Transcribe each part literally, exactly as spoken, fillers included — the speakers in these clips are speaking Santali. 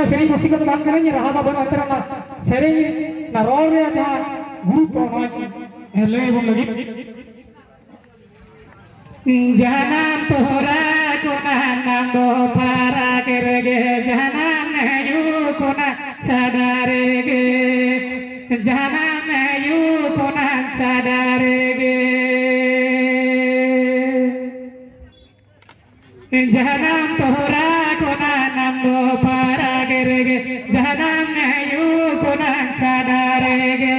ᱥᱮᱨᱮᱧ ᱨᱩᱥᱤᱠᱟ ᱫᱚ ᱵᱟᱝ ᱠᱟᱹᱱᱟᱹᱧ, ᱨᱟᱦᱟ ᱫᱚ ᱵᱟᱹᱱᱩᱜ ᱛᱟᱨᱟ, ᱚᱱᱟ ᱥᱮᱨᱮᱧ, ᱚᱱᱟ ᱨᱚᱲ ᱨᱮᱭᱟᱜ ᱡᱟᱦᱟᱸ ᱜᱩᱨᱩᱛᱛᱚ, ᱚᱱᱟ ᱞᱟᱹᱭ ᱟᱵᱚᱱ ᱞᱟᱹᱜᱤᱫ᱾ ᱡᱟᱱᱟᱢ ᱛᱚᱨᱟ ᱠᱷᱚᱱᱟᱜ ᱱᱟᱢ ᱫᱚ ᱯᱷᱟᱨᱟᱠ ᱨᱮᱜᱮ, ᱡᱟᱱᱟᱢ ᱟᱭᱩ ᱠᱷᱚᱱᱟᱜ ᱪᱷᱟᱰᱟ ᱨᱮᱜᱮ, ᱡᱟᱱᱟᱢ ᱟᱭᱩ ᱠᱷᱚᱱᱟᱜ ᱪᱷᱟᱰᱟ ᱨᱮᱜᱮ᱾ ᱡᱟᱱᱟᱢ ᱛᱚᱨᱟ ᱠᱷᱚᱱᱟᱜ ᱱᱟᱢ ᱫᱚ ᱯᱷᱟᱨᱟᱠ ᱨᱮᱜᱮ, ᱡᱟᱱᱟᱢ ᱟᱭᱩ ᱠᱷᱚᱱᱟᱜ ᱪᱷᱟᱰᱟ ᱨᱮᱜᱮ,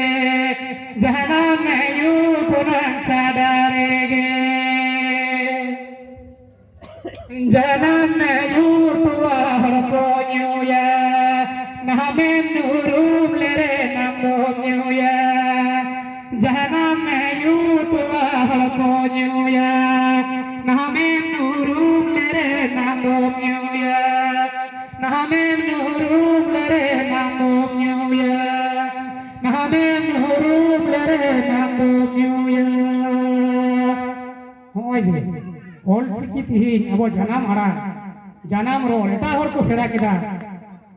ᱡᱟᱱᱟᱢ ᱟᱭᱩ ᱠᱷᱚᱱᱟᱜ ᱪᱷᱟᱰᱟ ᱨᱮᱜᱮ᱾ ᱡᱟᱱᱟᱢ ᱟᱭᱩ ᱛᱚᱣᱟ ᱦᱚᱲ ᱠᱚ ᱧᱩᱭᱟ, ᱱᱟᱦᱟᱢᱮᱢ ᱩᱨᱩᱢ ᱞᱮᱨᱮ ᱱᱟᱢ ᱫᱚᱢ ᱧᱩᱭᱟ᱾ ᱡᱟᱱᱟᱢ ᱟᱭᱩ ᱛᱚᱣᱟ ᱦᱚᱲ ᱠᱚ ᱧᱩᱭᱟ, ᱱᱟᱦᱟᱢᱮᱢ ᱩᱨᱩᱢ ᱞᱮᱨᱮ ᱱᱟᱢ ᱫᱚᱢ ᱧᱩᱭᱟ᱾ ᱱᱟᱦᱟᱢᱮᱢ ᱩᱨᱩᱢ ᱞᱮᱨᱮ ᱱᱟᱢ ᱫᱚᱢ ᱧᱩᱭᱟ᱾ ᱱᱟᱦᱟᱢᱮᱢ ᱩᱨᱩᱢ ᱞᱮᱨᱮ ᱱᱟᱢ ᱫᱚᱢ ᱧᱩᱭᱟ᱾ ᱱᱚᱜᱼᱚᱭ ᱡᱮ ᱚᱞ ᱪᱤᱠᱤ ᱛᱮᱦᱮᱧ ᱟᱵᱚ ᱡᱟᱱᱟᱢ ᱟᱲᱟᱝ, ᱡᱟᱱᱟᱢ ᱨᱚᱲ ᱮᱴᱟᱜ ᱦᱚᱲ ᱠᱚ ᱥᱮᱬᱟ ᱠᱮᱫᱟ,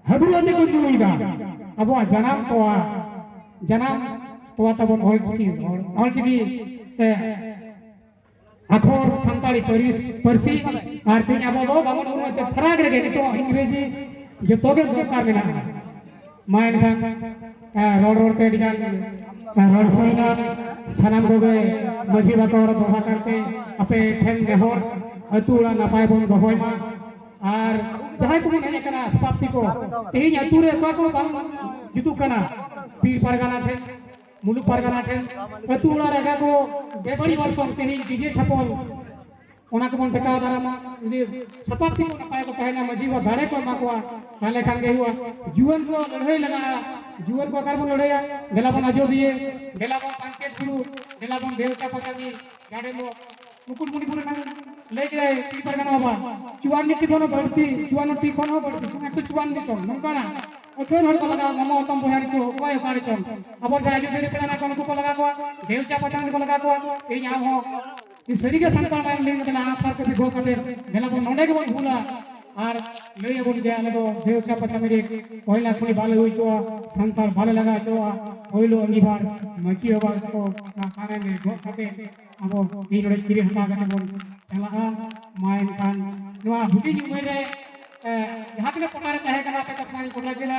ᱦᱟᱹᱵᱩᱲ ᱟᱛᱮ ᱠᱚ ᱧᱩᱭᱮᱫᱟ᱾ ᱟᱵᱚᱣᱟᱜ ᱡᱟᱱᱟᱢ ᱛᱚᱣᱟ, ᱡᱟᱱᱟᱢ ᱛᱚᱣᱟ ᱛᱟᱵᱚᱱ ᱚᱞ ᱪᱤᱠᱤ, ᱚᱞ ᱪᱤᱠᱤ ᱛᱮ ᱟᱠᱷᱚᱨ ᱥᱟᱱᱛᱟᱲᱤ ᱯᱟᱹᱨᱤᱥ-, ᱯᱟᱹᱨᱥᱤ, ᱟᱨ ᱛᱮᱦᱮᱧ ᱟᱵᱚ ᱫᱚ ᱵᱟᱵᱚᱱ ᱩᱨᱩᱢ ᱛᱮ ᱯᱷᱟᱨᱟᱠ ᱨᱮᱜᱮ ᱱᱤᱛᱚᱜ ᱤᱝᱨᱮᱡᱤ ᱡᱚᱛᱚ ᱜᱮ ᱫᱚᱨᱠᱟᱨ ᱢᱮᱱᱟᱜᱼᱟ᱾ ᱢᱟ ᱮᱱᱠᱷᱟᱱ, ᱮ, ᱨᱚᱲ ᱨᱚᱲ ᱛᱮ ᱟᱹᱰᱤ ᱜᱟᱱ, ᱮ, ᱨᱚᱲ ᱦᱩᱭᱱᱟ᱾ ᱥᱟᱱᱟᱢ ᱠᱚᱜᱮ ᱢᱟᱹᱡᱷᱤ ᱵᱟᱠᱷᱳᱞ ᱫᱚᱦᱲᱟ ᱠᱟᱨᱛᱮ ᱟᱯᱮ ᱴᱷᱮᱱ ᱱᱮᱦᱚᱨ, ᱟᱹᱛᱩ ᱚᱲᱟᱜ ᱱᱟᱯᱟᱭ ᱵᱚᱱ ᱫᱚᱦᱚᱭ ᱢᱟ᱾ ᱟᱨ ᱡᱟᱦᱟᱸᱭ ᱠᱚᱵᱚᱱ ᱦᱮᱡ ᱟᱠᱟᱱᱟ ᱥᱚᱢᱟᱯᱛᱤ ᱠᱚ, ᱛᱮᱦᱮᱧ ᱟᱹᱛᱩ ᱨᱮ ᱚᱠᱚᱭ ᱠᱚ ᱵᱟᱝ ᱡᱩᱛᱩᱜ ᱠᱟᱱᱟ, ᱯᱤᱲ ᱯᱟᱨᱜᱟᱱᱟ ᱴᱷᱮᱱ, ᱢᱩᱞᱩᱠ ᱯᱟᱨᱜᱟᱱᱟ ᱴᱷᱮᱱ, ᱟᱹᱛᱩ ᱚᱲᱟᱜ ᱨᱮ ᱟᱠᱟ ᱠᱚ ᱵᱮᱵᱟᱹᱲᱤᱡ ᱚᱨᱥᱚᱝ ᱛᱮᱦᱮᱧ ᱰᱤᱡᱮ ᱪᱷᱟᱯᱚᱞ, ᱚᱱᱟ ᱠᱚᱵᱚᱱ ᱴᱮᱠᱟᱣ ᱫᱟᱨᱟᱢᱟ᱾ ᱡᱩᱫᱤ ᱥᱟᱯᱟᱵ ᱛᱮᱠᱚ ᱱᱟᱯᱟᱭ ᱠᱚ ᱛᱟᱦᱮᱱᱟ, ᱢᱟᱹᱡᱷᱤ ᱵᱟᱵᱟ ᱫᱟᱲᱮ ᱠᱚ ᱮᱢᱟ ᱠᱚᱣᱟ, ᱛᱟᱦᱚᱞᱮ ᱠᱷᱟᱱ ᱜᱮ ᱦᱩᱭᱩᱜᱼᱟ᱾ ᱡᱩᱣᱟᱹᱱ ᱠᱚ ᱞᱟᱹᱲᱦᱟᱹᱭ ᱞᱟᱜᱟᱜᱼᱟ᱾ ᱡᱩᱣᱟᱹᱱ ᱠᱚ ᱚᱠᱟ ᱨᱮᱵᱚᱱ ᱞᱟᱹᱲᱦᱟᱹᱭᱟ? ᱫᱮᱞᱟ ᱵᱚᱱ ᱟᱡᱚᱫᱤᱭᱟᱹ, ᱫᱮᱞᱟ ᱵᱚᱱ ᱯᱟᱧᱪᱮᱛ ᱵᱩᱨᱩ, ᱫᱮᱞᱟ ᱵᱚᱱ ᱵᱮᱣᱪᱟ ᱯᱟᱴᱟᱱᱤ, ᱡᱟᱰᱮᱢᱚᱜ, ᱢᱩᱠᱩᱴᱢᱩᱱᱤᱯᱩᱨ ᱨᱮᱱᱟᱜ ᱞᱟᱹᱭ ᱠᱮᱫᱟᱭ ᱯᱤᱲ ᱯᱟᱨᱜᱟᱱᱟ ᱵᱟᱵᱟ, ᱪᱩᱣᱟᱱᱱᱚ ᱴᱤ ᱠᱷᱚᱱ ᱦᱚᱸ ᱵᱟᱹᱲᱛᱤ, ᱪᱩᱣᱟᱱᱱᱚ ᱴᱤ ᱠᱷᱚᱱ ᱦᱚᱸ ᱵᱟᱹᱲᱛᱤ, ᱮᱠᱥᱚ ᱪᱩᱣᱟᱱᱱᱚ ᱡᱚᱱ ᱱᱚᱝᱠᱟᱱᱟᱜ ᱟᱹᱛᱷᱟᱹᱱ ᱦᱚᱲ ᱠᱚ ᱞᱟᱜᱟᱜᱼᱟ, ᱢᱟᱢᱟ ᱦᱚᱯᱚᱱ ᱵᱚᱭᱦᱟ ᱠᱚ ᱚᱠᱚᱭ ᱚᱠᱟ ᱨᱮ ᱪᱚᱝ᱾ ᱟᱵᱚ ᱡᱟᱦᱟᱸ ᱟᱡᱚᱫᱤᱭᱟᱹ ᱨᱮ ᱯᱮᱲᱟ ᱢᱮᱱᱟᱜ ᱠᱚᱣᱟ, ᱱᱩᱠᱩ ᱠᱚ ᱞᱟᱜᱟ ᱠᱚᱣᱟ, ᱵᱮᱣᱪᱟ ᱯᱟᱴᱟᱱ ᱨᱮᱠᱚ ᱞᱟᱜᱟ ᱠᱚᱣᱟ᱾ ᱤᱧ ᱟᱢ ᱦᱚᱸ ᱤᱧ ᱥᱟᱹᱨᱤᱜᱮ ᱥᱟᱱᱛᱟᱲ ᱢᱟᱭᱟᱢ ᱞᱤᱸᱜᱤ ᱠᱟᱱᱟ, ᱟᱸᱜ ᱥᱟᱨ ᱠᱟᱹᱯᱤ ᱜᱚᱜ ᱠᱟᱛᱮ ᱫᱮᱞᱟ ᱵᱚᱱ ᱱᱚᱰᱮ ᱜᱮᱵᱚᱱ ᱦᱩᱞᱟ᱾ ᱟᱨ ᱞᱟᱹᱭ ᱟᱵᱚᱱ ᱡᱮ ᱟᱞᱮ ᱫᱚ ᱵᱮᱣᱪᱟ ᱯᱟᱛᱟ ᱢᱤᱨᱤᱴ ᱠᱚᱭᱞᱟ ᱠᱷᱚᱱᱤ ᱵᱟᱞᱮ ᱦᱩᱭ ᱦᱚᱪᱚᱣᱟ, ᱥᱟᱱᱛᱟᱲ ᱵᱟᱞᱮ ᱞᱟᱜᱟ ᱦᱚᱪᱚᱣᱟ᱾ ᱯᱳᱭᱞᱳ ᱟᱺᱜᱤᱵᱷᱟᱨ ᱢᱟᱹᱡᱷᱤ ᱵᱟᱵᱟ ᱠᱚ ᱚᱱᱟ ᱛᱟᱨᱮᱱ ᱨᱮ ᱜᱚᱜ ᱠᱟᱛᱮ ᱟᱵᱚ ᱛᱤᱱ ᱱᱚᱰᱮ ᱠᱤᱨᱤᱧ ᱦᱟᱛᱟᱣ ᱠᱟᱛᱮ ᱵᱚᱱ ᱪᱟᱞᱟᱜᱼᱟ᱾ ᱢᱟ ᱮᱱᱠᱷᱟᱱ ᱱᱚᱣᱟ ᱦᱩᱰᱤᱧ ᱩᱢᱮᱨ ᱨᱮ, ᱮ, ᱡᱟᱦᱟᱸ ᱛᱤᱱᱟᱹᱜ ᱯᱚᱴᱟ ᱨᱮ ᱛᱟᱦᱮᱸ ᱠᱟᱱᱟ ᱟᱯᱮ ᱠᱚ ᱥᱟᱱᱟᱢ ᱠᱚ ᱞᱟᱹᱜᱤᱫ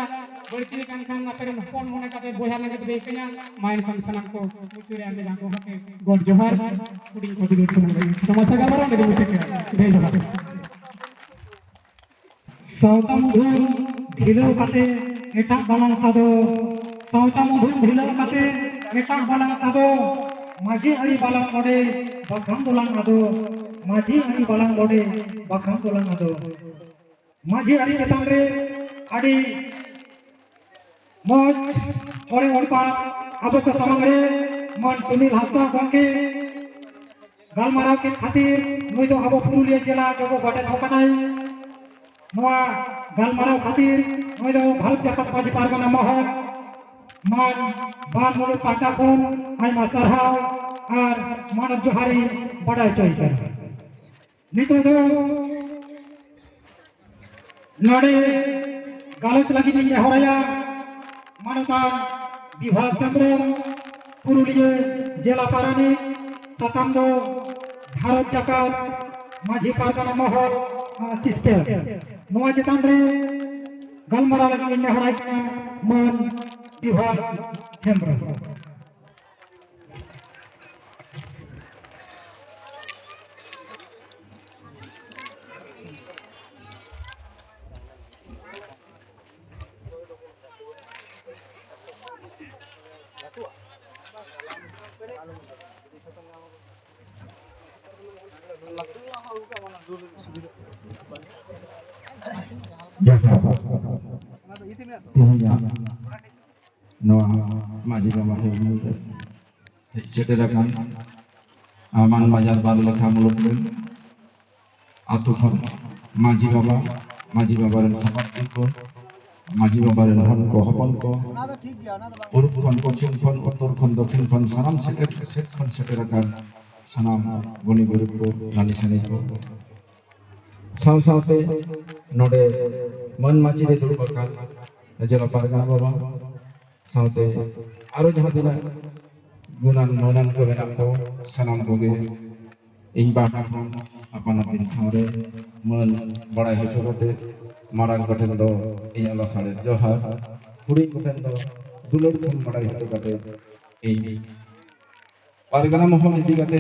ᱵᱟᱹᱲᱛᱤ ᱟᱠᱟᱱ ᱠᱷᱟᱱ ᱟᱯᱮ ᱨᱮᱱ ᱦᱚᱯᱚᱱ ᱢᱚᱱᱮ ᱠᱟᱛᱮ ᱵᱚᱭᱦᱟ ᱞᱟᱹᱜᱤᱫ ᱯᱮ ᱤᱠᱟᱹᱧᱟ᱾ ᱢᱟ ᱮᱱᱠᱷᱟᱱ ᱥᱟᱱᱟᱢ ᱠᱚ ᱢᱩᱪᱟᱹᱫ ᱨᱮ ᱟᱨ ᱢᱤᱫ ᱫᱷᱟᱣ ᱜᱚᱦᱟᱨ ᱛᱮ ᱜᱚᱰ ᱡᱚᱦᱟᱨ᱾ ᱦᱩᱰᱤᱧ ᱠᱚ ᱫᱩᱞᱟᱹᱲ ᱥᱟᱱᱟᱢ ᱞᱟᱹᱜᱤᱫ ᱛᱚᱢᱟ ᱥᱟᱜᱟ ᱵᱟᱨᱚ ᱞᱟᱹᱜᱤᱫ ᱢᱩᱪᱟᱹᱫ ᱠᱮᱫᱟ᱾ ᱡᱟᱭ ᱡᱚᱦᱟᱨ᱾ ᱥᱟᱶᱛᱟ ᱢᱩᱫᱷᱩᱢ ᱰᱷᱤᱞᱟᱹᱣ ᱠᱟᱛᱮ ᱮᱴᱟᱜ ᱵᱟᱞᱟᱝ ᱥᱟᱫᱚ, ᱥᱟᱶᱛᱟ ᱢᱩᱫᱷᱩᱢ ᱰᱷᱤᱞᱟᱹᱣ ᱠᱟᱛᱮ ᱮᱴᱟᱜ ᱵᱟᱞᱟᱝ ᱥᱟᱫᱚ, ᱢᱟᱹᱡᱷᱤ ᱟᱹᱨᱤ ᱵᱟᱞᱟᱝ ᱱᱚᱰᱮ ᱵᱟᱠᱷᱟᱱ ᱫᱚᱞᱟᱝ ᱟᱫᱚ, ᱢᱟᱹᱡᱷᱤ ᱟᱹᱨᱤ ᱵᱟᱞᱟᱝ ᱱᱚᱰᱮ ᱵᱟᱠᱷᱟᱱ ᱫᱚᱞᱟᱝ ᱟᱫᱚ᱾ ᱢᱟᱹᱡᱷᱤ ᱟᱹᱨᱤ ᱪᱮᱛᱟᱱ ᱨᱮ ᱟᱹᱰᱤ ᱢᱚᱡᱽ ᱚᱲᱮ ᱚᱲᱯᱟ ᱟᱵᱚ ᱠᱚ ᱥᱟᱢᱟᱝ ᱨᱮ ᱢᱟᱱ ᱥᱩᱱᱤᱞ ᱦᱟᱸᱥᱫᱟ ᱜᱚᱢᱠᱮ ᱜᱟᱞᱢᱟᱨᱟᱣ ᱠᱮᱫ ᱠᱷᱟᱹᱛᱤᱨ ᱱᱩᱭ ᱫᱚ ᱟᱵᱚ ᱯᱩᱨᱩᱞᱤᱭᱟᱹ ᱡᱮᱞᱟ ᱡᱚᱜᱚ ᱜᱚᱰᱮᱛ ᱦᱚᱸ ᱠᱟᱱᱟᱭ᱾ ᱱᱚᱣᱟ ᱜᱟᱞᱢᱟᱨᱟᱣ ᱠᱷᱟᱹᱛᱤᱨ ᱱᱩᱭ ᱫᱚ ᱵᱷᱟᱨᱚᱛ ᱡᱟᱠᱟᱛ ᱢᱟᱹᱡᱷᱤ ᱯᱟᱨᱜᱟᱱᱟ ᱢᱚᱦᱚᱞ ᱢᱟᱱ ᱵᱟᱨ ᱢᱩᱞᱩᱠ ᱯᱟᱦᱴᱟ ᱠᱷᱚᱱ ᱟᱭᱢᱟ ᱥᱟᱨᱦᱟᱣ ᱟᱨ ᱢᱟᱱᱚᱛ ᱡᱚᱦᱟᱨᱤᱧ ᱵᱟᱰᱟᱭ ᱦᱚᱪᱚᱭ ᱠᱟᱱᱟ᱾ ᱱᱤᱛᱚᱜ ᱫᱚ ᱱᱚᱰᱮ ᱜᱟᱞᱚᱪ ᱞᱟᱹᱜᱤᱫ ᱤᱧ ᱱᱮᱦᱚᱨᱟᱭᱟ ᱢᱟᱱᱚᱛᱟᱱ ᱵᱤᱵᱷᱟᱥ ᱦᱮᱢᱵᱨᱚᱢ, ᱯᱩᱨᱩᱞᱤᱭᱟᱹ ᱡᱮᱞᱟ ᱯᱟᱨᱟᱱᱤᱠ, ᱥᱟᱛᱟᱢ ᱫᱚ ᱵᱷᱟᱨᱚᱛ ᱡᱟᱠᱟᱛ ᱢᱟᱹᱡᱷᱤ ᱯᱟᱨᱜᱟᱱᱟ ᱢᱚᱦᱚᱞ ᱥᱤᱥᱴᱮᱢ᱾ ᱱᱚᱣᱟ ᱪᱮᱛᱟᱱ ᱨᱮ ᱜᱟᱞᱢᱟᱨᱟᱣ ᱞᱟᱹᱜᱤᱫ ᱤᱧ ᱱᱮᱦᱚᱨᱟᱭ ᱠᱟᱱᱟ ᱢᱟᱹᱱ ᱵᱤᱵᱷᱟᱥ ᱦᱮᱢᱵᱨᱚᱢ᱾ ᱡᱟᱦᱟᱸ ᱛᱮᱦᱮᱧᱟᱜ ᱱᱚᱣᱟ ᱢᱟᱹᱡᱷᱤ ᱵᱟᱵᱟ ᱦᱮᱡ ᱥᱮᱴᱮᱨ ᱟᱠᱟᱱ ᱟᱢᱟᱱ ᱵᱟᱡᱟᱨ ᱵᱟᱨ ᱞᱮᱠᱷᱟ ᱢᱩᱞᱩᱠ ᱨᱮᱱ ᱟᱛᱳ ᱠᱷᱚᱱ ᱢᱟᱹᱡᱷᱤ ᱵᱟᱵᱟ, ᱢᱟᱹᱡᱷᱤ ᱵᱟᱵᱟ ᱨᱮᱱ ᱥᱟᱯᱟᱵ ᱠᱚ, ᱢᱟᱹᱡᱷᱤ ᱵᱟᱵᱟ ᱨᱮᱱ ᱦᱚᱱ ᱠᱚ, ᱦᱚᱯᱚᱱ ᱠᱚ, ᱯᱩᱨᱩᱵ ᱠᱷᱚᱱ, ᱯᱚᱪᱷᱤᱢ ᱠᱷᱚᱱ, ᱩᱛᱛᱚᱨ ᱠᱷᱚᱱ, ᱫᱚᱠᱷᱤᱱ ᱠᱷᱚᱱ, ᱥᱟᱱᱟᱢ ᱥᱮᱴᱮᱨ, ᱥᱮᱫ ᱠᱷᱚᱱ ᱥᱮᱴᱮᱨ ᱟᱠᱟᱱ ᱥᱟᱱᱟᱢ ᱜᱩᱱᱤ ᱜᱩᱨᱤᱵ ᱠᱚ, ᱨᱟᱹᱱᱤ ᱥᱟᱹᱱᱤ ᱠᱚ, ᱥᱟᱶ ᱥᱟᱶᱛᱮ ᱱᱚᱰᱮ ᱢᱟᱹᱱ ᱢᱟᱹᱡᱷᱤ ᱨᱮ ᱫᱩᱲᱩᱵ ᱟᱠᱟᱱ ᱡᱮᱞᱟ ᱯᱟᱨᱜᱟᱱᱟ ᱵᱟᱵᱟ ᱥᱟᱶᱛᱮ ᱟᱨᱚ ᱡᱟᱦᱟᱸ ᱛᱤᱱᱟᱹᱜ ᱜᱩᱱᱟᱱ ᱢᱟᱹᱱᱟᱱ ᱠᱚ ᱢᱮᱱᱟᱜ ᱠᱚ, ᱥᱟᱱᱟᱢ ᱠᱚᱜᱮ ᱤᱧ ᱯᱟᱦᱴᱟ ᱠᱷᱚᱱ ᱟᱯᱟᱱ ᱟᱹᱯᱤᱱ ᱴᱷᱟᱶ ᱨᱮ ᱢᱟᱹᱱ ᱵᱟᱲᱟᱭ ᱦᱚᱪᱚ ᱠᱟᱛᱮ ᱢᱟᱨᱟᱝ ᱠᱚᱴᱷᱮᱱ ᱫᱚ ᱤᱧᱟᱹᱜ ᱞᱟᱥᱟᱲᱦᱮᱫ ᱡᱚᱦᱟᱨ, ᱦᱩᱰᱤᱧ ᱠᱚᱴᱷᱮᱱ ᱫᱚ ᱫᱩᱞᱟᱹᱲ ᱠᱷᱚᱱ ᱵᱟᱲᱟᱭ ᱦᱚᱪᱚ ᱠᱟᱛᱮ ᱤᱧ ᱯᱟᱨᱜᱟᱱᱟ ᱢᱚᱦᱚᱞ ᱤᱫᱤ ᱠᱟᱛᱮ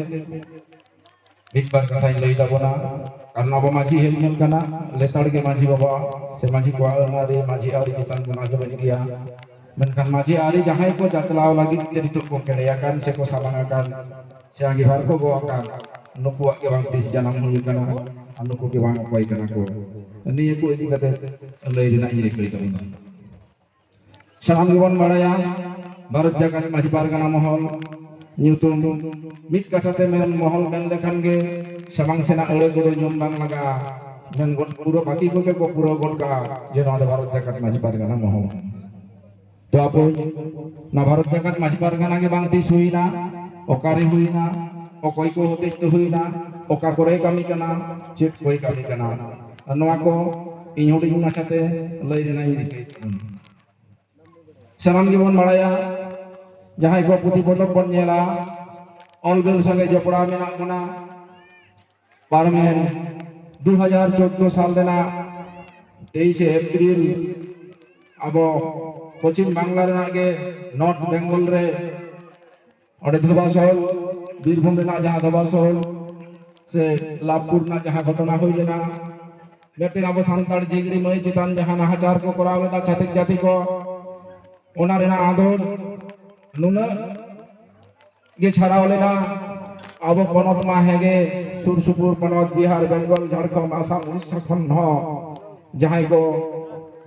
ᱢᱤᱫ ᱵᱟᱨ ᱠᱟᱛᱷᱟᱧ ᱞᱟᱹᱭ ᱛᱟᱵᱚᱱᱟ᱾ ᱠᱟᱨᱚᱱ ᱟᱵᱚ ᱢᱟᱹᱡᱷᱤ ᱦᱮᱡ ᱧᱮᱞ ᱠᱟᱱᱟ, ᱞᱮᱛᱟᱲ ᱜᱮ ᱢᱟᱹᱡᱷᱤ ᱵᱟᱵᱟ ᱥᱮ ᱢᱟᱹᱡᱷᱤ ᱠᱚᱣᱟᱜ ᱟᱹᱱ ᱟᱹᱨᱤ, ᱢᱟᱹᱡᱷᱤ ᱟᱹᱨᱤ ᱪᱮᱛᱟᱱ ᱵᱚᱱ ᱟᱸᱡᱚᱢᱮᱫ ᱜᱮᱭᱟ᱾ ᱢᱮᱱᱠᱷᱟᱱ ᱢᱟᱹᱡᱷᱤ ᱟᱹᱨᱤ ᱡᱟᱦᱟᱸᱭ ᱠᱚ ᱪᱟᱪᱞᱟᱣ ᱞᱟᱹᱜᱤᱫ ᱛᱮ ᱱᱤᱛᱚᱜ ᱠᱚ ᱠᱮᱲᱮ ᱟᱠᱟᱱ ᱥᱮ ᱠᱚ ᱥᱟᱢᱟᱝ ᱟᱠᱟᱱ ᱥᱮ ᱟᱸᱜᱤᱵᱷᱟᱨ ᱠᱚ ᱜᱚᱜ ᱟᱠᱟᱱ, ᱱᱩᱠᱩᱣᱟᱜ ᱜᱮ ᱵᱟᱝ ᱛᱤᱥ ᱡᱟᱱᱟᱢ ᱦᱩᱭ ᱟᱠᱟᱱᱟ ᱟᱨ ᱱᱩᱠᱩ ᱜᱮ ᱵᱟᱝ ᱚᱠᱚᱭ ᱠᱟᱱᱟ ᱠᱚ, ᱱᱤᱭᱟᱹ ᱠᱚ ᱤᱫᱤ ᱠᱟᱛᱮ ᱞᱟᱹᱭ ᱨᱮᱱᱟᱜ ᱤᱧ ᱨᱤᱠᱟᱹᱭ ᱛᱟᱵᱚᱱᱟ᱾ ᱥᱟᱱᱟᱢ ᱜᱮᱵᱚᱱ ᱵᱟᱲᱟᱭᱟ, ᱵᱷᱟᱨᱚᱛ ᱡᱟᱠᱟᱛ ᱢᱟᱹᱡᱷᱤ ᱯᱟᱨᱜᱟᱱᱟ ᱢᱚᱦᱚᱞ ᱧᱩᱛᱩᱢ ᱢᱤᱫ ᱠᱟᱛᱷᱟ ᱛᱮ ᱢᱮᱱ, ᱢᱚᱦᱚᱞ ᱢᱮᱱ ᱞᱮᱠᱷᱟᱱ ᱜᱮ ᱥᱟᱢᱟᱝ ᱥᱮᱱᱟᱜ ᱟᱹᱲᱟᱹ ᱠᱚᱫᱚ ᱧᱩᱢ ᱵᱟᱝ ᱞᱟᱜᱟᱜᱼᱟ᱾ ᱢᱮᱱ ᱜᱚᱫ ᱯᱩᱨᱟᱹ ᱵᱟᱹᱠᱤ ᱠᱚᱜᱮ ᱠᱚ ᱯᱩᱨᱟᱹᱣ ᱜᱚᱫ ᱠᱟᱜᱼᱟ ᱡᱮ ᱱᱚᱣᱟ ᱫᱚ ᱵᱷᱟᱨᱚᱛ ᱡᱟᱠᱟᱛ ᱢᱟᱹᱡᱷᱤ ᱯᱟᱨᱜᱟᱱᱟ ᱢᱚᱦᱚᱞ᱾ ᱛᱚ ᱟᱵᱚ ᱱᱚᱣᱟ ᱵᱷᱟᱨᱚᱛ ᱡᱟᱠᱟᱛ ᱢᱟᱹᱡᱷᱤ ᱯᱟᱨᱜᱟᱱᱟ ᱜᱮ ᱵᱟᱝ ᱛᱤᱥ ᱦᱩᱭᱱᱟ, ᱚᱠᱟᱨᱮ ᱦᱩᱭᱱᱟ, ᱚᱠᱚᱭ ᱠᱚ ᱦᱚᱛᱮᱡ ᱛᱮ ᱦᱩᱭᱱᱟ, ᱚᱠᱟ ᱠᱚᱨᱮ ᱠᱟᱹᱢᱤ ᱠᱟᱱᱟ, ᱪᱮᱫ ᱠᱚᱭ ᱠᱟᱹᱢᱤ ᱠᱟᱱᱟ, ᱱᱚᱣᱟ ᱠᱚ ᱤᱧ ᱦᱩᱰᱤᱧ ᱢᱟᱪᱷᱟᱛᱮ ᱞᱟᱹᱭ ᱨᱮᱱᱟᱜ ᱤᱧ ᱨᱤᱠᱟᱹᱭᱮᱫ ᱠᱟᱱᱟ᱾ ᱥᱟᱱᱟᱢ ᱜᱮᱵᱚᱱ ᱵᱟᱲᱟᱭᱟ, ᱡᱟᱦᱟᱸᱭ ᱠᱚ ᱯᱩᱛᱷᱤ ᱯᱚᱛᱚᱵ ᱵᱚᱱ ᱧᱮᱞᱟ, ᱚᱞ ᱵᱤᱞ ᱥᱚᱸᱜᱮ ᱡᱚᱯᱲᱟᱣ ᱢᱮᱱᱟᱜ ᱵᱚᱱᱟ᱾ ᱯᱟᱨᱚᱢᱮᱱ ᱫᱩ ᱦᱟᱡᱟᱨ ᱪᱳᱫᱫᱳ ᱥᱟᱞ ᱨᱮᱱᱟᱜ ᱛᱮᱭᱤᱥᱮ ᱮᱯᱨᱤᱞ ᱟᱵᱚ ᱯᱚᱪᱷᱤᱢ ᱵᱟᱝᱞᱟ ᱨᱮᱱᱟᱜ ᱜᱮ ᱱᱚᱨᱛᱷ ᱵᱮᱝᱜᱚᱞ ᱨᱮ ᱚᱸᱰᱮ ᱫᱷᱚᱵᱟᱥᱚᱞ, ᱵᱤᱨᱵᱷᱩᱢ ᱨᱮᱱᱟᱜ ᱡᱟᱦᱟᱸ ᱫᱷᱚᱵᱟᱥᱚᱞ ᱥᱮ ᱞᱟᱵᱷᱯᱩᱨ ᱨᱮᱱᱟᱜ ᱡᱟᱦᱟᱸ ᱜᱷᱚᱴᱚᱱᱟ ᱦᱩᱭ ᱞᱮᱱᱟ, ᱢᱤᱫᱴᱮᱱ ᱟᱵᱚ ᱥᱟᱱᱛᱟᱲ ᱡᱤᱜᱽᱲᱤ ᱢᱟᱹᱭ ᱪᱮᱛᱟᱱ ᱡᱟᱦᱟᱸ ᱱᱟᱦᱟᱪᱟᱨ ᱠᱚ ᱠᱚᱨᱟᱣ ᱞᱮᱫᱟ ᱪᱷᱟᱹᱛᱤᱠ ᱡᱟᱹᱛᱤ ᱠᱚ, ᱚᱱᱟ ᱨᱮᱱᱟᱜ ᱟᱸᱫᱳᱲ ᱱᱩᱱᱟᱹᱜ ᱜᱮ ᱪᱷᱟᱲᱟᱣ ᱞᱮᱱᱟ᱾ ᱟᱵᱚ ᱯᱚᱱᱚᱛ ᱢᱟ ᱦᱮᱸᱜᱮ, ᱥᱩᱨ ᱥᱩᱯᱩᱨ ᱯᱚᱱᱚᱛ ᱵᱤᱦᱟᱨ, ᱵᱮᱝᱜᱚᱞ, ᱡᱷᱟᱲᱠᱷᱚᱸᱰ, ᱟᱥᱟᱢ, ᱩᱲᱤᱥᱥᱟ ᱠᱷᱚᱱ ᱦᱚᱸ ᱡᱟᱦᱟᱸᱭ ᱠᱚ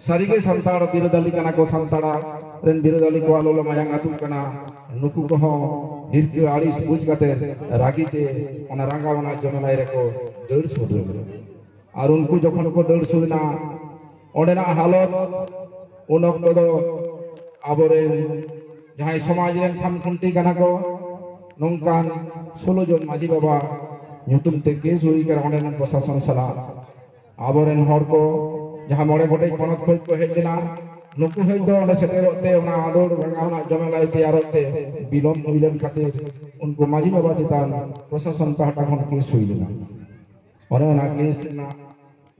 ᱥᱟᱹᱨᱤᱜᱮ ᱥᱟᱱᱛᱟᱲ ᱵᱤᱨᱟᱹᱫᱟᱹᱞᱤ ᱠᱟᱱᱟ ᱠᱚ, ᱥᱟᱱᱛᱟᱲ ᱨᱮᱱ ᱵᱤᱨᱟᱹᱫᱟᱹᱞᱤ ᱠᱚᱣᱟᱜ ᱞᱚᱞᱚ ᱢᱟᱭᱟᱝ ᱟᱹᱛᱩᱜ ᱠᱟᱱᱟ, ᱱᱩᱠᱩ ᱠᱚᱦᱚᱸ ᱦᱤᱨᱠᱟᱹ ᱟᱹᱲᱤᱥ ᱵᱩᱡᱽ ᱠᱟᱛᱮ ᱨᱟᱹᱜᱤ ᱛᱮ ᱚᱱᱟ ᱨᱟᱸᱜᱟᱣ ᱟᱱᱟᱜ ᱡᱚᱱᱚᱱᱟᱭ ᱨᱮᱠᱚ ᱫᱟᱹᱲ ᱥᱩᱨ ᱞᱮᱱᱟ᱾ ᱟᱨ ᱩᱱᱠᱩ ᱡᱚᱠᱷᱚᱱ ᱠᱚ ᱫᱟᱹᱲ ᱥᱩᱨ ᱮᱱᱟ, ᱚᱸᱰᱮᱱᱟᱜ ᱦᱟᱞᱚᱛ ᱩᱱ ᱚᱠᱛᱚ ᱫᱚ ᱟᱵᱚᱨᱮᱱ ᱡᱟᱦᱟᱸᱭ ᱥᱚᱢᱟᱡᱽ ᱨᱮᱱ ᱠᱷᱟᱢ ᱠᱷᱩᱱᱴᱤ ᱠᱟᱱᱟ ᱠᱚ, ᱱᱚᱝᱠᱟᱱ ᱥᱳᱞᱳ ᱡᱚᱱ ᱢᱟᱹᱡᱷᱤ ᱵᱟᱵᱟ ᱧᱩᱛᱩᱢ ᱛᱮ ᱠᱮᱥ ᱦᱩᱭ ᱠᱟᱱᱟ ᱚᱸᱰᱮᱱᱟᱜ ᱯᱨᱚᱥᱟᱥᱚᱱ ᱥᱟᱞᱟᱜ᱾ ᱟᱵᱚᱨᱮᱱ ᱦᱚᱲ ᱠᱚ ᱡᱟᱦᱟᱸ ᱢᱚᱬᱮ ᱜᱚᱴᱮᱡ ᱯᱚᱱᱚᱛ ᱠᱷᱚᱱ ᱠᱚ ᱦᱮᱡ ᱞᱮᱱᱟ, ᱱᱩᱠᱩ ᱦᱚᱭᱛᱳ ᱚᱸᱰᱮ ᱥᱮᱴᱮᱨᱚᱜ ᱛᱮ ᱚᱱᱟ ᱟᱸᱫᱳᱲ ᱨᱟᱸᱜᱟᱣ ᱨᱮᱱᱟᱜ ᱡᱚᱢᱮᱞᱟᱭ ᱛᱮᱭᱟᱨᱚᱜ ᱛᱮ ᱵᱤᱞᱚᱢ ᱦᱩᱭ ᱞᱮᱱ ᱠᱷᱟᱹᱛᱤᱨ ᱩᱱᱠᱩ ᱢᱟᱹᱡᱷᱤ ᱵᱟᱵᱟ ᱪᱮᱛᱟᱱ ᱯᱨᱚᱥᱟᱥᱚᱱ ᱯᱟᱦᱴᱟ ᱠᱷᱚᱱ ᱠᱮᱥ ᱦᱩᱭ ᱞᱮᱱᱟ᱾ ᱚᱱᱮ ᱚᱱᱟ ᱠᱮᱥ ᱨᱮᱱᱟᱜ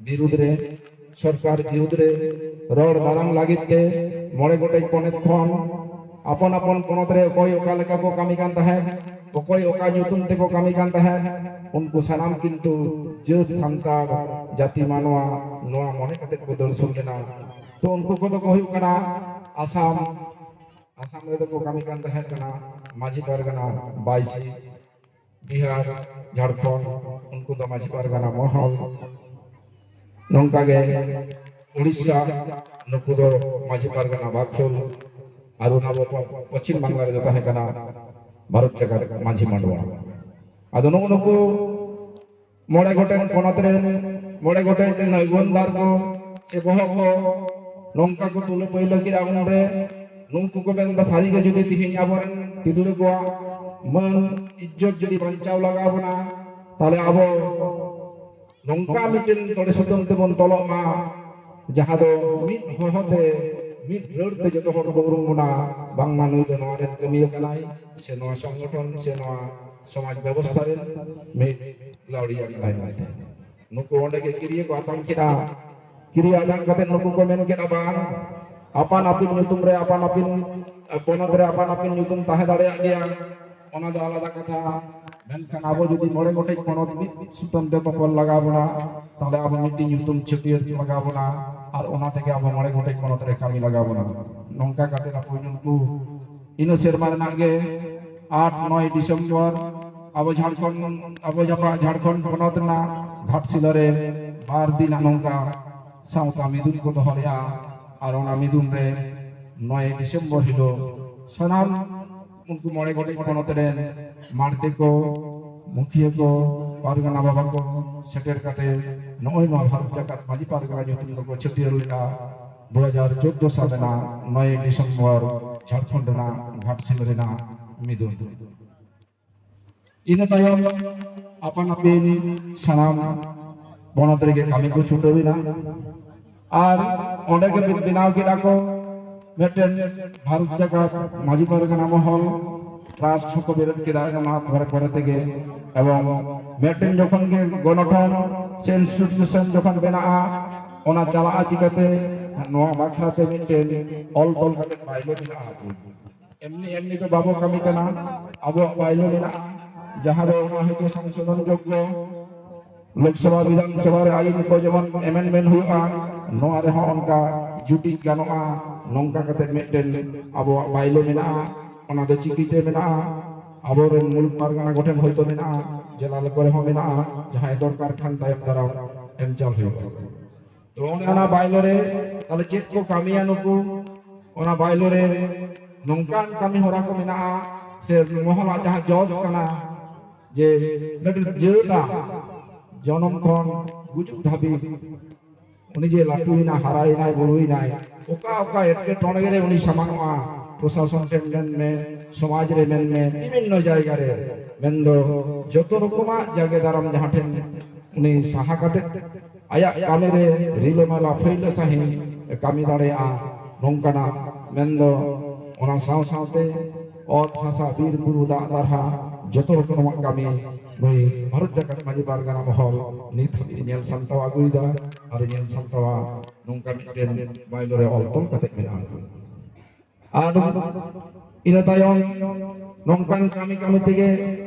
ᱵᱤᱨᱩᱫᱽ ᱨᱮ, ᱥᱚᱨᱠᱟᱨ ᱵᱤᱨᱩᱫᱽ ᱨᱮ ᱨᱚᱲ ᱫᱟᱨᱟᱢ ᱞᱟᱹᱜᱤᱫ ᱛᱮ ᱢᱚᱬᱮ ᱜᱚᱴᱮᱡ ᱯᱚᱱᱚᱛ ᱠᱷᱚᱱ ᱟᱯᱚᱱ ᱟᱯᱚᱱ ᱯᱚᱱᱚᱛ ᱨᱮ ᱚᱠᱚᱭ ᱚᱠᱟ ᱞᱮᱠᱟ ᱠᱚ ᱠᱟᱹᱢᱤ ᱠᱟᱱ ᱛᱟᱦᱮᱸᱫ, ᱚᱠᱚᱭ ᱚᱠᱟ ᱧᱩᱛᱩᱢ ᱛᱮᱠᱚ ᱠᱟᱹᱢᱤ ᱠᱟᱱ ᱛᱟᱦᱮᱸᱫ, ᱩᱱᱠᱩ ᱥᱟᱱᱟᱢ ᱠᱤᱱᱛᱩ ᱡᱟᱹᱛ ᱥᱟᱱᱛᱟᱲ ᱡᱟᱹᱛᱤ ᱢᱟᱱᱣᱟ ᱱᱚᱣᱟ ᱢᱚᱱᱮ ᱠᱟᱛᱮ ᱠᱚ ᱫᱟᱹᱲ ᱥᱩᱨ ᱞᱮᱱᱟ᱾ ᱛᱚ ᱩᱱᱠᱩ ᱠᱚᱫᱚ ᱠᱚ ᱦᱩᱭᱩᱜ ᱠᱟᱱᱟ ᱟᱥᱟᱢ, ᱟᱥᱟᱢ ᱨᱮᱫᱚ ᱠᱚ ᱠᱟᱹᱢᱤ ᱠᱟᱱ ᱛᱟᱦᱮᱸ ᱠᱟᱱᱟ ᱢᱟᱹᱡᱷᱤ ᱯᱟᱨᱜᱟᱱᱟ ᱵᱟᱭᱤᱥᱤ, ᱵᱤᱦᱟᱨ, ᱡᱷᱟᱲᱠᱷᱚᱸᱰ, ᱩᱱᱠᱩ ᱫᱚ ᱢᱟᱹᱡᱷᱤ ᱯᱟᱨᱜᱟᱱᱟ ᱢᱚᱦᱚᱞ, ᱱᱚᱝᱠᱟ ᱜᱮ ᱩᱲᱤᱥᱥᱟ, ᱱᱩᱠᱩ ᱫᱚ ᱢᱟᱹᱡᱷᱤ ᱯᱟᱨᱜᱟᱱᱟ ᱵᱟᱠᱷᱳᱞ, ᱟᱨ ᱚᱱᱟ ᱯᱚ-, ᱯᱚᱪᱷᱤᱢ ᱵᱟᱝᱞᱟ ᱨᱮᱫᱚ ᱛᱟᱦᱮᱸ ᱠᱟᱱᱟ ᱵᱷᱟᱨᱚᱛ ᱡᱟᱠᱟᱛ ᱢᱟᱹᱡᱷᱤ ᱢᱟᱰᱣᱟ᱾ ᱟᱫᱚ ᱱᱩᱜᱼᱩ ᱱᱩᱠᱩ ᱢᱚᱬᱮ ᱜᱚᱴᱮᱱ ᱯᱚᱱᱚᱛ ᱨᱮᱱ ᱢᱚᱬᱮ ᱜᱚᱴᱮᱱ ᱟᱹᱜᱩᱣᱟᱹᱱᱫᱟᱨ ᱠᱚ ᱥᱮ ᱵᱚᱦᱚᱜ ᱠᱚ ᱱᱚᱝᱠᱟ ᱠᱚ ᱛᱩᱞᱟᱹ ᱯᱟᱹᱭᱞᱟᱹ ᱠᱮᱫᱟ ᱩᱱᱨᱮ, ᱱᱩᱠᱩ ᱠᱚ ᱢᱮᱱᱫᱟ ᱥᱟᱹᱨᱤᱜᱮ ᱡᱩᱫᱤ ᱛᱮᱦᱮᱧ ᱟᱵᱚᱨᱮᱱ ᱛᱤᱨᱞᱟᱹ ᱠᱚᱣᱟᱜ ᱢᱟᱹᱱ ᱤᱡᱽᱡᱚᱛ ᱡᱩᱫᱤ ᱵᱟᱧᱪᱟᱣ ᱞᱟᱜᱟᱣ ᱵᱚᱱᱟ, ᱛᱟᱦᱞᱮ ᱟᱵᱚ ᱱᱚᱝᱠᱟ ᱢᱤᱫᱴᱮᱱ ᱛᱚᱲᱮ ᱥᱩᱛᱟᱹᱢ ᱛᱮᱵᱚᱱ ᱛᱚᱞᱚᱜ ᱢᱟ, ᱡᱟᱦᱟᱸ ᱫᱚ ᱢᱤᱫ ᱦᱚᱦᱚ ᱛᱮ, ᱢᱤᱫ ᱨᱟᱹᱲ ᱛᱮ ᱡᱚᱛᱚ ᱦᱚᱲ ᱠᱚ ᱩᱨᱩᱢ ᱵᱚᱱᱟ, ᱵᱟᱝᱢᱟ ᱱᱩᱭ ᱫᱚ ᱱᱚᱣᱟ ᱨᱮᱱ ᱠᱟᱹᱢᱤᱭᱟᱹ ᱠᱟᱱᱟᱭ, ᱥᱮ ᱱᱚᱣᱟ ᱥᱚᱝᱜᱚᱴᱷᱚᱱ ᱥᱮ ᱱᱚᱣᱟ ᱥᱚᱢᱟᱡᱽ ᱵᱮᱵᱚᱥᱛᱷᱟ ᱨᱮᱱ ᱢᱤᱫ ᱞᱟᱹᱣᱲᱤᱭᱟᱹ ᱠᱟᱱᱟᱭ ᱢᱮᱱᱛᱮ᱾ ᱱᱩᱠᱩ ᱚᱸᱰᱮ ᱜᱮ ᱠᱤᱨᱤᱭᱟᱹ ᱠᱚ ᱟᱛᱟᱝ ᱠᱮᱫᱟ᱾ ᱠᱤᱨᱤᱭᱟᱹ ᱟᱛᱟᱝ ᱠᱟᱛᱮ ᱱᱩᱠᱩ ᱠᱚ ᱢᱮᱱ ᱠᱮᱫᱟ, ᱵᱟᱝ, ᱟᱯᱟᱱ ᱟᱹᱯᱤᱱ ᱧᱩᱛᱩᱢ ᱨᱮ ᱟᱯᱟᱱ ᱟᱹᱯᱤᱱ, ᱯᱚᱱᱚᱛ ᱨᱮ ᱟᱯᱟᱱ ᱟᱹᱯᱤᱱ ᱧᱩᱛᱩᱢ ᱛᱟᱦᱮᱸ ᱫᱟᱲᱮᱭᱟᱜ ᱜᱮᱭᱟ, ᱚᱱᱟ ᱫᱚ ᱟᱞᱟᱫᱟ ᱠᱟᱛᱷᱟ᱾ ᱢᱮᱱᱠᱷᱟᱱ ᱟᱵᱚ ᱡᱩᱫᱤ ᱢᱚᱬᱮ ᱜᱚᱴᱮᱡ ᱯᱚᱱᱚᱛ ᱢᱤᱫ ᱥᱩᱛᱟᱹᱢ ᱛᱮ ᱛᱚᱯᱚᱞ ᱞᱟᱜᱟᱣ ᱵᱚᱱᱟ, ᱛᱟᱦᱞᱮ ᱟᱵᱚ ᱢᱤᱫᱴᱤᱡ ᱧᱩᱛᱩᱢ ᱪᱷᱟᱹᱴᱭᱟᱹᱨ ᱞᱟᱜᱟᱣ ᱵᱚᱱᱟ, ᱟᱨ ᱚᱱᱟ ᱛᱮᱜᱮ ᱟᱵᱚ ᱢᱚᱬᱮ ᱜᱚᱴᱮᱡ ᱯᱚᱱᱚᱛ ᱨᱮ ᱠᱟᱹᱢᱤ ᱞᱟᱜᱟᱣ ᱵᱚᱱᱟ᱾ ᱱᱚᱝᱠᱟ ᱠᱟᱛᱮ ᱟᱵᱚ ᱱᱩᱠᱩ ᱤᱱᱟᱹ ᱥᱮᱨᱢᱟ ᱨᱮᱱᱟᱜ ᱜᱮ ᱟᱴ ᱱᱚᱭ ᱰᱤᱥᱮᱢᱵᱚᱨ ᱟᱵᱚ ᱡᱷᱟᱲᱠᱷᱚᱸᱰ, ᱟᱵᱚ ᱡᱟᱯᱟᱜ ᱡᱷᱟᱲᱠᱷᱚᱸᱰ ᱯᱚᱱᱚᱛ ᱨᱮᱱᱟᱜ ᱜᱷᱟᱴᱥᱤᱞᱟᱹ ᱨᱮ ᱵᱟᱨ ᱫᱤᱱᱟᱜ ᱱᱚᱝᱠᱟ ᱥᱟᱶᱛᱟ ᱢᱤᱫᱩᱱ ᱠᱚ ᱫᱚᱦᱚ ᱞᱮᱫᱼᱟ᱾ ᱟᱨ ᱚᱱᱟ ᱢᱤᱫᱩᱱ ᱨᱮ ᱱᱚᱭ ᱰᱤᱥᱮᱢᱵᱚᱨ ᱦᱤᱞᱳᱜ ᱥᱟᱱᱟᱢ ᱩᱱᱠᱩ ᱢᱚᱬᱮ ᱜᱚᱴᱮᱡ ᱯᱚᱱᱚᱛ ᱨᱮᱱ ᱢᱟᱲᱛᱮ ᱠᱚ, ᱢᱩᱠᱷᱤᱭᱟᱹ ᱠᱚ, ᱯᱟᱨᱜᱟᱱᱟ ᱵᱟᱵᱟ ᱠᱚ ᱥᱮᱴᱮᱨ ᱠᱟᱛᱮ ᱱᱚᱜᱼᱚᱭ ᱱᱚᱣᱟ ᱵᱷᱟᱨᱚᱛ ᱡᱟᱠᱟᱛ ᱢᱟᱹᱡᱷᱤ ᱯᱟᱨᱜᱟᱱᱟ ᱧᱩᱛᱩᱢ ᱫᱚᱠᱚ ᱪᱷᱟᱹᱴᱭᱟᱹᱨ ᱞᱮᱫᱼᱟ᱾ ᱫᱩ ᱦᱟᱡᱟᱨ ᱪᱳᱫᱫᱳ ᱥᱟᱞ ᱨᱮᱱᱟᱜ ᱱᱚᱭ ᱰᱤᱥᱮᱢᱵᱚᱨ ᱡᱷᱟᱲᱠᱷᱚᱸᱰ ᱨᱮᱱᱟᱜ ᱜᱷᱟᱴᱥᱤᱞᱟᱹ ᱨᱮᱱᱟᱜ ᱢᱤᱫᱩᱱ᱾ ᱤᱱᱟᱹ ᱛᱟᱭᱚᱢ ᱟᱯᱟᱱ ᱟᱹᱯᱤᱱ ᱥᱟᱱᱟᱢ ᱯᱚᱱᱚᱛ ᱨᱮᱜᱮ ᱠᱟᱹᱢᱤ ᱠᱚ ᱪᱷᱩᱴᱟᱹᱣ ᱮᱱᱟ᱾ ᱟᱨ ᱚᱸᱰᱮ ᱜᱮ ᱵᱮᱱᱟᱣ ᱠᱮᱫᱟ ᱠᱚ ᱢᱤᱫᱴᱮᱱ ᱵᱷᱟᱨᱚᱛ ᱡᱟᱠᱟᱛ ᱢᱟᱹᱡᱷᱤ ᱯᱟᱨᱜᱟᱱᱟ ᱢᱚᱦᱚᱞ ᱴᱨᱟᱥᱴ ᱦᱚᱸᱠᱚ ᱵᱮᱨᱮᱫ ᱠᱮᱫᱟ ᱚᱱᱟ ᱯᱚᱨᱮ ᱯᱚᱨᱮ ᱛᱮᱜᱮ᱾ ᱮᱵᱚᱝ ᱢᱤᱫᱴᱮᱱ ᱡᱚᱠᱷᱚᱱ ᱜᱮ ᱜᱚᱱᱚᱴᱷᱚᱱ ᱥᱮ ᱤᱱᱥᱴᱤᱴᱤᱭᱩᱥᱚᱱ ᱡᱚᱠᱷᱚᱱ ᱵᱮᱱᱟᱜᱼᱟ, ᱚᱱᱟ ᱪᱟᱞᱟᱜᱼᱟ ᱪᱤᱠᱟᱹᱛᱮ? ᱱᱚᱣᱟ ᱵᱟᱠᱷᱨᱟ ᱛᱮ ᱢᱤᱫᱴᱮᱱ ᱚᱞ ᱛᱚᱞ ᱠᱟᱛᱮ ᱵᱟᱭᱞᱳ ᱢᱮᱱᱟᱜᱼᱟ᱾ ᱮᱢᱱᱤ ᱮᱢᱱᱤ ᱫᱚ ᱵᱟᱵᱚ ᱠᱟᱹᱢᱤ ᱠᱟᱱᱟ, ᱟᱵᱚᱣᱟᱜ ᱵᱟᱭᱞᱳ ᱢᱮᱱᱟᱜᱼᱟ, ᱡᱟᱦᱟᱸ ᱫᱚ ᱚᱱᱟ ᱦᱚᱭᱛᱳ ᱥᱚᱝᱥᱳᱫᱷᱚᱱ ᱡᱳᱜᱽᱜᱚ, ᱞᱳᱠᱥᱚᱵᱷᱟ ᱵᱤᱫᱷᱟᱱ ᱥᱚᱵᱷᱟ ᱨᱮ ᱟᱹᱭᱤᱱ ᱠᱚ ᱡᱮᱢᱚᱱ ᱮᱢᱮᱱᱰᱢᱮᱱᱴ ᱦᱩᱭᱩᱜᱼᱟ, ᱱᱚᱣᱟ ᱨᱮᱦᱚᱸ ᱚᱱᱠᱟ ᱡᱩᱴᱤᱡ ᱜᱟᱱᱚᱜᱼᱟ᱾ ᱱᱚᱝᱠᱟ ᱠᱟᱛᱮ ᱢᱤᱫᱴᱮᱱ ᱟᱵᱚᱣᱟᱜ ᱵᱟᱭᱞᱳ ᱢᱮᱱᱟᱜᱼᱟ, ᱚᱱᱟ ᱫᱚ ᱪᱤᱠᱤᱛᱮ ᱢᱮᱱᱟᱜᱼᱟ, ᱟᱵᱚᱨᱮᱱ ᱢᱩᱞᱩᱠ ᱯᱟᱨᱜᱟᱱᱟ ᱠᱚᱴᱷᱮᱱ ᱦᱚᱭᱛᱳ ᱢᱮᱱᱟᱜᱼᱟ, ᱡᱮᱞᱟ ᱠᱚᱨᱮ ᱦᱚᱸ ᱢᱮᱱᱟᱜᱼᱟ, ᱡᱟᱦᱟᱸᱭ ᱫᱚᱨᱠᱟᱨ ᱠᱷᱟᱱ ᱛᱟᱭᱚᱢ ᱫᱟᱨᱟᱢ ᱮᱢ ᱪᱟᱞ ᱦᱩᱭᱩᱜᱼᱟ᱾ ᱛᱚ ᱚᱱᱮ ᱚᱱᱟ ᱵᱟᱭᱞᱳ ᱨᱮ ᱛᱟᱦᱞᱮ ᱪᱮᱫ ᱠᱚ ᱠᱟᱹᱢᱤᱭᱟ ᱱᱩᱠᱩ, ᱚᱱᱟ ᱵᱟᱭᱞᱳ ᱨᱮ ᱱᱚᱝᱠᱟᱱ ᱠᱟᱹᱢᱤ ᱦᱚᱨᱟ ᱠᱚ ᱢᱮᱱᱟᱜᱼᱟ ᱥᱮ ᱢᱚᱦᱚᱞᱟᱜ ᱡᱟᱦᱟᱸ ᱡᱚᱥ ᱠᱟᱱᱟ ᱡᱮ ᱢᱤᱫᱴᱮᱱ ᱡᱟᱹᱛᱟᱜ ᱡᱚᱱᱚᱢ ᱠᱷᱚᱱ ᱜᱩᱡᱩᱜ ᱫᱷᱟᱹᱵᱤᱡ ᱩᱱᱤ ᱡᱮ ᱞᱟᱹᱴᱩᱭᱮᱱᱟ, ᱦᱟᱨᱟᱭᱮᱱᱟᱭ, ᱵᱩᱨᱩᱭᱮᱱᱟᱭ, ᱚᱠᱟ ᱚᱠᱟ ᱮᱴᱠᱮᱴᱚᱬᱮ ᱨᱮ ᱩᱱᱤ ᱥᱟᱢᱟᱝᱚᱜᱼᱟ, ᱯᱨᱚᱥᱟᱥᱚᱱ ᱴᱷᱮᱱ ᱢᱮᱱ ᱢᱮ, ᱥᱚᱢᱟᱡᱽ ᱨᱮ ᱢᱮᱱ ᱢᱮ, ᱵᱤᱵᱷᱤᱱᱱᱚ ᱡᱟᱭᱜᱟ ᱨᱮ, ᱢᱮᱱᱫᱚ ᱡᱚᱛᱚ ᱨᱚᱠᱚᱢᱟᱜ ᱡᱟᱸᱜᱮ ᱫᱟᱨᱟᱢ ᱡᱟᱦᱟᱸ ᱴᱷᱮᱱ ᱩᱱᱤ ᱥᱟᱦᱟ ᱠᱟᱛᱮ ᱟᱭᱟᱜ ᱠᱟᱹᱢᱤ ᱨᱮ ᱨᱤᱞᱟᱹᱢᱟᱞᱟ ᱯᱷᱟᱹᱭᱞᱟᱹ ᱥᱟᱺᱦᱤᱡ ᱮ ᱠᱟᱹᱢᱤ ᱫᱟᱲᱮᱭᱟᱜᱼᱟ, ᱱᱚᱝᱠᱟᱱᱟᱜ ᱢᱮᱱᱫᱚ ᱚᱱᱟ ᱥᱟᱶ ᱥᱟᱶᱛᱮ ᱚᱛ ᱦᱟᱥᱟ ᱵᱤᱨ ᱵᱩᱨᱩ ᱫᱟᱜ ᱫᱟᱨᱦᱟ ᱡᱚᱛᱚ ᱨᱚᱠᱚᱢᱟᱜ ᱠᱟᱹᱢᱤ ᱱᱩᱭ ᱵᱷᱟᱨᱚᱛ ᱡᱟᱠᱟᱛ ᱢᱟᱹᱡᱷᱤ ᱯᱟᱨᱜᱟᱱᱟ ᱢᱚᱦᱚᱞ ᱱᱤᱛ ᱦᱟᱹᱵᱤᱡ ᱧᱮᱞ ᱥᱟᱢᱴᱟᱣ ᱟᱹᱜᱩᱭᱮᱫᱟ ᱟᱨ ᱧᱮᱞ ᱥᱟᱢᱴᱟᱣᱟ᱾ ᱱᱚᱝᱠᱟ ᱢᱤᱫᱴᱮᱱ ᱵᱟᱭᱞᱳ ᱨᱮ ᱚᱞ ᱛᱚᱞ ᱠᱟᱛᱮ ᱢᱮᱱᱟᱜᱼᱟ᱾ ᱟᱨ ᱤᱱᱟᱹ ᱛᱟᱭᱚᱢ ᱱᱚᱝᱠᱟᱱ ᱠᱟᱹᱢᱤ ᱠᱟᱹᱢᱤ ᱛᱮᱜᱮ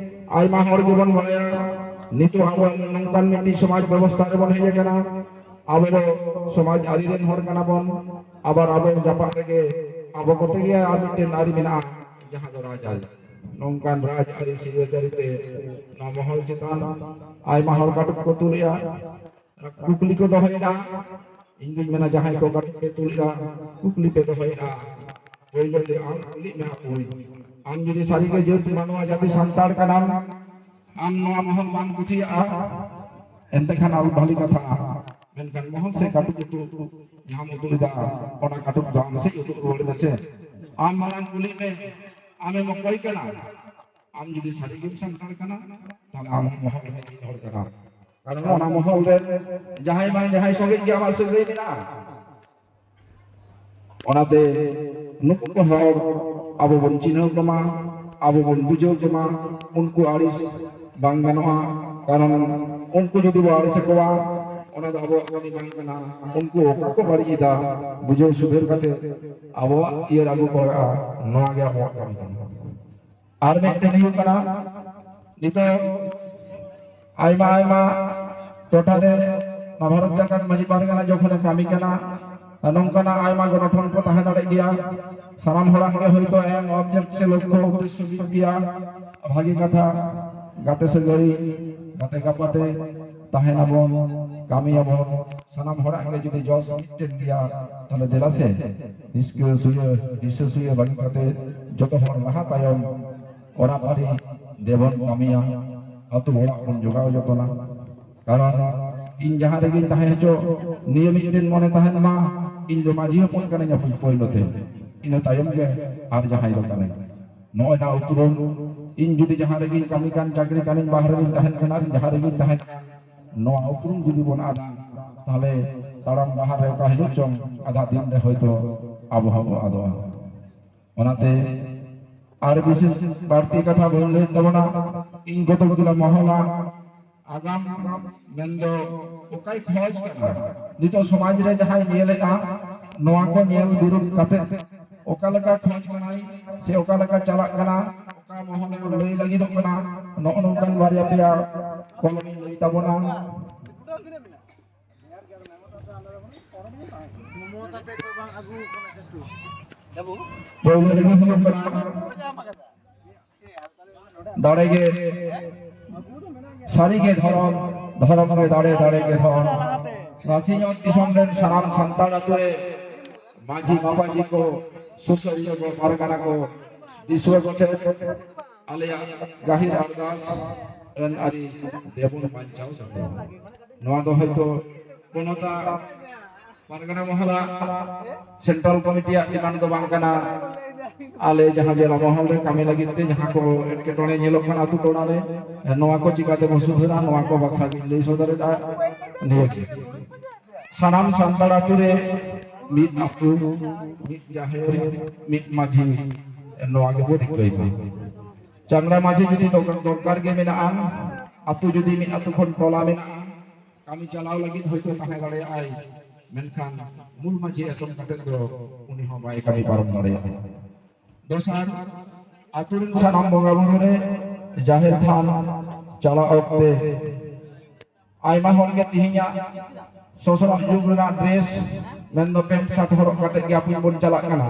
ᱟᱭᱢᱟ ᱦᱚᱲ ᱜᱮᱵᱚᱱ ᱵᱟᱲᱟᱭᱟ, ᱱᱤᱛᱚᱜ ᱟᱵᱚ ᱱᱚᱝᱠᱟᱱ ᱢᱤᱫᱴᱤᱡ ᱥᱚᱢᱟᱡᱽ ᱵᱮᱵᱚᱥᱛᱷᱟ ᱨᱮᱵᱚᱱ ᱦᱮᱡ ᱟᱠᱟᱱᱟ᱾ ᱟᱵᱚ ᱫᱚ ᱥᱚᱢᱟᱡᱽ ᱟᱹᱨᱤ ᱨᱮᱱ ᱦᱚᱲ ᱠᱟᱱᱟ ᱵᱚᱱ, ᱟᱵᱟᱨ ᱟᱵᱚ ᱡᱟᱯᱟᱜ ᱨᱮᱜᱮ ᱟᱵᱚ ᱠᱚᱛᱮ ᱜᱮ ᱟᱨ ᱢᱤᱫᱴᱮᱱ ᱟᱹᱨᱤ ᱢᱮᱱᱟᱜᱼᱟ, ᱡᱟᱦᱟᱸ ᱫᱚ ᱨᱟᱡᱽ ᱟᱹᱨᱤ᱾ ᱱᱚᱝᱠᱟᱱ ᱨᱟᱡᱽ ᱟᱹᱨᱤ ᱥᱤᱨᱡᱟᱹ ᱡᱟᱹᱨᱤ ᱛᱮ ᱱᱚᱣᱟ ᱢᱚᱦᱚᱞ ᱪᱮᱛᱟᱱ ᱟᱭᱢᱟ ᱦᱚᱲ ᱠᱟᱹᱴᱩᱵ ᱠᱚ ᱛᱩᱞᱮᱜᱼᱟ, ᱠᱩᱠᱞᱤ ᱠᱚ ᱫᱚᱦᱚᱭᱮᱫᱟ᱾ ᱤᱧ ᱫᱩᱧ ᱢᱮᱱᱟ, ᱡᱟᱦᱟᱸᱭ ᱠᱚ ᱠᱟᱹᱴᱩᱵ ᱯᱮ ᱛᱩᱞᱮᱜᱼᱟ, ᱠᱩᱠᱞᱤ ᱯᱮ ᱫᱚᱦᱚᱭᱮᱫᱼᱟ, ᱯᱳᱭᱞᱳ ᱛᱮ ᱟᱢ ᱠᱩᱞᱤᱜ ᱢᱮ ᱦᱟᱯᱳᱭ᱾ ᱟᱢ ᱡᱩᱫᱤ ᱥᱟᱹᱨᱤᱜᱮ ᱡᱟᱹᱛ ᱢᱟᱱᱣᱟ ᱡᱟᱹᱛᱤ ᱥᱟᱱᱛᱟᱲ ᱠᱟᱱᱟᱢ, ᱟᱢ ᱱᱚᱣᱟ ᱢᱚᱦᱚᱞ ᱵᱟᱢ ᱠᱩᱥᱤᱭᱟᱜᱼᱟ, ᱮᱱᱛᱮ ᱠᱷᱟᱱ ᱟᱞᱚ ᱵᱷᱟᱹᱞᱤ ᱠᱟᱛᱷᱟ᱾ ᱢᱮᱱᱠᱷᱟᱱ ᱢᱚᱦᱚᱞ ᱥᱮ ᱠᱟᱹᱴᱩᱵ ᱩᱫᱩᱜ ᱡᱟᱦᱟᱸᱢ ᱩᱫᱩᱜ ᱮᱫᱟ, ᱚᱱᱟ ᱠᱟᱹᱴᱩᱵ ᱫᱚ ᱟᱢ ᱥᱮᱫ ᱩᱫᱩᱜ ᱨᱩᱣᱟᱹᱲ ᱢᱮᱥᱮ᱾ ᱟᱢ ᱢᱟᱲᱟᱝ ᱠᱩᱞᱤᱜ ᱢᱮ, ᱟᱢᱮᱢ ᱚᱠᱚᱭ ᱠᱟᱱᱟ? ᱟᱢ ᱡᱩᱫᱤ ᱥᱟᱹᱨᱤ ᱜᱮᱢ ᱥᱟᱱᱛᱟᱲ ᱠᱟᱱᱟ, ᱛᱟᱦᱞᱮ ᱟᱢ ᱦᱚᱸ ᱢᱚᱦᱚᱞ ᱨᱤᱱᱤᱡ ᱢᱤᱫ ᱦᱚᱲ ᱠᱟᱱᱟᱢ᱾ ᱠᱟᱨᱚᱱ ᱚᱱᱟ ᱢᱚᱦᱚᱞ ᱨᱮ ᱡᱟᱦᱟᱸᱭ ᱵᱟᱝ ᱡᱟᱦᱟᱸᱭ ᱥᱚᱸᱜᱮ ᱜᱮ ᱟᱢᱟᱜ ᱥᱟᱹᱜᱟᱹᱭ ᱢᱮᱱᱟᱜᱼᱟ᱾ ᱚᱱᱟᱛᱮ ᱱᱩᱠᱩ ᱠᱚ ᱦᱚᱲ ᱟᱵᱚ ᱵᱚᱱ ᱪᱤᱱᱦᱟᱹᱣ ᱠᱚᱢᱟ, ᱟᱵᱚ ᱵᱚᱱ ᱵᱩᱡᱷᱟᱹᱣ ᱠᱚᱢᱟ᱾ ᱩᱱᱠᱩ ᱟᱹᱲᱤᱥ ᱵᱟᱝ ᱜᱟᱱᱚᱜᱼᱟ, ᱠᱟᱨᱚᱱ ᱩᱱᱠᱩ ᱡᱩᱫᱤ ᱵᱚ ᱟᱹᱲᱤᱥ ᱟᱠᱚᱣᱟ, ᱚᱱᱟ ᱫᱚ ᱟᱵᱚᱣᱟᱜ ᱠᱟᱹᱢᱤ ᱵᱟᱝ ᱠᱟᱱᱟ᱾ ᱩᱱᱠᱩ ᱚᱠᱟ ᱠᱚ ᱵᱟᱹᱲᱤᱡ ᱮᱫᱟ, ᱵᱩᱡᱷᱟᱹᱣ ᱥᱩᱫᱷᱟᱹᱨ ᱠᱟᱛᱮ ᱟᱵᱚᱣᱟᱜ ᱤᱭᱟᱹ ᱨᱮ ᱟᱹᱜᱩ ᱠᱚ ᱦᱩᱭᱩᱜᱼᱟ᱾ ᱱᱚᱣᱟ ᱜᱮ ᱟᱵᱚᱣᱟᱜ ᱠᱟᱹᱢᱤ ᱠᱟᱱᱟ᱾ ᱟᱨ ᱢᱤᱫᱴᱮᱱ ᱦᱩᱭᱩᱜ ᱠᱟᱱᱟ, ᱱᱤᱛᱚᱜ ᱟᱭᱢᱟ ᱟᱭᱢᱟ ᱴᱚᱴᱷᱟ ᱨᱮ ᱱᱚᱣᱟ ᱵᱷᱟᱨᱚᱛ ᱡᱟᱠᱟᱛ ᱢᱟᱹᱡᱷᱤ ᱯᱟᱨᱜᱟᱱᱟ ᱡᱚᱠᱷᱚᱱᱮ ᱠᱟᱹᱢᱤ ᱠᱟᱱᱟ, ᱱᱚᱝᱠᱟᱱᱟᱜ ᱟᱭᱢᱟ ᱜᱚᱱᱚᱴᱷᱚᱱ ᱠᱚ ᱛᱟᱦᱮᱸ ᱫᱟᱲᱮᱭᱟᱜ ᱜᱮᱭᱟ᱾ ᱥᱟᱱᱟᱢ ᱦᱚᱲᱟᱜ ᱜᱮ ᱦᱳᱭᱛᱳ ᱮᱢ ᱚᱵᱡᱮᱠᱴ ᱥᱮ ᱞᱚᱠᱠᱷᱚ ᱩᱫᱽᱫᱮᱥᱥᱚ ᱢᱤᱫ ᱜᱮᱭᱟ᱾ ᱵᱷᱟᱜᱮ ᱠᱟᱛᱷᱟ, ᱜᱟᱛᱮ ᱥᱟᱹᱜᱟᱹᱭ, ᱜᱟᱛᱮ ᱜᱟᱯᱟᱛᱮ ᱛᱟᱦᱮᱱᱟᱵᱚᱱ, ᱠᱟᱹᱢᱤᱭᱟᱵᱚᱱ᱾ ᱥᱟᱱᱟᱢ ᱦᱚᱲᱟᱜ ᱜᱮ ᱡᱩᱫᱤ ᱡᱚᱥ ᱢᱤᱫᱴᱮᱱ ᱜᱮᱭᱟ, ᱛᱟᱦᱞᱮ ᱫᱮᱞᱟ ᱥᱮ ᱦᱤᱥᱠᱟᱹ ᱥᱩᱭᱟᱹ, ᱦᱤᱥᱟᱹ ᱥᱩᱭᱟᱹ ᱵᱟᱹᱜᱤ ᱠᱟᱛᱮ ᱡᱚᱛᱚ ᱦᱚᱲ ᱞᱟᱦᱟ ᱛᱟᱭᱚᱢ ᱚᱲᱟᱜ ᱵᱟᱹᱲᱤ ᱫᱮᱵᱚᱱ ᱠᱟᱹᱢᱤᱭᱟ, ᱟᱹᱛᱩ ᱚᱲᱟᱜ ᱵᱚᱱ ᱡᱚᱜᱟᱣ ᱡᱚᱛᱚᱱᱟ᱾ ᱠᱟᱨᱚᱱ ᱤᱧ ᱡᱟᱦᱟᱸ ᱨᱮᱜᱮᱧ ᱛᱟᱦᱮᱸ ᱦᱚᱪᱚ, ᱱᱤᱭᱟᱹ ᱢᱤᱫᱴᱮᱱ ᱢᱚᱱᱮ ᱛᱟᱦᱮᱱ ᱢᱟ, ᱤᱧ ᱫᱚ ᱢᱟᱹᱡᱷᱤ ᱦᱚᱯᱚᱱ ᱠᱟᱹᱱᱟᱹᱧ ᱟᱯᱮ ᱯᱳᱭᱞᱳ ᱛᱮ, ᱤᱱᱟᱹ ᱛᱟᱭᱚᱢ ᱜᱮ ᱟᱨ ᱡᱟᱦᱟᱸᱭ ᱫᱚ ᱠᱟᱹᱱᱟᱹᱧ᱾ ᱱᱚᱜᱼᱚᱭ ᱱᱟ ᱩᱯᱨᱩᱢ, ᱤᱧ ᱡᱩᱫᱤ ᱡᱟᱦᱟᱸ ᱨᱮᱜᱮᱧ ᱠᱟᱹᱢᱤ ᱠᱟᱱ, ᱪᱟᱹᱠᱨᱤ ᱠᱟᱱᱤᱧ, ᱵᱟᱦᱨᱮ ᱨᱤᱧ ᱛᱟᱦᱮᱱ ᱠᱟᱱᱟ, ᱡᱟᱦᱟᱸ ᱨᱮᱜᱮᱧ ᱛᱟᱦᱮᱱ ᱠᱟᱱ, ᱱᱚᱣᱟ ᱩᱯᱨᱩᱢ ᱡᱩᱫᱤ ᱵᱚᱱ ᱟᱫᱟ, ᱛᱟᱦᱞᱮ ᱛᱟᱲᱟᱢ ᱰᱟᱦᱟᱨ ᱨᱮ ᱚᱠᱟ ᱦᱤᱞᱳᱜ ᱪᱚᱝ ᱟᱫᱷᱟ ᱫᱤᱱ ᱨᱮ ᱦᱚᱭᱛᱳ ᱟᱵᱚ ᱦᱚᱸᱵᱚ ᱟᱫᱚᱜᱼᱟ᱾ ᱚᱱᱟᱛᱮ ᱟᱨ ᱵᱤᱥᱮᱥ ᱵᱟᱹᱲᱛᱤ ᱠᱟᱛᱷᱟ ᱵᱟᱹᱧ ᱞᱟᱹᱭᱮᱫ ᱛᱟᱵᱚᱱᱟ᱾ ᱤᱧ ᱠᱚᱛᱚᱠ ᱜᱩᱞᱟ ᱢᱚᱦᱚᱞᱟ ᱟᱜᱟᱢ ᱢᱮᱱᱫᱚ ᱚᱠᱟᱭ ᱠᱷᱚᱡᱽ ᱠᱟᱱᱟ, ᱱᱤᱛᱚᱜ ᱥᱚᱢᱟᱡᱽ ᱨᱮ ᱡᱟᱦᱟᱸᱭ ᱧᱮᱞᱮᱫᱼᱟ, ᱱᱚᱣᱟ ᱠᱚ ᱧᱮᱞ ᱵᱤᱨᱩᱫᱷ ᱠᱟᱛᱮ ᱚᱠᱟ ᱞᱮᱠᱟ ᱠᱷᱚᱡᱽ ᱠᱟᱱᱟᱭ ᱥᱮ ᱚᱠᱟ ᱞᱮᱠᱟ ᱪᱟᱞᱟᱜ ᱠᱟᱱᱟ, ᱚᱠᱟ ᱢᱚᱦᱚᱞᱮ ᱞᱟᱹᱭ ᱞᱟᱹᱜᱤᱫᱚᱜ ᱠᱟᱱᱟ, ᱱᱚᱜᱼᱚ ᱱᱚᱝᱠᱟᱱ ᱵᱟᱨᱭᱟ ᱯᱮᱭᱟ ᱠᱚᱞᱚᱢᱤᱧ ᱞᱟᱹᱭ ᱛᱟᱵᱚᱱᱟ᱾ ᱯᱳᱭᱞᱳ ᱨᱮᱜᱮ ᱦᱩᱭᱩᱜ ᱠᱟᱱᱟ, ᱫᱟᱲᱮ ᱜᱮ ᱥᱟᱹᱨᱤ ᱜᱮ ᱫᱷᱚᱨᱚᱢ, ᱫᱷᱚᱨᱚᱢ ᱜᱮ ᱫᱟᱲᱮ, ᱫᱟᱲᱮ ᱜᱮ ᱫᱷᱚᱨᱚᱢ᱾ ᱱᱚᱣᱟ ᱥᱤᱧᱚᱛ ᱫᱤᱥᱚᱢ ᱨᱮᱱ ᱥᱟᱱᱟᱢ ᱥᱟᱱᱛᱟᱲ ᱟᱹᱛᱩ ᱨᱮ ᱢᱟᱹᱡᱷᱤ ᱢᱟᱯᱟᱡᱷᱤ ᱠᱚ, ᱥᱩᱥᱟᱹᱨᱤᱭᱟᱹ ᱠᱚ, ᱯᱟᱨᱜᱟᱱᱟ ᱠᱚ, ᱫᱤᱥᱩᱣᱟᱹ ᱠᱚ ᱴᱷᱮᱱ ᱟᱞᱮᱭᱟᱜ ᱜᱟᱹᱦᱤᱨ ᱟᱨᱫᱟᱥ, ᱟᱹᱱ ᱟᱹᱨᱤ ᱫᱮᱵᱚᱱ ᱵᱟᱧᱪᱟᱣ ᱫᱚᱦᱚᱭᱟ᱾ ᱱᱚᱣᱟ ᱫᱚ ᱦᱚᱭᱛᱳ ᱠᱳᱱᱳᱴᱟ ᱯᱟᱨᱜᱟᱱᱟ ᱢᱚᱦᱚᱞᱟ ᱥᱮᱱᱴᱨᱟᱞ ᱠᱚᱢᱤᱴᱤᱭᱟᱜ ᱰᱤᱢᱟᱱᱰ ᱫᱚ ᱵᱟᱝ ᱠᱟᱱᱟ, ᱟᱞᱮ ᱡᱟᱦᱟᱸ ᱡᱮᱞᱟ ᱢᱚᱦᱚᱞ ᱨᱮ ᱠᱟᱹᱢᱤ ᱞᱟᱹᱜᱤᱫ ᱛᱮ ᱡᱟᱦᱟᱸ ᱠᱚ ᱮᱴᱠᱮᱴᱚᱬᱮ ᱧᱮᱞᱚᱜ ᱠᱟᱱᱟ ᱟᱹᱛᱩ ᱴᱚᱞᱟ ᱨᱮ, ᱱᱚᱣᱟ ᱠᱚ ᱪᱤᱠᱟᱹ ᱛᱮᱵᱚ ᱥᱩᱫᱷᱟᱹᱨᱟ, ᱱᱚᱣᱟ ᱠᱚ ᱵᱟᱠᱷᱨᱟ ᱜᱤᱧ ᱞᱟᱹᱭ ᱥᱚᱫᱚᱨᱮᱫᱟ᱾ ᱱᱤᱭᱟᱹ ᱜᱮ ᱥᱟᱱᱟᱢ ᱥᱟᱱᱛᱟᱲ ᱟᱹᱛᱩ ᱨᱮ ᱢᱤᱫ ᱟᱹᱛᱩ, ᱢᱤᱫ ᱡᱟᱦᱮᱨ, ᱢᱤᱫ ᱢᱟᱹᱡᱷᱤ, ᱱᱚᱣᱟ ᱜᱮᱵᱚ ᱨᱤᱠᱟᱹᱭ ᱢᱟ᱾ ᱪᱟᱝᱲᱟ ᱢᱟᱹᱡᱷᱤ ᱡᱩᱫᱤ ᱫᱚᱨᱠᱟᱨ ᱜᱮ ᱢᱮᱱᱟᱜᱼᱟ, ᱟᱹᱛᱩ ᱡᱩᱫᱤ ᱢᱤᱫ ᱟᱹᱛᱩ ᱠᱷᱚᱱ ᱴᱚᱞᱟ ᱢᱮᱱᱟᱜᱼᱟ, ᱠᱟᱹᱢᱤ ᱪᱟᱞᱟᱣ ᱞᱟᱹᱜᱤᱫ ᱦᱚᱭᱛᱳ ᱛᱟᱦᱮᱸ ᱫᱟᱲᱮᱭᱟᱜᱼᱟᱭ, ᱢᱮᱱᱠᱷᱟᱱ ᱢᱩᱞ ᱢᱟᱹᱡᱷᱤ ᱮᱛᱚᱢ ᱠᱟᱛᱮ ᱫᱚ ᱩᱱᱤ ᱦᱚᱸ ᱵᱟᱭ ᱠᱟᱹᱢᱤ ᱯᱟᱨᱚᱢ ᱫᱟᱲᱮᱭᱟᱜᱼᱟ᱾ ᱫᱚᱥᱟᱨ, ᱟᱹᱛᱩ ᱨᱮᱱ ᱥᱟᱱᱟᱢ ᱵᱚᱸᱜᱟ ᱵᱩᱨᱩ ᱨᱮ ᱡᱟᱦᱮᱨ ᱛᱷᱟᱱ ᱪᱟᱞᱟᱜ ᱚᱠᱛᱮ ᱟᱭᱢᱟ ᱦᱚᱲ ᱜᱮ ᱛᱮᱦᱮᱧᱟᱜ ᱥᱚᱥᱱᱚᱜ ᱡᱩᱜᱽ ᱨᱮᱱᱟᱜ ᱰᱨᱮᱥ, ᱢᱮᱱᱫᱚ ᱯᱮᱱᱴ ᱥᱟᱨᱴ ᱦᱚᱨᱚᱜ ᱠᱟᱛᱮ ᱜᱮ ᱟᱹᱯᱤᱧ ᱵᱚᱱ ᱪᱟᱞᱟᱜ ᱠᱟᱱᱟ᱾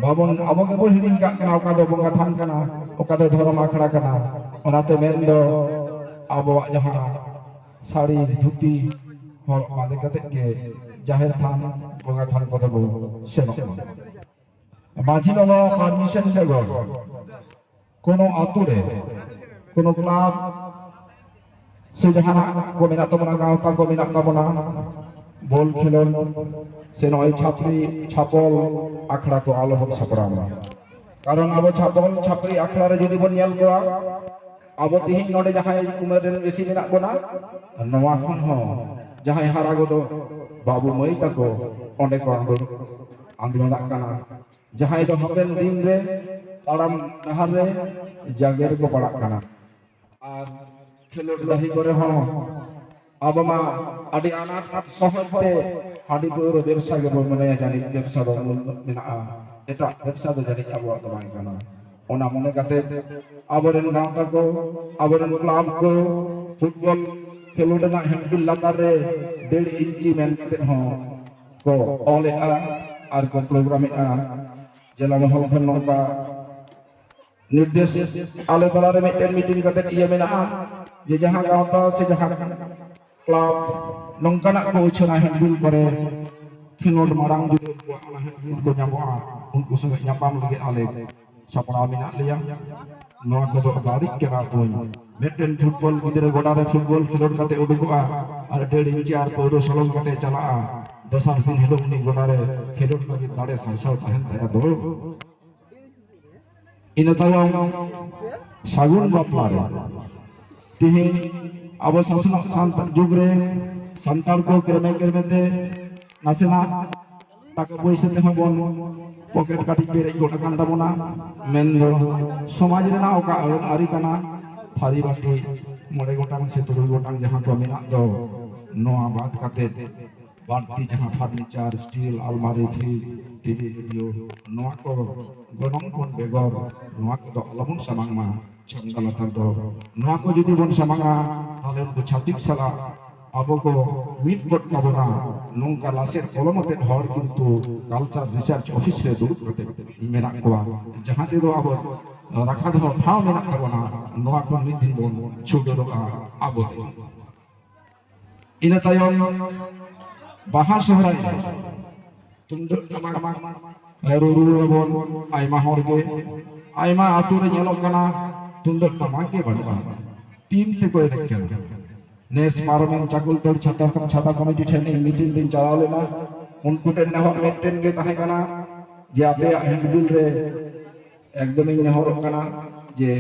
ᱵᱟᱵᱚᱱ, ᱟᱵᱚ ᱜᱮᱵᱚ ᱦᱤᱲᱤᱧ ᱠᱟᱜ ᱠᱟᱱᱟ ᱚᱠᱟ ᱫᱚ ᱵᱚᱸᱜᱟ ᱛᱷᱟᱱ ᱠᱟᱱᱟ, ᱚᱠᱟ ᱫᱚ ᱫᱷᱚᱨᱚᱢ ᱟᱠᱷᱲᱟ ᱠᱟᱱᱟ᱾ ᱚᱱᱟᱛᱮ ᱢᱮᱱᱫᱚ ᱟᱵᱚᱣᱟᱜ ᱡᱟᱦᱟᱸ ᱥᱟᱹᱲᱤ ᱫᱷᱩᱛᱤ ᱦᱚᱨᱚᱜ ᱵᱟᱸᱫᱮ ᱠᱟᱛᱮ ᱜᱮ ᱡᱟᱦᱮᱨ ᱛᱷᱟᱱ, ᱵᱚᱸᱜᱟ ᱛᱷᱟᱱ ᱠᱚᱫᱚ ᱵᱚ ᱥᱮᱱᱚᱜ ᱢᱟ᱾ ᱢᱟᱹᱡᱷᱤ ᱵᱟᱵᱟᱣᱟᱜ ᱯᱟᱨᱢᱤᱥᱚᱱ ᱵᱮᱜᱚᱨ ᱠᱳᱱᱳ ᱟᱛᱳ ᱨᱮ ᱠᱳᱱᱳ ᱠᱞᱟᱵᱽ ᱥᱮ ᱡᱟᱦᱟᱱᱟᱜ ᱠᱚ ᱢᱮᱱᱟᱜ ᱛᱟᱵᱚᱱᱟ, ᱜᱟᱶᱛᱟ ᱠᱚ ᱢᱮᱱᱟᱜ ᱛᱟᱵᱚᱱᱟ, ᱵᱚᱞ ᱠᱷᱮᱞᱳᱰ ᱥᱮ ᱱᱚᱜᱼᱚᱭ ᱪᱷᱟᱯᱨᱤ ᱪᱷᱟᱯᱚᱞ ᱟᱠᱷᱲᱟ ᱠᱚ ᱟᱞᱚ ᱵᱚᱱ ᱥᱟᱯᱲᱟᱣ ᱢᱟ᱾ ᱠᱟᱨᱚᱱ ᱟᱵᱚ ᱪᱷᱟᱯᱚᱞ ᱪᱷᱟᱯᱨᱤ ᱟᱠᱷᱲᱟ ᱨᱮ ᱡᱩᱫᱤ ᱵᱚᱱ ᱧᱮᱞ ᱠᱚᱣᱟ, ᱟᱵᱚ ᱛᱮᱦᱮᱧ ᱱᱚᱰᱮ ᱡᱟᱦᱟᱸᱭ ᱩᱢᱮᱨ ᱨᱮᱱ ᱵᱮᱥᱤ ᱢᱮᱱᱟᱜ ᱵᱚᱱᱟ, ᱱᱚᱣᱟ ᱠᱷᱚᱱ ᱦᱚᱸ ᱡᱟᱦᱟᱸᱭ ᱦᱟᱨᱟ ᱜᱚᱫᱚᱜ ᱵᱟᱹᱵᱩ ᱢᱟᱹᱭ ᱛᱟᱠᱚ ᱚᱸᱰᱮ ᱠᱚ ᱟᱸᱫᱳᱲ-, ᱟᱸᱫᱳᱲᱱᱟᱜ ᱠᱟᱱᱟ᱾ ᱡᱟᱦᱟᱸᱭ ᱫᱚ ᱦᱟᱯᱮᱱ ᱫᱤᱱ ᱨᱮ ᱛᱟᱲᱟᱢ ᱰᱟᱦᱟᱨ ᱨᱮ ᱡᱟᱸᱜᱮ ᱨᱮᱠᱚ ᱯᱟᱲᱟᱜ ᱠᱟᱱᱟ᱾ ᱟᱨ ᱠᱷᱮᱞᱳᱰ ᱰᱟᱹᱦᱤ ᱠᱚᱨᱮ ᱦᱚᱸ ᱟᱵᱚ ᱢᱟ ᱟᱹᱰᱤ ᱟᱱᱟᱴ ᱥᱚᱦᱚᱡ ᱛᱮ ᱦᱟᱺᱰᱤ ᱯᱟᱹᱣᱨᱟᱹ ᱵᱮᱵᱽᱥᱟ ᱜᱮᱵᱚᱱ ᱢᱚᱱᱮᱭᱟ, ᱡᱟᱹᱱᱤᱡ ᱵᱮᱵᱽᱥᱟ ᱫᱚ ᱢᱮᱱᱟᱜᱼᱟ, ᱮᱴᱟᱜ ᱵᱮᱵᱽᱥᱟ ᱫᱚ ᱡᱟᱹᱱᱤᱡ ᱟᱵᱚᱣᱟᱜ ᱫᱚ ᱵᱟᱝ ᱠᱟᱱᱟ᱾ ᱚᱱᱟ ᱢᱚᱱᱮ ᱠᱟᱛᱮ ᱟᱵᱚᱨᱮᱱ ᱜᱟᱶᱛᱟ ᱠᱚ, ᱟᱵᱚᱨᱮᱱ ᱠᱞᱟᱵᱽ ᱠᱚ ᱯᱷᱩᱴᱵᱚᱞ ᱠᱷᱮᱞᱳᱰ ᱨᱮᱱᱟᱜ ᱦᱮᱱᱰᱵᱤᱞ ᱞᱟᱛᱟᱨ ᱨᱮ ᱰᱮᱲ ᱤᱧᱪᱤ ᱢᱮᱱ ᱠᱟᱛᱮ ᱦᱚᱸ ᱠᱚ ᱚᱞᱮᱫᱼᱟ ᱟᱨ ᱠᱚ ᱯᱨᱳᱜᱨᱟᱢᱮᱫᱼᱟ᱾ ᱡᱮᱞᱟ ᱢᱚᱦᱚᱞ ᱠᱷᱚᱱ ᱱᱚᱝᱠᱟ ᱱᱤᱨᱫᱮᱥ ᱟᱞᱮ ᱛᱟᱞᱟᱨᱮ ᱢᱤᱫᱴᱮᱱ ᱢᱤᱴᱤᱝ ᱠᱟᱛᱮ ᱤᱭᱟᱹ ᱢᱮᱱᱟᱜᱼᱟ ᱡᱮ ᱡᱟᱦᱟᱸ ᱜᱟᱶᱛᱟ ᱥᱮ ᱡᱟᱦᱟᱸ ᱠᱞᱟᱵᱽ ᱱᱚᱝᱠᱟᱱᱟᱜ ᱠᱚ ᱩᱪᱷᱟᱹᱱᱟ, ᱦᱮᱱᱰᱵᱤᱞ ᱠᱚᱨᱮ ᱠᱷᱮᱞᱳᱰ ᱢᱟᱲᱟᱝ ᱡᱩᱫᱤ ᱩᱱᱠᱩᱣᱟᱜ ᱚᱱᱟ ᱦᱮᱱᱰᱵᱤᱞ ᱠᱚ ᱧᱟᱢᱚᱜᱼᱟ, ᱩᱱᱠᱩ ᱥᱚᱸᱜᱮ ᱧᱟᱯᱟᱢ ᱞᱟᱹᱜᱤᱫ ᱟᱞᱮ ᱥᱟᱯᱲᱟᱣ ᱢᱮᱱᱟᱜ ᱞᱮᱭᱟ᱾ ᱱᱚᱣᱟ ᱠᱚᱫᱚ ᱵᱟᱹᱲᱤᱡ ᱠᱟᱱᱟ ᱵᱚᱱ᱾ ᱢᱤᱫᱴᱮᱱ ᱯᱷᱩᱴᱵᱚᱞ ᱜᱤᱫᱽᱨᱟᱹ ᱜᱚᱰᱟ ᱨᱮ ᱯᱷᱩᱴᱵᱚᱞ ᱠᱷᱮᱞᱳᱰ ᱠᱟᱛᱮ ᱩᱰᱩᱠᱚᱜᱼᱟ ᱟᱨ ᱰᱮᱲ ᱤᱧᱪᱤ ᱟᱨ ᱯᱟᱹᱣᱨᱟᱹ ᱥᱚᱞᱚᱝ ᱠᱟᱛᱮ ᱪᱟᱞᱟᱜᱼᱟ, ᱫᱚᱥᱟᱨ ᱫᱤᱱ ᱦᱤᱞᱳᱜ ᱩᱱᱤ ᱜᱚᱰᱟ ᱨᱮ ᱠᱷᱮᱞᱳᱰ ᱞᱟᱹᱜᱤᱫ ᱫᱟᱲᱮ ᱥᱟᱨᱥᱟᱣ ᱛᱟᱦᱮᱱ ᱛᱟᱭᱟ ᱫᱚ᱾ ᱤᱱᱟᱹ ᱛᱟᱭᱚᱢ ᱥᱟᱹᱜᱩᱱ ᱵᱟᱯᱞᱟ ᱨᱮ ᱛᱮᱦᱮᱧ ᱟᱵᱚ ᱥᱟᱥᱚᱱᱚᱜ ᱥᱟᱱᱛᱟᱲ ᱡᱩᱜᱽ ᱨᱮ ᱥᱟᱱᱛᱟᱲ ᱠᱚ ᱠᱮᱨᱢᱮ ᱠᱮᱨᱢᱮ ᱛᱮ ᱱᱟᱥᱮᱱᱟᱜ ᱴᱟᱠᱟ ᱯᱚᱭᱥᱟ ᱛᱮᱦᱚᱸ ᱵᱚᱱ ᱯᱚᱠᱮᱴ ᱠᱟᱹᱴᱤᱡ ᱯᱮᱨᱮᱡ ᱜᱚᱫ ᱟᱠᱟᱱ ᱛᱟᱵᱚᱱᱟ᱾ ᱢᱮᱱᱫᱚ ᱥᱚᱢᱟᱡᱽ ᱨᱮᱱᱟᱜ ᱚᱠᱟ ᱟᱹᱱ ᱟᱹᱨᱤ ᱠᱟᱱᱟ, ᱛᱷᱟᱹᱨᱤ ᱵᱟᱹᱴᱤ ᱢᱚᱬᱮ ᱜᱚᱴᱟᱝ ᱥᱮ ᱛᱩᱨᱩᱭ ᱜᱚᱴᱟᱝ ᱡᱟᱦᱟᱸ ᱠᱚ ᱢᱮᱱᱟᱜ ᱫᱚ, ᱱᱚᱣᱟ ᱵᱟᱫ ᱠᱟᱛᱮ ᱵᱟᱹᱲᱛᱤ ᱡᱟᱦᱟᱸ ᱯᱷᱟᱨᱱᱤᱪᱟᱨ, ᱥᱴᱤᱞ, ᱟᱞᱢᱟᱨᱤ, ᱯᱷᱨᱤᱡᱽ, ᱴᱤᱵᱷᱤ, ᱨᱮᱰᱤᱭᱳ, ᱱᱚᱣᱟ ᱠᱚ ᱜᱚᱱᱚᱝ ᱠᱷᱚᱱ ᱵᱮᱜᱚᱨ ᱱᱚᱣᱟ ᱠᱚᱫᱚ ᱟᱞᱚᱵᱚᱱ ᱥᱟᱢᱟᱝ ᱢᱟ᱾ ᱪᱷᱟᱢᱰᱟ ᱞᱟᱛᱟᱨ ᱫᱚ ᱱᱚᱣᱟ ᱠᱚ ᱡᱩᱫᱤ ᱵᱚᱱ ᱥᱟᱢᱟᱝᱟ, ᱛᱟᱦᱚᱞᱮ ᱩᱱᱠᱩ ᱪᱷᱟᱹᱛᱤᱠ ᱥᱟᱞᱟᱜ ᱟᱵᱚ ᱠᱚ ᱢᱤᱫ ᱜᱚᱫ ᱠᱟᱵᱚᱱᱟ᱾ ᱱᱚᱝᱠᱟ ᱞᱟᱥᱮᱨ ᱠᱚᱞᱚᱢ ᱟᱛᱮᱫ ᱦᱚᱲ ᱠᱤᱱᱛᱩ ᱠᱟᱞᱪᱟᱨ ᱨᱤᱥᱟᱨᱪ ᱚᱯᱷᱤᱥ ᱨᱮ ᱫᱩᱲᱩᱵ ᱠᱟᱛᱮ ᱢᱮᱱᱟᱜ ᱠᱚᱣᱟ, ᱡᱟᱦᱟᱸ ᱛᱮᱫᱚ ᱟᱵᱚ ᱨᱟᱠᱷᱟ ᱫᱚᱦᱚ ᱴᱷᱟᱶ ᱢᱮᱱᱟᱜ ᱛᱟᱵᱚᱱᱟ᱾ ᱱᱚᱣᱟ ᱠᱷᱚᱱ ᱢᱤᱫ ᱫᱤᱱ ᱵᱚᱱ ᱪᱷᱩᱰᱟᱹᱨᱚᱜᱼᱟ ᱟᱵᱚ ᱛᱮ᱾ ᱤᱱᱟᱹ ᱛᱟᱭᱚᱢ ᱵᱟᱦᱟ ᱥᱚᱦᱨᱟᱭ ᱨᱮ ᱛᱩᱢᱫᱟᱹᱜ ᱴᱟᱢᱟᱠ ᱨᱩ ᱨᱩ ᱟᱵᱚᱱ ᱟᱭᱢᱟ ᱦᱚᱲ ᱜᱮ᱾ ᱟᱭᱢᱟ ᱟᱛᱳ ᱨᱮ ᱧᱮᱞᱚᱜ ᱠᱟᱱᱟ ᱛᱩᱢᱫᱟᱹᱜ ᱴᱟᱢᱟᱠ ᱜᱮ ᱵᱟᱹᱱᱩᱜᱼᱟ, ᱴᱤᱱ ᱛᱮᱠᱚ ᱮᱱᱮᱡ ᱠᱟᱱᱟ᱾ ᱱᱮᱥ ᱯᱟᱨᱚᱢᱮᱱ ᱪᱟᱠᱚᱞᱛᱟᱹᱲ ᱪᱷᱟᱛᱟ ᱠᱷᱚᱱ ᱪᱷᱟᱛᱟ ᱠᱚᱢᱤᱴᱤ ᱴᱷᱮᱱ ᱤᱧ ᱢᱤᱴᱤᱝ ᱨᱤᱧ ᱪᱟᱞᱟᱣ ᱞᱮᱱᱟ᱾ ᱩᱱᱠᱩ ᱴᱷᱮᱱ ᱱᱮᱦᱚᱨ ᱢᱤᱫᱴᱮᱱ ᱜᱮ ᱛᱟᱦᱮᱸ ᱠᱟᱱᱟ ᱡᱮ ᱟᱯᱮᱭᱟᱜ ᱦᱮᱱᱰᱵᱤᱞ ᱨᱮ ᱮᱠᱫᱚᱢᱤᱧ ᱱᱮᱦᱚᱨᱚᱜ ᱠᱟᱱᱟ ᱡᱮ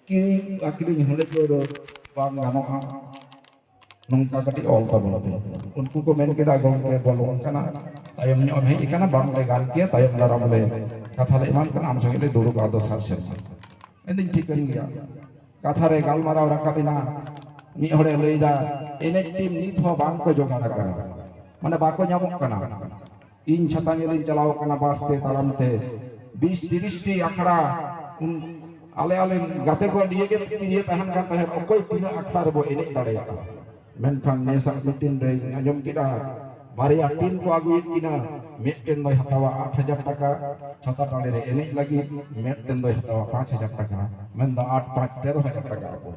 ᱠᱤᱨᱤᱧ ᱟᱹᱠᱷᱨᱤᱧ ᱦᱟᱺᱰᱤ ᱯᱟᱹᱣᱨᱟᱹ ᱵᱟᱝ ᱜᱟᱱᱚᱜᱼᱟ, ᱱᱚᱝᱠᱟ ᱠᱟᱹᱴᱤᱡ ᱚᱞ ᱛᱟᱵᱚᱱ ᱯᱮ᱾ ᱩᱱᱠᱩ ᱠᱚ ᱢᱮᱱ ᱠᱮᱫᱟ, "ᱜᱚᱢᱠᱮ, ᱵᱚᱞᱚ ᱟᱠᱟᱱᱟ, ᱛᱟᱭᱚᱢ ᱧᱚᱜ ᱮᱢ ᱦᱮᱡ ᱟᱠᱟᱱᱟ, ᱵᱟᱝ ᱞᱮ ᱜᱟᱱ ᱠᱮᱭᱟ, ᱛᱟᱭᱚᱢ ᱫᱟᱨᱟᱢ ᱞᱮ ᱠᱟᱛᱷᱟ ᱞᱮ ᱮᱢᱟᱢ ᱠᱟᱱᱟ, ᱟᱢ ᱥᱚᱸᱜᱮ ᱞᱮ ᱫᱩᱲᱩᱵᱼᱟ ᱫᱚᱥᱟᱨ ᱥᱮᱨᱢᱟ᱾" ᱢᱮᱱᱫᱟᱹᱧ, "ᱴᱷᱤᱠᱟᱹᱱ ᱜᱮᱭᱟ᱾" ᱠᱟᱛᱷᱟ ᱨᱮ ᱜᱟᱞᱢᱟᱨᱟᱣ ᱨᱟᱠᱟᱵ ᱮᱱᱟ, ᱢᱤᱫ ᱦᱚᱲᱮ ᱞᱟᱹᱭᱫᱟ, "ᱮᱱᱮᱡ ᱴᱤᱢ ᱱᱤᱛ ᱦᱚᱸ ᱵᱟᱝ ᱠᱚ ᱡᱚᱜᱟᱲ ᱟᱠᱟᱱᱟ, ᱢᱟᱱᱮ ᱵᱟᱠᱚ ᱧᱟᱢᱚᱜ ᱠᱟᱱᱟ᱾" ᱤᱧ ᱪᱷᱟᱛᱟ ᱧᱮᱞᱤᱧ ᱪᱟᱞᱟᱣ ᱠᱟᱱᱟ ᱵᱟᱥ ᱛᱮ, ᱛᱟᱲᱟᱢ ᱛᱮ, ᱵᱤᱥ ᱛᱤᱨᱤᱥ ᱴᱤ ᱟᱠᱷᱲᱟ᱾ ᱩᱱ ᱟᱞᱮ ᱟᱞᱮ ᱜᱟᱛᱮ ᱠᱚ ᱱᱤᱭᱟᱹ ᱜᱮ ᱛᱤᱨᱭᱟᱹ ᱛᱟᱦᱮᱱ ᱠᱟᱱ ᱛᱟᱦᱮᱸᱫ, ᱚᱠᱚᱭ ᱛᱤᱱᱟᱹᱜ ᱟᱠᱷᱲᱟ ᱨᱮᱵᱚ ᱮᱱᱮᱡ ᱫᱟᱲᱮᱭᱟᱜᱼᱟ᱾ ᱢᱮᱱᱠᱷᱟᱱ ᱱᱮᱥᱟᱜ ᱢᱤᱴᱤᱝ ᱨᱮᱧ ᱟᱸᱡᱚᱢ ᱠᱮᱫᱟ, ᱵᱟᱨᱭᱟ ᱴᱤᱢ ᱠᱚ ᱟᱹᱜᱩᱭᱮᱫ ᱠᱤᱱᱟ, ᱢᱤᱫᱴᱮᱱ ᱫᱚᱭ ᱦᱟᱛᱟᱣᱟ ᱟᱴ ᱦᱟᱡᱟᱨ ᱴᱟᱠᱟ ᱪᱷᱟᱛᱟ ᱴᱟᱺᱰᱤ ᱨᱮ ᱮᱱᱮᱡ ᱞᱟᱹᱜᱤᱫ, ᱢᱤᱫᱴᱮᱱ ᱫᱚᱭ ᱦᱟᱛᱟᱣᱟ ᱯᱟᱸᱪ ᱦᱟᱡᱟᱨ ᱴᱟᱠᱟ, ᱢᱮᱱᱫᱚ ᱟᱴ ᱯᱟᱸᱪ ᱛᱮᱨᱚ ᱦᱟᱡᱟᱨ ᱴᱟᱠᱟ ᱟᱠᱚ᱾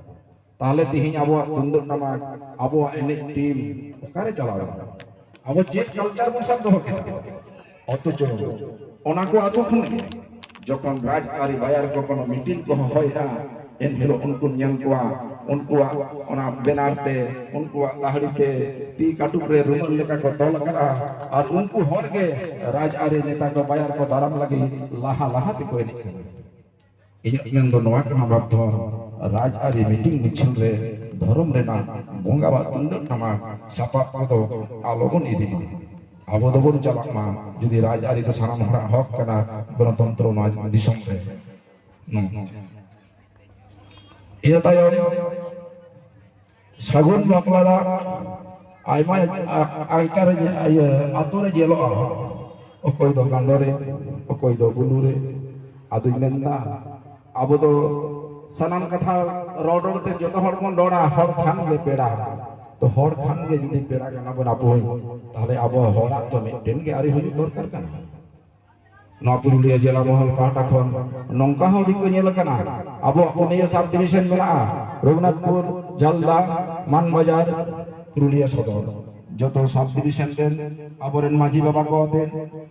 ᱛᱟᱦᱚᱞᱮ ᱛᱮᱦᱮᱧ ᱟᱵᱚᱣᱟᱜ ᱛᱩᱢᱫᱟᱹᱜ ᱴᱟᱢᱟᱠ, ᱟᱵᱚᱣᱟᱜ ᱮᱱᱮᱡ ᱴᱤᱢ ᱚᱠᱟᱨᱮ ᱪᱟᱞᱟᱣ ᱮᱱᱟ? ᱟᱵᱚ ᱪᱮᱫ ᱠᱟᱞᱪᱟᱨ ᱵᱚᱱ ᱥᱟᱵ ᱫᱚᱦᱚ ᱠᱮᱫᱟ? ᱚᱛᱷᱚᱪᱚ ᱚᱱᱟ ᱠᱚ ᱟᱛᱳ ᱠᱷᱚᱱ ᱜᱮ ᱡᱚᱠᱷᱚᱱ ᱨᱟᱡᱽ ᱟᱹᱨᱤ ᱵᱟᱭᱟᱨ ᱠᱚ ᱠᱳᱱᱳ ᱢᱤᱴᱤᱝ ᱠᱚ ᱦᱚᱦᱚᱭᱮᱫᱼᱟ, ᱮᱱ ᱦᱤᱞᱳᱜ ᱩᱱᱠᱩᱢ ᱧᱮᱞ ᱠᱚᱣᱟ, ᱩᱱᱠᱩᱣᱟᱜ ᱚᱱᱟ ᱵᱮᱱᱟᱨ ᱛᱮ, ᱩᱱᱠᱩᱣᱟᱜ ᱫᱟᱦᱲᱤ ᱛᱮ, ᱛᱤ ᱠᱟᱹᱴᱩᱵ ᱨᱮ ᱨᱩᱢᱟᱹᱞ ᱞᱮᱠᱟ ᱠᱚ ᱛᱚᱞ ᱟᱠᱟᱫᱼᱟ, ᱟᱨ ᱩᱱᱠᱩ ᱦᱚᱲ ᱜᱮ ᱨᱟᱡᱽ ᱟᱹᱨᱤ ᱱᱮᱛᱟ ᱠᱚ ᱵᱟᱭᱟᱨ ᱠᱚ ᱫᱟᱨᱟᱢ ᱞᱟᱹᱜᱤᱫ ᱞᱟᱦᱟ ᱞᱟᱦᱟ ᱛᱮᱠᱚ ᱮᱱᱮᱡ ᱠᱟᱱᱟ᱾ ᱤᱧᱟᱹᱜ ᱢᱮᱱ ᱫᱚ ᱱᱚᱣᱟ ᱠᱟᱱᱟ, ᱵᱟᱯᱫᱷᱚᱨ ᱨᱟᱡᱽᱟᱹᱨᱤ ᱢᱤᱴᱤᱝ ᱢᱤᱪᱷᱤᱞ ᱨᱮ ᱫᱷᱚᱨᱚᱢ ᱨᱮᱱᱟᱜ ᱵᱚᱸᱜᱟᱣᱟᱜ ᱛᱩᱢᱫᱟᱹᱜ ᱴᱟᱢᱟᱠ ᱥᱟᱯᱟᱵ ᱠᱚᱫᱚ ᱟᱞᱚᱵᱚᱱ ᱤᱫᱤ ᱢᱟ᱾ ᱟᱵᱚ ᱫᱚᱵᱚᱱ ᱪᱟᱞᱟᱜ ᱢᱟ, ᱡᱩᱫᱤ ᱨᱟᱡᱽᱟᱹᱨᱤ ᱫᱚ ᱥᱟᱱᱟᱢ ᱦᱚᱲᱟᱜ ᱦᱚᱠ ᱠᱟᱱᱟ ᱜᱚᱱᱚᱛᱚᱱᱛᱨᱚ ᱱᱚᱣᱟ ᱫᱤᱥᱚᱢ ᱨᱮ᱾ ᱦᱩᱸ᱾ ᱤᱱᱟᱹ ᱛᱟᱭᱚᱢ ᱥᱟᱹᱜᱩᱱ ᱵᱟᱯᱞᱟ ᱫᱚ ᱟᱭᱢᱟ ᱟ-, ᱟᱭᱠᱟ ᱨᱮ ᱧᱮ-, ᱤᱭᱟᱹ, ᱟᱛᱳ ᱨᱮ ᱧᱮᱞᱚᱜᱼᱟ᱾ ᱚᱠᱚᱭ ᱫᱚ ᱜᱟᱸᱰᱚ ᱨᱮ, ᱚᱠᱚᱭ ᱫᱚ ᱵᱩᱞᱩ ᱨᱮ᱾ ᱟᱫᱚᱧ ᱢᱮᱱᱫᱟ, ᱟᱵᱚ ᱫᱚ ᱥᱟᱱᱟᱢ ᱠᱟᱛᱷᱟ ᱨᱚᱲ ᱨᱚᱲ ᱛᱮ ᱡᱚᱛᱚ ᱦᱚᱲ ᱵᱚᱱ ᱨᱚᱲᱟ, ᱦᱚᱲ ᱠᱷᱟᱱ ᱜᱮ ᱯᱮᱲᱟ᱾ ᱛᱚ ᱦᱚᱲ ᱠᱷᱟᱱ ᱜᱮ ᱡᱩᱫᱤ ᱯᱮᱲᱟ ᱠᱟᱱᱟ ᱵᱚᱱ ᱟᱵᱚ, ᱛᱟᱦᱞᱮ ᱟᱵᱚ ᱦᱚᱲᱟᱜ ᱫᱚ ᱢᱤᱫᱴᱮᱱ ᱜᱮ ᱟᱹᱨᱤ ᱦᱩᱭᱩᱜ ᱫᱚᱨᱠᱟᱨ ᱠᱟᱱᱟ᱾ ᱱᱚᱣᱟ ᱯᱩᱨᱩᱞᱤᱭᱟᱹ ᱡᱮᱞᱟ ᱢᱚᱦᱚᱞ ᱯᱟᱦᱴᱟ ᱠᱷᱚᱱ ᱱᱚᱝᱠᱟ ᱦᱚᱸ ᱨᱤᱠᱟᱹ ᱧᱮᱞ ᱟᱠᱟᱱᱟ, ᱟᱵᱚᱣᱟᱜ ᱯᱩᱱᱭᱟᱹ sub division ᱢᱮᱱᱟᱜᱼᱟ, ᱨᱚᱜᱷᱩᱱᱟᱛᱷᱯᱩᱨ, ᱡᱷᱟᱞᱫᱟ, ᱢᱟᱱᱵᱟᱡᱟᱨ, ᱯᱩᱨᱩᱞᱤᱭᱟᱹ ᱥᱚᱫᱚᱨ᱾ ᱡᱚᱛᱚ sub division ᱨᱮᱱ ᱟᱵᱚᱨᱮᱱ ᱢᱟᱹᱡᱷᱤ ᱵᱟᱵᱟ ᱠᱚ ᱟᱛᱮ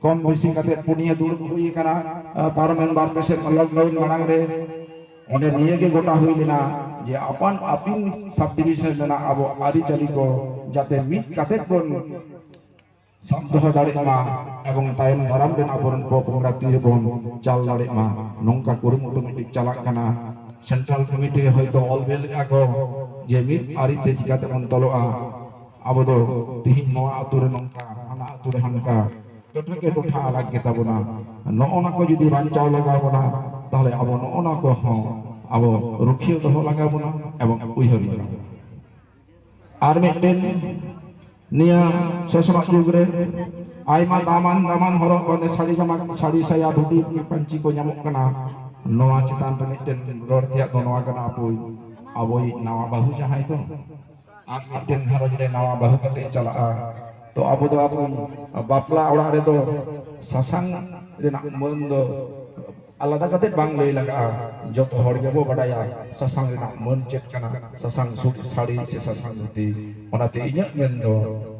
ᱠᱚᱢ ᱵᱮᱥᱤ ᱠᱟᱛᱮ ᱯᱩᱱᱭᱟᱹ ᱫᱩᱲᱩᱵ ᱦᱩᱭ ᱟᱠᱟᱱᱟ, ᱟᱸ, ᱯᱟᱨᱚᱢᱮᱱ ᱵᱟᱨ ᱯᱮ ᱥᱮᱨᱢᱟ lockdown ᱢᱟᱲᱟᱝ ᱨᱮ᱾ ᱚᱸᱰᱮ ᱱᱤᱭᱟᱹ ᱜᱮ ᱜᱚᱴᱟ ᱦᱩᱭ ᱞᱮᱱᱟ ᱡᱮ ᱟᱯᱟᱱ ᱟᱹᱯᱤᱱ sub division ᱨᱮᱱᱟᱜ ᱟᱵᱚ ᱟᱹᱨᱤᱪᱟᱹᱞᱤ ᱠᱚ ᱡᱟᱛᱮ ᱢᱤᱫ ᱠᱟᱛᱮ ᱵᱚᱱ ᱥᱟᱵ ᱫᱚᱦᱚ ᱫᱟᱲᱮᱜ ᱢᱟ ᱮᱵᱚᱝ ᱛᱟᱭᱚᱢ ᱫᱟᱨᱟᱢ ᱨᱮᱱ ᱟᱵᱚᱨᱮᱱ ᱯᱚᱯᱚᱝᱲᱟ ᱛᱤ ᱨᱮᱵᱚᱱ ᱪᱟᱞ ᱫᱟᱲᱮᱜ ᱢᱟ, ᱱᱚᱝᱠᱟ ᱠᱩᱨᱩᱢᱩᱴᱩ ᱢᱤᱫᱴᱤᱡ ᱪᱟᱞᱟᱜ ᱠᱟᱱᱟ᱾ Central Committee ᱨᱮ ᱦᱚᱭᱛᱳ ᱚᱞ ᱵᱮᱞ ᱞᱮᱜᱼᱟ ᱠᱚ ᱡᱮ ᱢᱤᱫ ᱟᱹᱨᱤ ᱛᱮ ᱪᱤᱠᱟᱹ ᱛᱮᱵᱚᱱ ᱛᱚᱞᱚᱜᱼᱟ᱾ ᱟᱵᱚ ᱫᱚ ᱛᱤᱦᱤᱧ ᱱᱚᱣᱟ ᱟᱹᱛᱩ ᱨᱮ ᱱᱚᱝᱠᱟ, ᱦᱟᱱᱟ ᱟᱹᱛᱩ ᱨᱮ ᱦᱟᱱᱠᱟ, ᱴᱚᱴᱷᱟ ᱠᱮ ᱴᱚᱴᱷᱟ ᱟᱞᱟᱜᱽ ᱜᱮᱛᱟ ᱵᱚᱱᱟ᱾ ᱱᱚᱜᱼᱚ ᱱᱟ ᱠᱚ ᱡᱩᱫᱤ ᱵᱟᱧᱪᱟᱣ ᱞᱟᱜᱟᱣ ᱵᱚᱱᱟ, ᱛᱟᱦᱞᱮ ᱟᱵᱚ ᱱᱚᱜᱼᱚ ᱱᱟ ᱠᱚᱦᱚᱸ ᱟᱵᱚ ᱨᱩᱠᱷᱤᱭᱟᱹ ᱫᱚᱦᱚ ᱞᱟᱜᱟᱣ ᱵᱚᱱᱟ ᱮᱵᱚᱝ ᱩᱭᱦᱟᱹᱨ ᱞᱟᱜᱟᱣ ᱵᱚᱱᱟ᱾ ᱟᱨ ᱢᱤᱫᱴᱮᱱ, ᱱᱤᱭᱟᱹ ᱥᱚᱥᱱᱚᱜ ᱡᱩᱜᱽ ᱨᱮ ᱟᱭᱢᱟ ᱫᱟᱢᱟᱱ ᱫᱟᱢᱟᱱ ᱦᱚᱨᱚᱜ ᱵᱟᱸᱫᱮ, ᱥᱟᱹᱲᱤ ᱡᱟᱢᱟ, ᱥᱟᱹᱲᱤ ᱥᱟᱭᱟ, ᱫᱷᱩᱛᱤ ᱯᱟᱹᱧᱪᱤ ᱠᱚ ᱧᱟᱢᱚᱜ ᱠᱟᱱᱟ᱾ ᱱᱚᱣᱟ ᱪᱮᱛᱟᱱ ᱨᱮ ᱢᱤᱫᱴᱮᱱ ᱨᱚᱲ ᱛᱮᱭᱟᱜ ᱫᱚ ᱱᱚᱣᱟ ᱠᱟᱱᱟ, ᱟᱵᱚ, ᱟᱵᱚᱭᱤᱡ ᱱᱟᱣᱟ ᱵᱟᱹᱦᱩ ᱡᱟᱦᱟᱸᱭ ᱫᱚ, ᱟᱨ ᱢᱤᱫᱴᱮᱱ ᱜᱷᱟᱨᱚᱸᱡᱽ ᱨᱮ ᱱᱟᱣᱟ ᱵᱟᱹᱦᱩ ᱠᱟᱛᱮ ᱪᱟᱞᱟᱜᱼᱟ, ᱛᱚ ᱟᱵᱚ ᱫᱚ ᱟᱵᱚ ᱵᱟᱯᱞᱟ ᱚᱲᱟᱜ ᱨᱮᱫᱚ ᱥᱟᱥᱟᱝ ᱨᱮᱱᱟᱜ ᱢᱟᱹᱱ ᱫᱚ ᱟᱞᱟᱫᱟ ᱠᱟᱛᱮ ᱵᱟᱝ ᱞᱟᱹᱭ ᱞᱟᱜᱟᱜᱼᱟ, ᱡᱚᱛᱚ ᱦᱚᱲ ᱜᱮᱵᱚ ᱵᱟᱰᱟᱭᱟ ᱥᱟᱥᱟᱝ ᱨᱮᱱᱟᱜ ᱢᱟᱹᱱ ᱪᱮᱫ ᱠᱟᱱᱟ, ᱥᱟᱥᱟᱝ ᱥᱩᱴ ᱥᱟᱹᱲᱤ ᱥᱮ ᱥᱟᱥᱟᱝ ᱫᱷᱩᱛᱤ᱾ ᱚᱱᱟᱛᱮ ᱤᱧᱟᱹᱜ ᱢᱮᱱ ᱫᱚ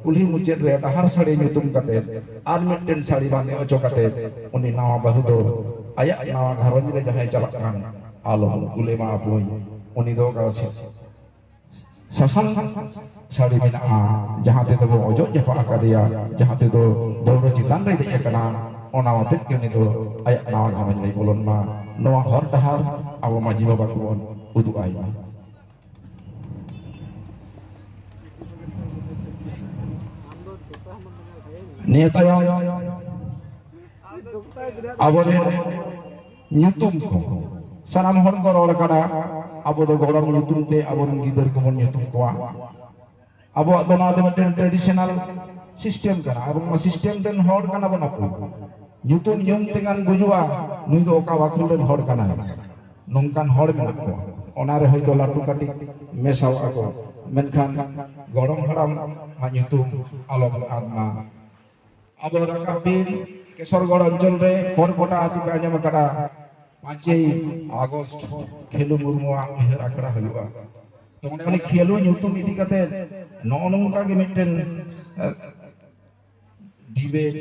ᱠᱩᱞᱦᱤ ᱢᱩᱪᱟᱹᱫ ᱨᱮ ᱰᱟᱦᱟᱨ ᱥᱟᱹᱲᱤ ᱧᱩᱛᱩᱢ ᱠᱟᱛᱮ ᱟᱨ ᱢᱤᱫᱴᱮᱱ ᱥᱟᱹᱲᱤ ᱵᱟᱸᱫᱮ ᱦᱚᱪᱚ ᱠᱟᱛᱮ ᱩᱱᱤ ᱱᱟᱣᱟ ᱵᱟᱹᱦᱩ ᱫᱚ ᱟᱭᱟᱜ ᱱᱟᱣᱟ ᱜᱷᱟᱨᱚᱸᱡᱽ ᱨᱮ ᱡᱟᱦᱟᱸᱭ ᱪᱟᱞᱟᱜ ᱠᱟᱱ ᱟᱞᱚ ᱠᱩᱞᱮ ᱢᱟ ᱟᱯᱩᱧ, ᱩᱱᱤ ᱫᱚ ᱚᱠᱟ ᱥᱮ-, ᱥᱟᱥᱟᱝ ᱥᱟᱹᱲᱤ ᱢᱮᱱᱟᱜᱼᱟ, ᱡᱟᱦᱟᱸ ᱛᱮᱫᱚ ᱵᱚ ᱚᱡᱚᱜ ᱡᱟᱯᱟᱜ ᱟᱠᱟᱫᱮᱭᱟ, ᱡᱟᱦᱟᱸ ᱛᱮᱫᱚ ᱫᱟᱹᱣᱲᱟᱹ ᱪᱮᱛᱟᱱ ᱨᱮ ᱫᱮᱡ ᱟᱠᱟᱱᱟ, ᱚᱱᱟ ᱟᱛᱮᱫ ᱜᱮ ᱩᱱᱤ ᱫᱚ ᱟᱭᱟᱜ ᱱᱟᱣᱟ ᱜᱷᱟᱨᱚᱸᱡᱽ ᱨᱮᱭ ᱵᱚᱞᱚᱱ ᱢᱟ᱾ ᱱᱚᱣᱟ ᱦᱚᱨ ᱰᱟᱦᱟᱨ ᱟᱵᱚ ᱢᱟᱹᱡᱷᱤ ᱵᱟᱵᱟ ᱠᱚᱵᱚᱱ ᱩᱫᱩᱜ ᱟᱭ ᱢᱟ᱾ ᱱᱤᱭᱟᱹ ᱛᱟᱭᱚᱢ ᱟᱵᱚᱨᱮᱱ ᱧᱩᱛᱩᱢ ᱠᱚ ᱥᱟᱱᱟᱢ ᱦᱚᱲ ᱠᱚ ᱨᱚᱲ ᱠᱟᱱᱟ, ᱟᱵᱚ ᱫᱚ ᱜᱚᱲᱚᱢ ᱧᱩᱛᱩᱢ ᱛᱮ ᱟᱵᱚᱨᱮᱱ ᱜᱤᱫᱟᱹᱨ ᱠᱚᱵᱚᱱ ᱧᱩᱛᱩᱢ ᱠᱚᱣᱟ᱾ ᱟᱵᱚᱣᱟᱜ ᱫᱚ ᱱᱚᱣᱟ ᱫᱚ ᱢᱤᱫᱴᱮᱱ traditional system ᱠᱟᱱᱟ᱾ ᱟᱵᱚ ᱱᱚᱣᱟ system ᱨᱮᱱ ᱦᱚᱲ ᱠᱟᱱᱟ ᱵᱚᱱ᱾ ᱟᱵᱚ ᱧᱩᱛᱩᱢ ᱧᱩᱢ ᱛᱮᱜᱟᱱ ᱵᱩᱡᱩᱜᱼᱟ, ᱱᱩᱭ ᱫᱚ ᱚᱠᱟ ᱵᱟᱠᱷᱳᱞ ᱨᱮᱱ ᱦᱚᱲ ᱠᱟᱱᱟᱭ᱾ ᱱᱚᱝᱠᱟᱱ ᱦᱚᱲ ᱢᱮᱱᱟᱜ ᱠᱚᱣᱟ, ᱚᱱᱟ ᱨᱮ ᱦᱚᱭᱛᱳ ᱞᱟᱹᱴᱩ ᱠᱟᱹᱴᱤᱡ ᱢᱮᱥᱟᱣᱟᱜᱼᱟ ᱠᱚ, ᱢᱮᱱᱠᱷᱟᱱ ᱜᱚᱲᱚᱢ ᱦᱟᱲᱟᱢ ᱟᱜ ᱧᱩᱛᱩᱢ ᱟᱞᱚ ᱵᱚᱱ ᱟᱫ ᱢᱟ᱾ ᱟᱵᱚ ᱨᱟᱠᱟᱵ ᱫᱤᱱ ᱠᱮᱥᱚᱨᱜᱚᱲ ᱚᱧᱪᱚᱞ ᱨᱮ ᱯᱚᱨᱠᱚᱴᱟ ᱟᱹᱛᱩ ᱯᱮ ᱟᱸᱡᱚᱢ ᱟᱠᱟᱫᱟ, ᱯᱟᱸᱪᱮᱭ ᱟᱜᱚᱥᱴ ᱠᱷᱮᱞᱩ ᱢᱩᱨᱢᱩᱣᱟᱜ ᱩᱭᱦᱟᱹᱨ ᱟᱠᱷᱲᱟ ᱦᱩᱭᱩᱜᱼᱟ᱾ ᱛᱚ ᱚᱸᱰᱮ ᱩᱱᱤ ᱠᱷᱮᱞᱩ ᱧᱩᱛᱩᱢ ᱤᱫᱤ ᱠᱟᱛᱮ ᱱᱚᱜᱼᱚ ᱱᱚᱝᱠᱟ ᱜᱮ ᱢᱤᱫᱴᱮᱱ, ᱮ, debate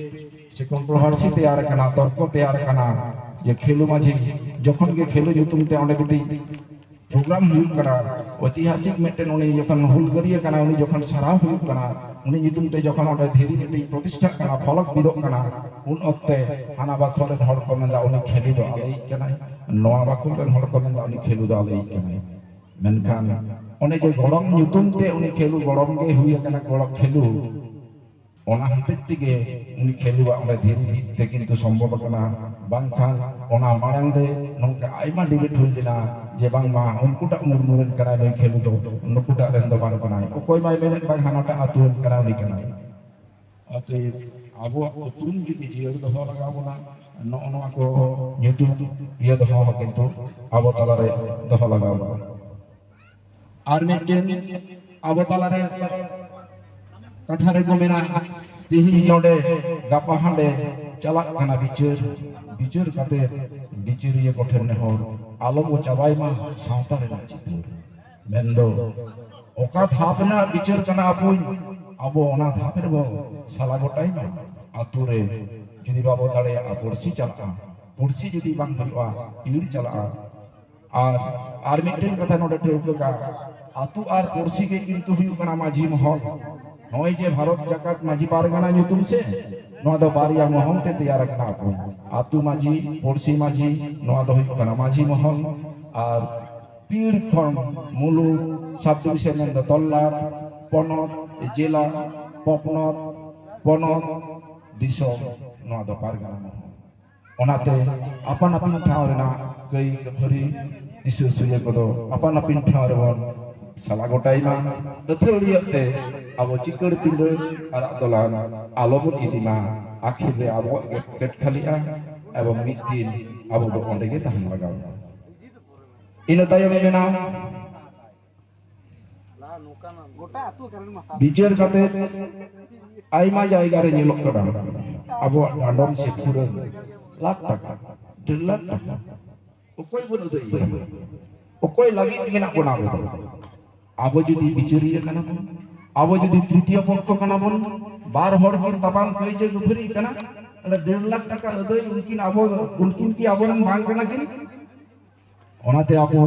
ᱥᱮ controversy ᱛᱮᱭᱟᱨ ᱟᱠᱟᱱᱟ, ᱛᱚᱨᱠᱚ ᱛᱮᱭᱟᱨ ᱟᱠᱟᱱᱟ ᱡᱮ ᱠᱷᱮᱞᱩ ᱢᱟᱹᱡᱷᱤ ᱡᱚᱠᱷᱚᱱ ᱜᱮ ᱠᱷᱮᱞᱩ ᱧᱩᱛᱩᱢ ᱛᱮ ᱚᱸᱰᱮ ᱢᱤᱫᱴᱤᱡ program ᱦᱩᱭᱩᱜ ᱠᱟᱱᱟ, ᱳᱭᱛᱤᱦᱟᱥᱤᱠ ᱢᱤᱫᱴᱮᱱ ᱩᱱᱤ ᱡᱚᱠᱷᱚᱱ ᱦᱩᱞᱜᱟᱹᱨᱤᱭᱟᱹ ᱠᱟᱱᱟ, ᱩᱱᱤ ᱡᱚᱠᱷᱚᱱ ᱥᱟᱨᱦᱟᱣ ᱦᱩᱭᱩᱜ ᱠᱟᱱᱟ, ᱩᱱᱤ ᱧᱩᱛᱩᱢ ᱛᱮ ᱡᱚᱠᱷᱚᱱ ᱚᱸᱰᱮ ᱫᱷᱤᱨᱤ ᱢᱤᱫᱴᱤᱡ ᱯᱨᱚᱛᱤᱥᱴᱷᱟᱜ ᱠᱟᱱᱟ, ᱯᱷᱚᱞᱚᱠ ᱵᱤᱫᱚᱜ ᱠᱟᱱᱟ, ᱩᱱ ᱚᱠᱛᱮ ᱦᱟᱱᱟ ᱵᱟᱠᱷᱳᱞ ᱨᱮᱱ ᱦᱚᱲ ᱠᱚ ᱢᱮᱱᱫᱟ ᱩᱱᱤ ᱠᱷᱮᱞᱩ ᱫᱚ ᱟᱞᱮᱭᱤᱡ ᱠᱟᱱᱟᱭ, ᱱᱚᱣᱟ ᱵᱟᱠᱷᱳᱞ ᱨᱮᱱ ᱦᱚᱲ ᱠᱚ ᱢᱮᱱᱫᱟ ᱩᱱᱤ ᱠᱷᱮᱞᱩ ᱫᱚ ᱟᱞᱮᱭᱤᱡ ᱠᱟᱱᱟᱭ᱾ ᱢᱮᱱᱠᱷᱟᱱ ᱚᱱᱮ ᱡᱮ ᱜᱚᱲᱚᱢ ᱧᱩᱛᱩᱢ ᱛᱮ ᱩᱱᱤ ᱠᱷᱮᱞᱩ ᱜᱚᱲᱚᱢ ᱜᱮ ᱦᱩᱭ ᱟᱠᱟᱱᱟ, ᱜᱚᱲᱚᱢ ᱠᱷᱮᱞᱩ, ᱚᱱᱟ ᱦᱚᱛᱮᱡ ᱛᱮᱜᱮ ᱩᱱᱤ ᱠᱷᱮᱞᱩᱣᱟᱜ ᱚᱸᱰᱮ ᱫᱷᱤᱨᱤ ᱵᱤᱫ ᱛᱮ ᱠᱤᱱᱛᱩ ᱥᱚᱢᱵᱷᱚᱵ ᱟᱠᱟᱱᱟ, ᱵᱟᱝᱠᱷᱟᱱ ᱚᱱᱟ ᱢᱟᱲᱟᱝ ᱨᱮ ᱱᱚᱝᱠᱟ ᱟᱭᱢᱟ debate ᱦᱩᱭ ᱞᱮᱱᱟ ᱡᱮ ᱵᱟᱝᱢᱟ ᱩᱱᱠᱩᱴᱟᱜ ᱢᱩᱨᱢᱩ ᱨᱮᱱ ᱠᱟᱱᱟᱭ ᱱᱩᱭ ᱠᱷᱮᱞᱩ ᱫᱚ, ᱱᱩᱠᱩᱴᱟᱜ ᱨᱮᱱ ᱫᱚ ᱵᱟᱝ ᱠᱟᱱᱟᱭ᱾ ᱚᱠᱚᱭ ᱢᱟᱭ ᱢᱮᱱᱮᱫ ᱵᱟᱝ ᱦᱟᱱᱟᱴᱟᱜ ᱟᱹᱛᱩ ᱨᱮᱱ ᱠᱟᱱᱟᱭ ᱩᱱᱤ ᱠᱟᱱᱟᱭ᱾ ᱚᱛᱚᱮᱵ ᱟᱵᱚᱣᱟᱜ ᱩᱯᱨᱩᱢ ᱡᱩᱫᱤ ᱡᱤᱭᱟᱹᱲ ᱫᱚᱦᱚ ᱞᱟᱜᱟᱣ ᱵᱚᱱᱟ, ᱱᱚᱜᱼᱚ ᱱᱚᱣᱟ ᱠᱚ ᱧᱩᱛᱩᱢ ᱤᱭᱟᱹ ᱫᱚᱦᱚ ᱦᱚᱸ ᱠᱤᱱᱛᱩ ᱟᱵᱚ ᱛᱟᱞᱟᱨᱮ ᱫᱚᱦᱚ ᱞᱟᱜᱟᱣ ᱵᱚᱱᱟ᱾ ᱟᱨ ᱢᱤᱫᱴᱮᱱ ᱟᱵᱚ ᱛᱟᱞᱟᱨᱮ ᱠᱟᱛᱷᱟ ᱨᱮᱠᱚ ᱢᱮᱱᱟ, ᱛᱮᱦᱮᱧ ᱱᱚᱰᱮ, ᱜᱟᱯᱟ ᱦᱟᱸᱰᱮ ᱪᱟᱞᱟᱜ ᱠᱟᱱᱟ ᱵᱤᱪᱟᱹᱨ, ᱵᱤᱪᱟᱹᱨ ᱠᱟᱛᱮ ᱵᱤᱪᱟᱹᱨᱤᱭᱟᱹ ᱠᱚᱴᱷᱮᱱ ᱱᱮᱦᱚᱨ, ᱟᱞᱚ ᱵᱚ ᱪᱟᱵᱟᱭ ᱢᱟ ᱥᱟᱶᱛᱟ ᱨᱮᱱᱟᱜ ᱪᱤᱛᱟᱹᱨ᱾ ᱢᱮᱱᱫᱚ ᱚᱠᱟ ᱫᱷᱟᱯ ᱨᱮᱱᱟᱜ ᱵᱤᱪᱟᱹᱨ ᱠᱟᱱᱟ ᱟᱵᱚᱧ, ᱟᱵᱚ ᱚᱱᱟ ᱫᱷᱟᱯ ᱨᱮᱵᱚ ᱥᱟᱞᱟ ᱜᱚᱴᱟᱭ ᱢᱟ᱾ ᱟᱛᱳ ᱨᱮ ᱡᱩᱫᱤ ᱵᱟᱵᱚ ᱫᱟᱲᱮᱭᱟᱜᱼᱟ, ᱯᱩᱲᱥᱤ ᱪᱟᱞᱟᱜᱼᱟ, ᱯᱩᱲᱥᱤ ᱡᱩᱫᱤ ᱵᱟᱝ ᱦᱩᱭᱩᱜᱼᱟ, ᱯᱤᱲ ᱪᱟᱞᱟᱜᱼᱟ᱾ ᱟᱨ, ᱟᱨ ᱢᱤᱫᱴᱮᱱ ᱠᱟᱛᱷᱟ ᱱᱚᱰᱮ ᱴᱷᱟᱹᱣᱠᱟᱹ ᱠᱟᱜ, ᱟᱛᱳ ᱟᱨ ᱯᱩᱲᱥᱤ ᱜᱮ ᱠᱤᱱᱛᱩ ᱦᱩᱭᱩᱜ ᱠᱟᱱᱟ ᱢᱟᱹᱡᱷᱤ ᱢᱚᱦᱚᱞ᱾ ᱱᱚᱜᱼᱚᱭ ᱡᱮ ᱵᱷᱟᱨᱚᱛ ᱡᱟᱠᱟᱛ ᱢᱟᱹᱡᱷᱤ ᱯᱟᱨᱜᱟᱱᱟ ᱧᱩᱛᱩᱢ ᱥᱮ ᱱᱚᱣᱟ ᱫᱚ ᱵᱟᱨᱭᱟ ᱢᱚᱦᱚᱞ ᱛᱮ ᱛᱮᱭᱟᱨ ᱟᱠᱟᱱᱟ᱾ ᱟᱵᱚ ᱟᱹᱛᱩ ᱢᱟᱹᱡᱷᱤ, ᱯᱩᱲᱥᱤ ᱢᱟᱹᱡᱷᱤ, ᱱᱚᱣᱟ ᱫᱚ ᱦᱩᱭᱩᱜ ᱠᱟᱱᱟ ᱢᱟᱹᱡᱷᱤ ᱢᱚᱦᱚᱞ, ᱟᱨ ᱯᱤᱲ ᱠᱷᱚᱱ ᱢᱩᱞᱩᱠ, ᱥᱟᱵ ᱰᱤᱵᱤᱥᱚᱱ ᱢᱮᱱᱫᱚ ᱛᱚᱞᱞᱟᱴ, ᱯᱚᱱᱚᱛ, ᱡᱮᱞᱟ, ᱯᱚᱯᱱᱚᱛ, ᱯᱚᱱᱚᱛ, ᱫᱤᱥᱚᱢ, ᱱᱚᱣᱟ ᱫᱚ ᱯᱟᱨᱜᱟᱱᱟ ᱢᱚᱦᱚᱞ᱾ ᱚᱱᱟᱛᱮ ᱟᱯᱟᱱ ᱟᱹᱯᱤᱱ ᱴᱷᱟᱶ ᱨᱮᱱᱟᱜ ᱠᱟᱹᱭ ᱠᱟᱹᱯᱷᱟᱹᱨᱤ, ᱦᱤᱥᱟᱹ ᱥᱩᱭᱟᱹ ᱠᱚᱫᱚ ᱟᱯᱟᱱ ᱟᱹᱯᱤᱱ ᱴᱷᱟᱶ ᱨᱮᱵᱚᱱ ᱥᱟᱞᱟ ᱜᱚᱴᱟᱭ ᱢᱟ᱾ ᱟᱹᱛᱷᱟᱹᱲᱤᱭᱟᱹᱜ ᱛᱮ ᱟᱵᱚ ᱪᱤᱠᱟᱹᱲ ᱯᱤᱸᱰᱟᱹ ᱟᱨᱟᱜ ᱫᱚᱞᱟᱱ ᱟᱞᱚᱵᱚᱱ ᱤᱫᱤ ᱢᱟ᱾ ᱟᱹᱠᱷᱤᱨ ᱨᱮ ᱟᱵᱚᱣᱟᱜ ᱜᱮ ᱯᱚᱠᱮᱴ ᱠᱷᱟᱹᱞᱤᱜᱼᱟ, ᱮᱵᱚᱝ ᱢᱤᱫ ᱫᱤᱱ ᱟᱵᱚ ᱫᱚ ᱚᱸᱰᱮ ᱜᱮ ᱛᱟᱦᱮᱱ ᱞᱟᱜᱟᱣ ᱵᱚᱱᱟ᱾ ᱤᱱᱟᱹ ᱛᱟᱭᱚᱢ ᱢᱮᱱᱟ, ᱵᱤᱪᱟᱹᱨ ᱠᱟᱛᱮ ᱟᱭᱢᱟ ᱡᱟᱭᱜᱟ ᱨᱮ ᱧᱮᱞᱚᱜ ᱠᱟᱱᱟ, ᱟᱵᱚᱣᱟᱜ ᱰᱟᱸᱰᱚᱢ ᱥᱮ ᱯᱷᱩᱨᱟᱹᱱ ᱞᱟᱠᱷ ᱴᱟᱠᱟ, ᱰᱮᱲ ᱞᱟᱠᱷ ᱴᱟᱠᱟ, ᱚᱠᱚᱭ ᱵᱚᱱ ᱟᱹᱫᱟᱹᱭ ᱮᱫᱟ? ᱚᱠᱚᱭ ᱞᱟᱹᱜᱤᱫ ᱢᱮᱱᱟᱜ ᱵᱚᱱᱟ ᱟᱵᱚ ᱫᱚ? ᱟᱵᱚ ᱡᱩᱫᱤ ᱵᱤᱪᱟᱹᱨᱤᱭᱟᱹ ᱠᱟᱱᱟ ᱵᱚᱱ, ᱟᱵᱚ ᱡᱩᱫᱤ ᱛᱨᱤᱛᱤᱭᱚ ᱯᱚᱠᱠᱷᱚ ᱠᱟᱱᱟ ᱵᱚᱱ, ᱵᱟᱨ ᱦᱚᱲ ᱠᱤᱱ ᱛᱟᱯᱟᱢ ᱠᱟᱹᱭᱡᱟᱹ ᱠᱷᱟᱹᱯᱟᱹᱨᱤ ᱠᱟᱱᱟ, ᱛᱟᱦᱞᱮ ᱰᱮᱲ ᱞᱟᱠᱷ ᱴᱟᱠᱟ ᱟᱹᱫᱟᱹᱭ ᱩᱱᱠᱤᱱ ᱟᱵᱚ, ᱩᱱᱠᱤᱱ ᱠᱤ ᱟᱵᱚᱨᱮᱱ ᱵᱟᱝ ᱠᱟᱱᱟ ᱠᱤᱱ? ᱚᱱᱟᱛᱮ ᱟᱵᱚ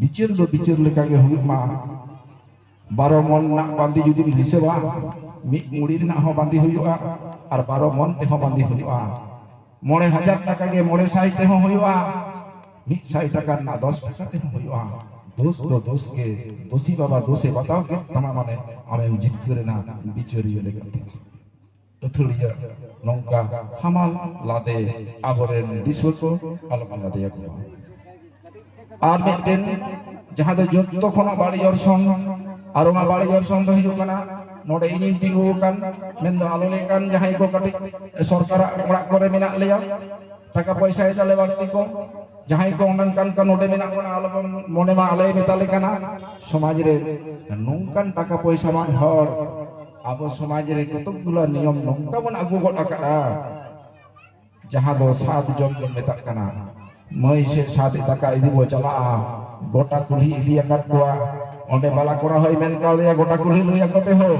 ᱵᱤᱪᱟᱹᱨ ᱫᱚ ᱵᱤᱪᱟᱹᱨ ᱞᱮᱠᱟᱜᱮ ᱦᱩᱭᱩᱜ ᱢᱟ᱾ ᱵᱟᱨᱚ ᱢᱚᱱ ᱨᱮᱱᱟᱜ ᱵᱟᱸᱫᱤ ᱡᱩᱫᱤᱢ ᱦᱤᱥᱟᱹᱵᱟ, ᱢᱤᱫ ᱢᱩᱲᱤ ᱨᱮᱱᱟᱜ ᱦᱚᱸ ᱵᱟᱸᱫᱤ ᱦᱩᱭᱩᱜᱼᱟ, ᱟᱨ ᱵᱟᱨᱚ ᱢᱚᱱ ᱛᱮᱦᱚᱸ ᱵᱟᱸᱫᱤ ᱦᱩᱭᱩᱜᱼᱟ᱾ ᱢᱚᱬᱮ ᱦᱟᱡᱟᱨ ᱴᱟᱠᱟ ᱜᱮ ᱢᱚᱬᱮ ᱥᱟᱭ ᱛᱮᱦᱚᱸ ᱦᱩᱭᱩᱜᱼᱟ, ᱢᱤᱫ ᱥᱟᱭ ᱴᱟᱠᱟ ᱨᱮᱱᱟᱜ ᱫᱚᱥ ᱴᱟᱠᱟ ᱛᱮᱦᱚᱸ ᱦᱩᱭᱩᱜᱼᱟ᱾ ᱫᱳᱥ ᱫᱚ ᱫᱳᱥ ᱜᱮ, ᱫᱳᱥᱤ ᱵᱟᱵᱟ ᱫᱳᱥᱮ ᱵᱟᱛᱟᱣ ᱠᱮᱫ ᱛᱟᱢᱟ, ᱢᱟᱱᱮ ᱟᱢᱮᱢ ᱡᱤᱛᱠᱟᱹᱨ ᱮᱱᱟ ᱵᱤᱪᱟᱹᱨᱤᱭᱟᱹ ᱞᱮᱠᱟᱛᱮ᱾ ᱟᱹᱛᱷᱟᱹᱲᱤᱭᱟᱹ ᱱᱚᱝᱠᱟ ᱦᱟᱢᱟᱞ ᱞᱟᱫᱮ ᱟᱵᱚᱨᱮᱱ ᱫᱤᱥᱩᱣᱟᱹ ᱠᱚ ᱟᱞᱚᱵᱚᱱ ᱞᱟᱫᱮᱭᱟᱠᱚ ᱢᱟ᱾ ᱟᱨ ᱢᱤᱫᱴᱮᱱ ᱡᱟᱦᱟᱸ ᱫᱚ ᱡᱚᱛᱚ ᱠᱷᱚᱱᱟᱜ ᱵᱟᱹᱲᱤᱡ ᱚᱨᱥᱚᱝ, ᱟᱨ ᱚᱱᱟ ᱵᱟᱹᱲᱤᱡ ᱚᱨᱥᱚᱝ ᱫᱚ ᱦᱤᱡᱩᱜ ᱠᱟᱱᱟ, ᱱᱚᱰᱮ ᱤᱧᱤᱧ ᱛᱤᱸᱜᱩ ᱟᱠᱟᱱ, ᱢᱮᱱᱫᱚ ᱟᱞᱮ ᱞᱮᱠᱟᱱ ᱡᱟᱦᱟᱸᱭ ᱠᱚ ᱠᱟᱹᱴᱤᱡ ᱥᱚᱨᱠᱟᱨᱟᱜ ᱚᱲᱟᱜ ᱠᱚᱨᱮ ᱢᱮᱱᱟᱜ ᱞᱮᱭᱟ, ᱴᱟᱠᱟ ᱯᱚᱭᱥᱟᱭ ᱫᱟᱞᱮ ᱵᱟᱹᱲᱛᱤ ᱠᱚ, ᱡᱟᱦᱟᱸᱭ ᱠᱚ ᱚᱱᱠᱟᱱ ᱠᱚ ᱱᱚᱰᱮ ᱢᱮᱱᱟᱜ ᱵᱚᱱᱟ, ᱟᱞᱚᱵᱚᱱ ᱢᱚᱱᱮ ᱢᱟ ᱟᱞᱮ ᱢᱮᱛᱟᱞᱮ ᱠᱟᱱᱟ᱾ ᱥᱚᱢᱟᱡᱽ ᱨᱮ ᱱᱚᱝᱠᱟᱱ ᱴᱟᱠᱟ ᱯᱚᱭᱥᱟ ᱢᱟᱱ ᱦᱚᱲ, ᱟᱵᱚ ᱥᱚᱢᱟᱡᱽ ᱨᱮ ᱠᱚᱛᱚᱠ ᱜᱩᱞᱟ ᱱᱤᱭᱚᱢ ᱱᱚᱝᱠᱟ ᱵᱚᱱ ᱟᱹᱜᱩ ᱜᱚᱫ ᱟᱠᱟᱫᱼᱟ, ᱡᱟᱦᱟᱸ ᱫᱚ ᱥᱟᱛ ᱡᱚᱢ ᱵᱚᱱ ᱢᱮᱛᱟᱜ ᱠᱟᱱᱟ᱾ ᱢᱟᱹᱭ ᱥᱮ ᱥᱟᱛ ᱫᱟᱠᱟ ᱤᱫᱤ ᱵᱚ ᱪᱟᱞᱟᱜᱼᱟ, ᱜᱚᱴᱟ ᱠᱩᱞᱦᱤ ᱤᱫᱤ ᱟᱠᱟᱫ ᱠᱚᱣᱟ᱾ ᱚᱸᱰᱮ ᱵᱟᱞᱟ ᱠᱚᱲᱟ ᱦᱚᱸᱭ ᱢᱮᱱ ᱠᱟᱣᱫᱮᱭᱟ, ᱜᱚᱴᱟ ᱠᱩᱞᱦᱤ ᱞᱟᱹᱭ ᱟᱠᱚ ᱯᱮ ᱦᱳ,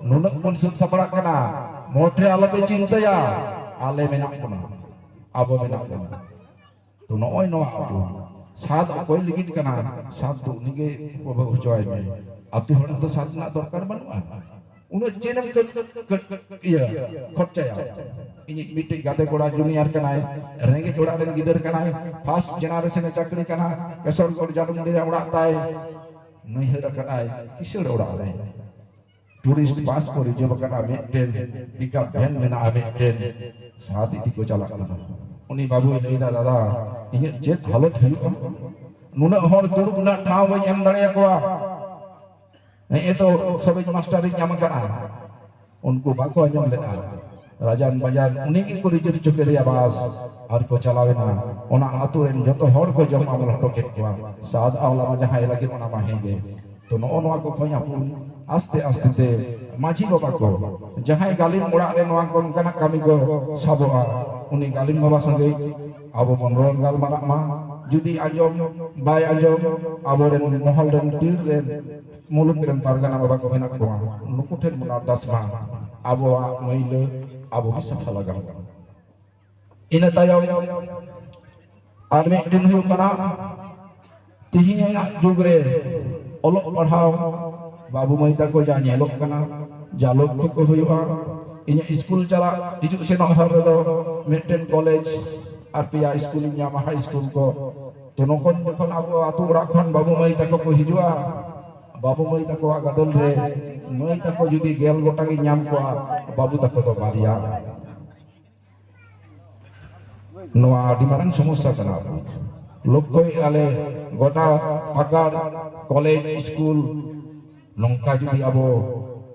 ᱱᱩᱱᱟᱹᱜ ᱵᱚᱱ ᱥᱟᱹᱛ ᱥᱟᱯᱲᱟᱜ ᱠᱟᱱᱟ, ᱢᱚᱴᱷᱮ ᱟᱞᱚᱯᱮ ᱪᱤᱱᱛᱟᱹᱭᱟ, ᱟᱞᱮ ᱢᱮᱱᱟᱜ ᱵᱚᱱᱟ, ᱟᱵᱚ ᱢᱮᱱᱟᱜ ᱵᱚᱱᱟ᱾ ᱛᱚ ᱱᱚᱜᱼᱚᱭ ᱱᱚᱣᱟ ᱟᱵᱚ ᱥᱟᱛ ᱚᱠᱚᱭ ᱞᱟᱹᱜᱤᱫ ᱠᱟᱱᱟ? ᱥᱟᱛ ᱫᱚ ᱩᱱᱤᱜᱮ ᱩᱯᱚᱵᱷᱳᱜ ᱦᱚᱪᱚᱣᱟᱭ ᱢᱮ᱾ ᱟᱹᱛᱩ ᱦᱚᱲ ᱫᱚ ᱥᱟᱛ ᱨᱮᱱᱟᱜ ᱫᱚᱨᱠᱟᱨ ᱵᱟᱹᱱᱩᱜᱼᱟ᱾ ᱩᱱᱟᱹᱜ ᱪᱮᱫ ᱮᱢ ᱠᱟᱹ- ᱠᱟᱹ- ᱤᱭᱟᱹ ᱠᱷᱚᱨᱪᱟᱭᱟ? ᱤᱧᱤᱡ ᱢᱤᱫᱴᱤᱡ ᱜᱟᱛᱮ ᱠᱚᱲᱟ ᱡᱩᱱᱤᱭᱟᱨ ᱠᱟᱱᱟᱭ, ᱨᱮᱸᱜᱮᱡ ᱚᱲᱟᱜ ᱨᱮᱱ ᱜᱤᱫᱟᱹᱨ ᱠᱟᱱᱟᱭ, ᱯᱷᱟᱥᱴ ᱡᱮᱱᱟᱨᱮᱥᱚᱱ ᱮ ᱪᱟᱹᱠᱨᱤ ᱠᱟᱱᱟ, ᱠᱮᱥᱚᱨᱜᱚᱲ ᱡᱟᱰᱩᱢᱰᱤ ᱨᱮ ᱚᱲᱟᱜ ᱛᱟᱭ, ᱱᱟᱹᱭᱦᱟᱹᱨ ᱟᱠᱟᱫᱟᱭ ᱠᱤᱥᱟᱹᱲ ᱚᱲᱟᱜ ᱨᱮ, ᱴᱩᱨᱤᱥᱴ ᱵᱟᱥ ᱠᱚ ᱨᱤᱡᱟᱹᱵᱷ ᱟᱠᱟᱫᱟ, ᱢᱤᱫᱴᱮᱱ ᱯᱤᱠᱟᱯ ᱵᱷᱮᱱ ᱢᱮᱱᱟᱜᱼᱟ, ᱢᱤᱫᱴᱮᱱ ᱥᱟᱛ ᱤᱫᱤ ᱠᱚ ᱪᱟᱞᱟᱜ ᱠᱟᱱᱟ᱾ ᱩᱱᱤ ᱵᱟᱹᱵᱩᱭ ᱞᱟᱹᱭᱫᱟ, ᱫᱟᱫᱟ, ᱤᱧᱟᱹᱜ ᱪᱮᱫ ᱦᱟᱞᱚᱛ ᱦᱩᱭᱩᱜᱼᱟ? ᱱᱩᱱᱟᱹᱜ ᱦᱚᱲ ᱫᱩᱲᱩᱵ ᱨᱮᱱᱟᱜ ᱴᱷᱟᱶ ᱵᱟᱹᱧ ᱮᱢ ᱫᱟᱲᱮᱭᱟᱠᱚᱣᱟ᱾ ᱱᱮᱜᱼᱮ ᱛᱚ ᱥᱚᱨᱮᱥ ᱢᱟᱥᱴᱟᱨ ᱤᱧ ᱧᱟᱢ ᱟᱠᱟᱫᱼᱟ, ᱩᱱᱠᱩ ᱵᱟᱠᱚ ᱟᱸᱡᱚᱢ ᱞᱮᱫᱼᱟ᱾ ᱨᱟᱡᱟᱱ ᱵᱟᱡᱟᱱ ᱩᱱᱤ ᱜᱮᱠᱚ ᱨᱤᱡᱟᱹᱵᱷ ᱦᱚᱪᱚ ᱠᱮᱫᱮᱭᱟ ᱵᱟᱥ, ᱟᱨ ᱠᱚ ᱪᱟᱞᱟᱣ ᱮᱱᱟ᱾ ᱚᱱᱟ ᱟᱹᱛᱩ ᱨᱮᱱ ᱡᱚᱛᱚ ᱦᱚᱲ ᱠᱚ ᱡᱚᱢ ᱟᱢᱚᱞ ᱦᱚᱴᱚ ᱠᱮᱫ ᱠᱚᱣᱟ᱾ ᱥᱟᱫ ᱟᱣᱞᱟ ᱢᱟ ᱡᱟᱦᱟᱸᱭ ᱞᱟᱹᱜᱤᱫ, ᱚᱱᱟ ᱢᱟ ᱦᱮᱸ ᱜᱮ᱾ ᱛᱚ ᱱᱚᱜᱼᱚ ᱱᱚᱣᱟ ᱠᱚ ᱠᱷᱚᱱ ᱟᱵᱚ ᱟᱥᱛᱮ ᱟᱥᱛᱮ ᱛᱮ ᱢᱟᱹᱡᱷᱤ ᱵᱟᱵᱟ ᱠᱚ, ᱡᱟᱦᱟᱸᱭ ᱜᱟᱹᱞᱤᱢ ᱚᱲᱟᱜ ᱨᱮ ᱱᱚᱣᱟ ᱠᱚ ᱚᱱᱠᱟᱱᱟᱜ ᱠᱟᱹᱢᱤ ᱠᱚ ᱥᱟᱵᱚᱜᱼᱟ, ᱩᱱᱤ ᱜᱟᱹᱞᱤᱢ ᱵᱟᱵᱟ ᱥᱚᱸᱜᱮ ᱟᱵᱚ ᱵᱚᱱ ᱨᱚᱲ ᱜᱟᱞᱢᱟᱨᱟᱜ ᱢᱟ᱾ ᱡᱩᱫᱤ ᱟᱸᱡᱚᱢ ᱵᱟᱭ ᱟᱸᱡᱚᱢ, ᱟᱵᱚᱨᱮᱱ ᱢᱚᱦᱚᱞ ᱨᱮᱱ ᱯᱤᱲ ᱨᱮᱱ ᱢᱩᱞᱩᱠ ᱨᱮᱱ ᱯᱟᱨᱜᱟᱱᱟ ᱵᱟᱵᱟ ᱠᱚ ᱢᱮᱱᱟᱜ ᱠᱚᱣᱟ, ᱱᱩᱠᱩ ᱴᱷᱮᱱ ᱵᱚᱱ ᱟᱨᱫᱟᱥ ᱢᱟ, ᱟᱵᱚᱣᱟᱜ ᱢᱟᱹᱭᱞᱟᱹ ᱟᱵᱚ ᱜᱮ ᱥᱟᱯᱷᱟ ᱞᱟᱜᱟᱣ᱾ ᱤᱱᱟᱹ ᱛᱟᱭᱚᱢ ᱟᱨ ᱢᱤᱫᱴᱮᱱ ᱦᱩᱭᱩᱜ ᱠᱟᱱᱟ, ᱛᱮᱦᱮᱧᱟᱜ ᱡᱩᱜᱽ ᱨᱮ ᱚᱞᱚᱜ ᱯᱟᱲᱦᱟᱣ ᱵᱟᱹᱵᱩ ᱢᱟᱹᱭ ᱛᱟᱠᱚ ᱡᱟ ᱧᱮᱞᱚᱜ ᱠᱟᱱᱟ, ᱡᱟ ᱞᱚᱠᱠᱷᱚ ᱠᱚ ᱦᱩᱭᱩᱜᱼᱟ, ᱤᱧᱟᱹᱜ ᱥᱠᱩᱞ ᱪᱟᱞᱟᱜ ᱦᱤᱡᱩᱜ ᱥᱮᱱᱚᱜ ᱦᱚᱨ ᱨᱮᱫᱚ ᱢᱤᱫᱴᱮᱱ ᱠᱚᱞᱮᱡᱽ ᱟᱨ ᱯᱮᱭᱟ ᱥᱠᱩᱞᱤᱧ ᱧᱟᱢᱟ, ᱦᱟᱭ ᱥᱠᱩᱞ ᱠᱚ᱾ ᱛᱚ ᱱᱚᱝᱠᱟᱱ ᱡᱚᱠᱷᱚᱱ ᱟᱵᱚ ᱟᱹᱛᱩ ᱚᱲᱟᱜ ᱠᱷᱚᱱ ᱵᱟᱹᱵᱩ ᱢᱟᱹᱭ ᱛᱟᱠᱚ ᱠᱚ ᱦᱤᱡᱩᱜᱼᱟ, ᱵᱟᱹᱵᱩ ᱢᱟᱹᱭ ᱛᱟᱠᱚᱣᱟᱜ ᱜᱟᱫᱮᱞ ᱨᱮ ᱢᱟᱹᱭ ᱛᱟᱠᱚ ᱡᱩᱫᱤ ᱜᱮᱞ ᱜᱚᱴᱟᱝ ᱤᱧ ᱧᱟᱢ ᱠᱚᱣᱟ, ᱵᱟᱹᱵᱩ ᱛᱟᱠᱚ ᱫᱚ ᱵᱟᱨᱭᱟ᱾ ᱱᱚᱣᱟ ᱟᱹᱰᱤ ᱢᱟᱨᱟᱝ ᱥᱚᱢᱚᱥᱥᱟ ᱠᱟᱱᱟ᱾ ᱞᱚᱠᱠᱷᱚᱭᱮᱫᱼᱟ ᱞᱮ ᱜᱚᱴᱟ ᱯᱟᱠᱟᱲ, ᱠᱚᱞᱮᱡᱽ, ᱥᱠᱩᱞ, ᱱᱚᱝᱠᱟ ᱡᱩᱫᱤ ᱟᱵᱚ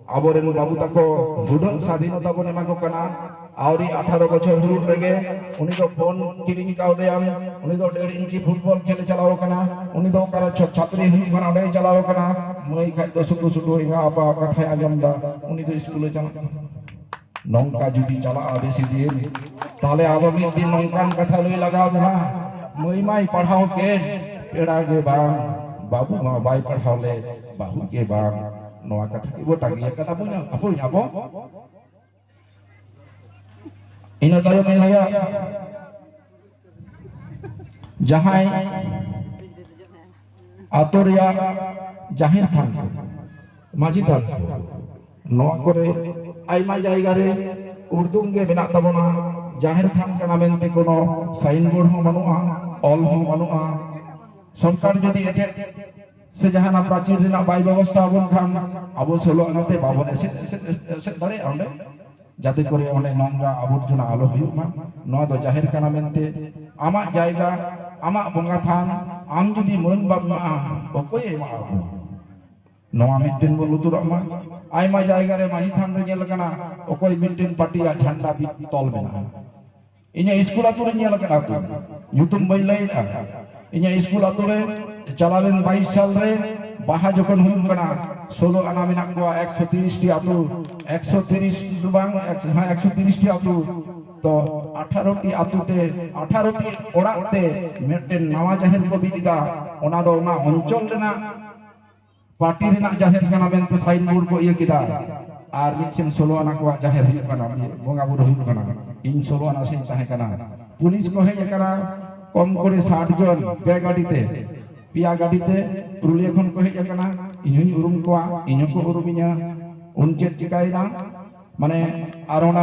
ᱟᱵᱚᱨᱮᱱ ᱵᱟᱹᱵᱩ ᱛᱟᱠᱚ ᱜᱩᱰᱟᱹᱜ ᱥᱟᱫᱷᱤᱱᱚᱛᱟ ᱵᱚᱱ ᱮᱢᱟ ᱠᱚ ᱠᱟᱱᱟ, ᱟᱹᱣᱨᱤ ᱟᱴᱷᱟᱨᱚ ᱵᱚᱪᱷᱚᱨ ᱦᱩᱭᱩᱜ ᱨᱮᱜᱮ ᱩᱱᱤ ᱫᱚ ᱯᱷᱳᱱ ᱠᱤᱨᱤᱧ ᱠᱟᱣᱫᱮᱭᱟᱢ, ᱩᱱᱤ ᱫᱚ ᱰᱮᱲ ᱤᱧᱪᱤ ᱯᱷᱩᱴᱵᱚᱞ ᱠᱷᱮᱞ ᱮ ᱪᱟᱞᱟᱣ ᱠᱟᱱᱟ, ᱩᱱᱤ ᱫᱚ ᱚᱠᱟᱨᱮ ᱪᱷᱟ- ᱪᱷᱟᱹᱯᱨᱤ ᱦᱩᱭᱩᱜ ᱠᱟᱱᱟ ᱚᱸᱰᱮᱭ ᱪᱟᱞᱟᱣ ᱠᱟᱱᱟ᱾ ᱢᱟᱹᱭ ᱠᱷᱟᱡ ᱫᱚ ᱥᱩᱫᱷᱩ ᱥᱩᱫᱷᱩ ᱮᱸᱜᱟ ᱟᱯᱟ ᱠᱟᱛᱷᱟᱭ ᱟᱸᱡᱚᱢ ᱮᱫᱟ, ᱩᱱᱤ ᱫᱚ ᱥᱠᱩᱞᱮ ᱪᱟᱞᱟᱜ ᱠᱟᱱᱟ᱾ ᱱᱚᱝᱠᱟ ᱡᱩᱫᱤ ᱪᱟᱞᱟᱜᱼᱟ ᱵᱮᱥᱤ ᱫᱤᱱ, ᱛᱟᱦᱞᱮ ᱟᱫᱚ ᱢᱤᱫ ᱫᱤᱱ ᱱᱚᱝᱠᱟᱱ ᱠᱟᱛᱷᱟ ᱞᱟᱹᱭ ᱞᱟᱜᱟᱣ ᱵᱚᱱᱟ, ᱢᱟᱹᱭ ᱢᱟᱭ ᱯᱟᱲᱦᱟᱣ ᱠᱮᱫ, ᱯᱮᱲᱟ ᱜᱮ ᱵᱟᱝ, ᱵᱟᱹᱵᱩ ᱢᱟ ᱵᱟᱭ ᱯᱟᱲᱦᱟᱣ ᱞᱮᱫ, ᱵᱟᱹᱦᱩ ᱜᱮ ᱵᱟᱝ᱾ ᱱᱚᱣᱟ ᱠᱟᱛᱷᱟ ᱜᱮᱵᱚ ᱛᱟᱸᱜᱤ ᱟᱠᱟᱫᱟ ᱵᱚᱱ ᱟᱵᱚ, ᱟᱵᱚ᱾ ᱤᱱᱟᱹ ᱛᱟᱭᱚᱢ ᱤᱧ ᱞᱟᱹᱭᱟ, ᱡᱟᱦᱟᱸᱭ ᱟᱛᱳ ᱨᱮᱭᱟᱜ ᱡᱟᱦᱮᱨ ᱛᱷᱟᱱ ᱠᱚ, ᱢᱟᱹᱡᱷᱤ ᱛᱷᱟᱱ ᱠᱚ, ᱱᱚᱣᱟ ᱠᱚᱨᱮ ᱟᱭᱢᱟ ᱡᱟᱭᱜᱟ ᱨᱮ ᱩᱨᱫᱩᱢ ᱜᱮ ᱢᱮᱱᱟᱜ ᱛᱟᱵᱚᱱᱟ᱾ ᱡᱟᱦᱮᱨ ᱛᱷᱟᱱ ᱠᱟᱱᱟ ᱢᱮᱱᱛᱮ ᱠᱳᱱᱳ ᱥᱟᱭᱤᱱ ᱵᱳᱨᱰ ᱦᱚᱸ ᱵᱟᱹᱱᱩᱜᱼᱟ, ᱚᱞ ᱦᱚᱸ ᱵᱟᱹᱱᱩᱜᱼᱟ᱾ ᱥᱚᱨᱠᱟᱨ ᱡᱩᱫᱤ ᱮᱴᱮᱫ ᱥᱮ ᱡᱟᱦᱟᱱᱟᱜ ᱯᱨᱟᱪᱤᱨ ᱨᱮᱱᱟᱜ ᱵᱟᱭ ᱵᱮᱵᱚᱥᱛᱷᱟ ᱟᱵᱚᱱ ᱠᱷᱟᱱ, ᱟᱵᱚ ᱥᱳᱞᱳ ᱟᱱᱟᱛᱮ ᱵᱟᱵᱚᱱ ᱮᱥᱮᱫ, ᱮᱥᱮᱫ, ᱮᱥᱮᱫ ᱫᱟᱲᱮᱭᱟᱜᱼᱟ ᱚᱸᱰᱮ, ᱡᱟᱛᱮ ᱠᱚᱨᱮ ᱚᱸᱰᱮ ᱱᱚᱝᱨᱟ ᱟᱵᱚᱨᱡᱚᱱᱟ ᱟᱞᱚ ᱦᱩᱭᱩᱜ ᱢᱟ᱾ ᱱᱚᱣᱟ ᱫᱚ ᱡᱟᱦᱮᱨ ᱠᱟᱱᱟ ᱢᱮᱱᱛᱮ ᱟᱢᱟᱜ ᱡᱟᱭᱜᱟ, ᱟᱢᱟᱜ ᱵᱚᱸᱜᱟ ᱛᱷᱟᱱ, ᱟᱢ ᱡᱩᱫᱤ ᱢᱟᱹᱱ ᱵᱟᱢ ᱮᱢᱟᱜᱼᱟ, ᱚᱠᱚᱭᱮ ᱮᱢᱟᱜᱼᱟ ᱟᱵᱚ? ᱱᱚᱣᱟ ᱢᱤᱫᱴᱮᱱ ᱵᱚᱱ ᱞᱩᱛᱩᱨᱟᱜ ᱢᱟ᱾ ᱟᱭᱢᱟ ᱡᱟᱭᱜᱟ ᱨᱮ ᱢᱟᱹᱡᱷᱤ ᱛᱷᱟᱱ ᱨᱮ ᱧᱮᱞ ᱟᱠᱟᱱᱟ, ᱚᱠᱚᱭ ᱢᱤᱫᱴᱮᱱ ᱯᱟᱨᱴᱤᱭᱟᱜ ᱡᱷᱟᱱᱰᱟ ᱵᱤᱫ ᱛᱚᱞ ᱢᱮᱱᱟᱜᱼᱟ᱾ ᱤᱧᱟᱹᱜ ᱥᱠᱩᱞ ᱟᱛᱳ ᱨᱮ ᱧᱮᱞ ᱟᱠᱟᱱᱟ, ᱟᱛᱳ ᱧᱩᱛᱩᱢ ᱵᱟᱹᱧ ᱞᱟᱹᱭᱮᱫᱼᱟ, ᱤᱧᱟᱹᱜ ᱥᱠᱩᱞ ᱟᱛᱳ ᱨᱮ ᱪᱟᱞᱟᱣᱮᱱ ᱵᱟᱭᱤᱥ ᱥᱟᱞ ᱨᱮ ᱵᱟᱦᱟ ᱡᱚᱠᱷᱚᱱ ᱦᱩᱭᱩᱜ ᱠᱟᱱᱟ, ᱥᱳᱞᱳ ᱟᱱᱟ ᱢᱮᱱᱟᱜ ᱠᱚᱣᱟ ᱮᱠᱥᱚ ᱛᱤᱨᱤᱥ ᱴᱤ ᱟᱛᱳ, ᱮᱠᱥᱚ ᱛᱤᱨᱤᱥ ᱫᱚ ᱵᱟᱝ, ᱮᱠ-, ᱦᱮᱸ, ᱮᱠᱥᱚ ᱛᱤᱨᱤᱥ ᱴᱤ ᱟᱛᱳ᱾ ᱛᱚ ᱟᱴᱷᱟᱨᱚ ᱴᱤ ᱟᱛᱳ ᱛᱮ, ᱟᱴᱷᱟᱨᱚ ᱴᱤ ᱚᱲᱟᱜ ᱛᱮ ᱢᱤᱫᱴᱮᱱ ᱱᱟᱣᱟ ᱡᱟᱦᱮᱨ ᱠᱚ ᱵᱤᱫ ᱮᱫᱟ᱾ ᱚᱱᱟ ᱫᱚ ᱚᱱᱟ ᱚᱧᱪᱚᱞ ᱨᱮᱱᱟᱜ ᱯᱟᱨᱴᱤ ᱨᱮᱱᱟᱜ ᱡᱟᱦᱮᱨ ᱠᱟᱱᱟ ᱢᱮᱱᱛᱮ ᱥᱟᱭᱤᱱ ᱵᱳᱨᱰ ᱠᱚ ᱤᱭᱟᱹ ᱠᱮᱫᱟ᱾ ᱟᱨ ᱢᱤᱫ ᱥᱮᱱ ᱥᱳᱞᱳ ᱟᱱᱟ ᱠᱚᱣᱟᱜ ᱡᱟᱦᱮᱨ ᱦᱩᱭᱩᱜ ᱠᱟᱱᱟ, ᱵᱚᱸᱜᱟ ᱵᱩᱨᱩ ᱦᱩᱭᱩᱜ ᱠᱟᱱᱟ᱾ ᱤᱧ ᱥᱳᱞᱳ ᱟᱱᱟ ᱥᱮᱫ ᱤᱧ ᱛᱟᱦᱮᱸ ᱠᱟᱱᱟ᱾ ᱯᱩᱞᱤᱥ ᱠᱚ ᱦᱮᱡ ᱟᱠᱟᱱᱟ ᱠᱚᱢ ᱠᱚᱨᱮ ᱥᱟᱴ ᱡᱚᱱ, ᱯᱮ ᱜᱟᱹᱰᱤ ᱛᱮ, ᱯᱮᱭᱟ ᱜᱟᱹᱰᱤ ᱛᱮ ᱯᱩᱨᱩᱞᱤᱭᱟᱹ ᱠᱷᱚᱱ ᱠᱚ ᱦᱮᱡ ᱟᱠᱟᱱᱟ᱾ ᱤᱧ ᱦᱚᱧ ᱩᱨᱩᱢ ᱠᱚᱣᱟ, ᱤᱧ ᱦᱚᱸᱠᱚ ᱩᱨᱩᱢᱤᱧᱟ᱾ ᱩᱱ ᱪᱮᱫ ᱪᱤᱠᱟᱭᱮᱱᱟ? ᱢᱟᱱᱮ, ᱟᱨ ᱚᱱᱟ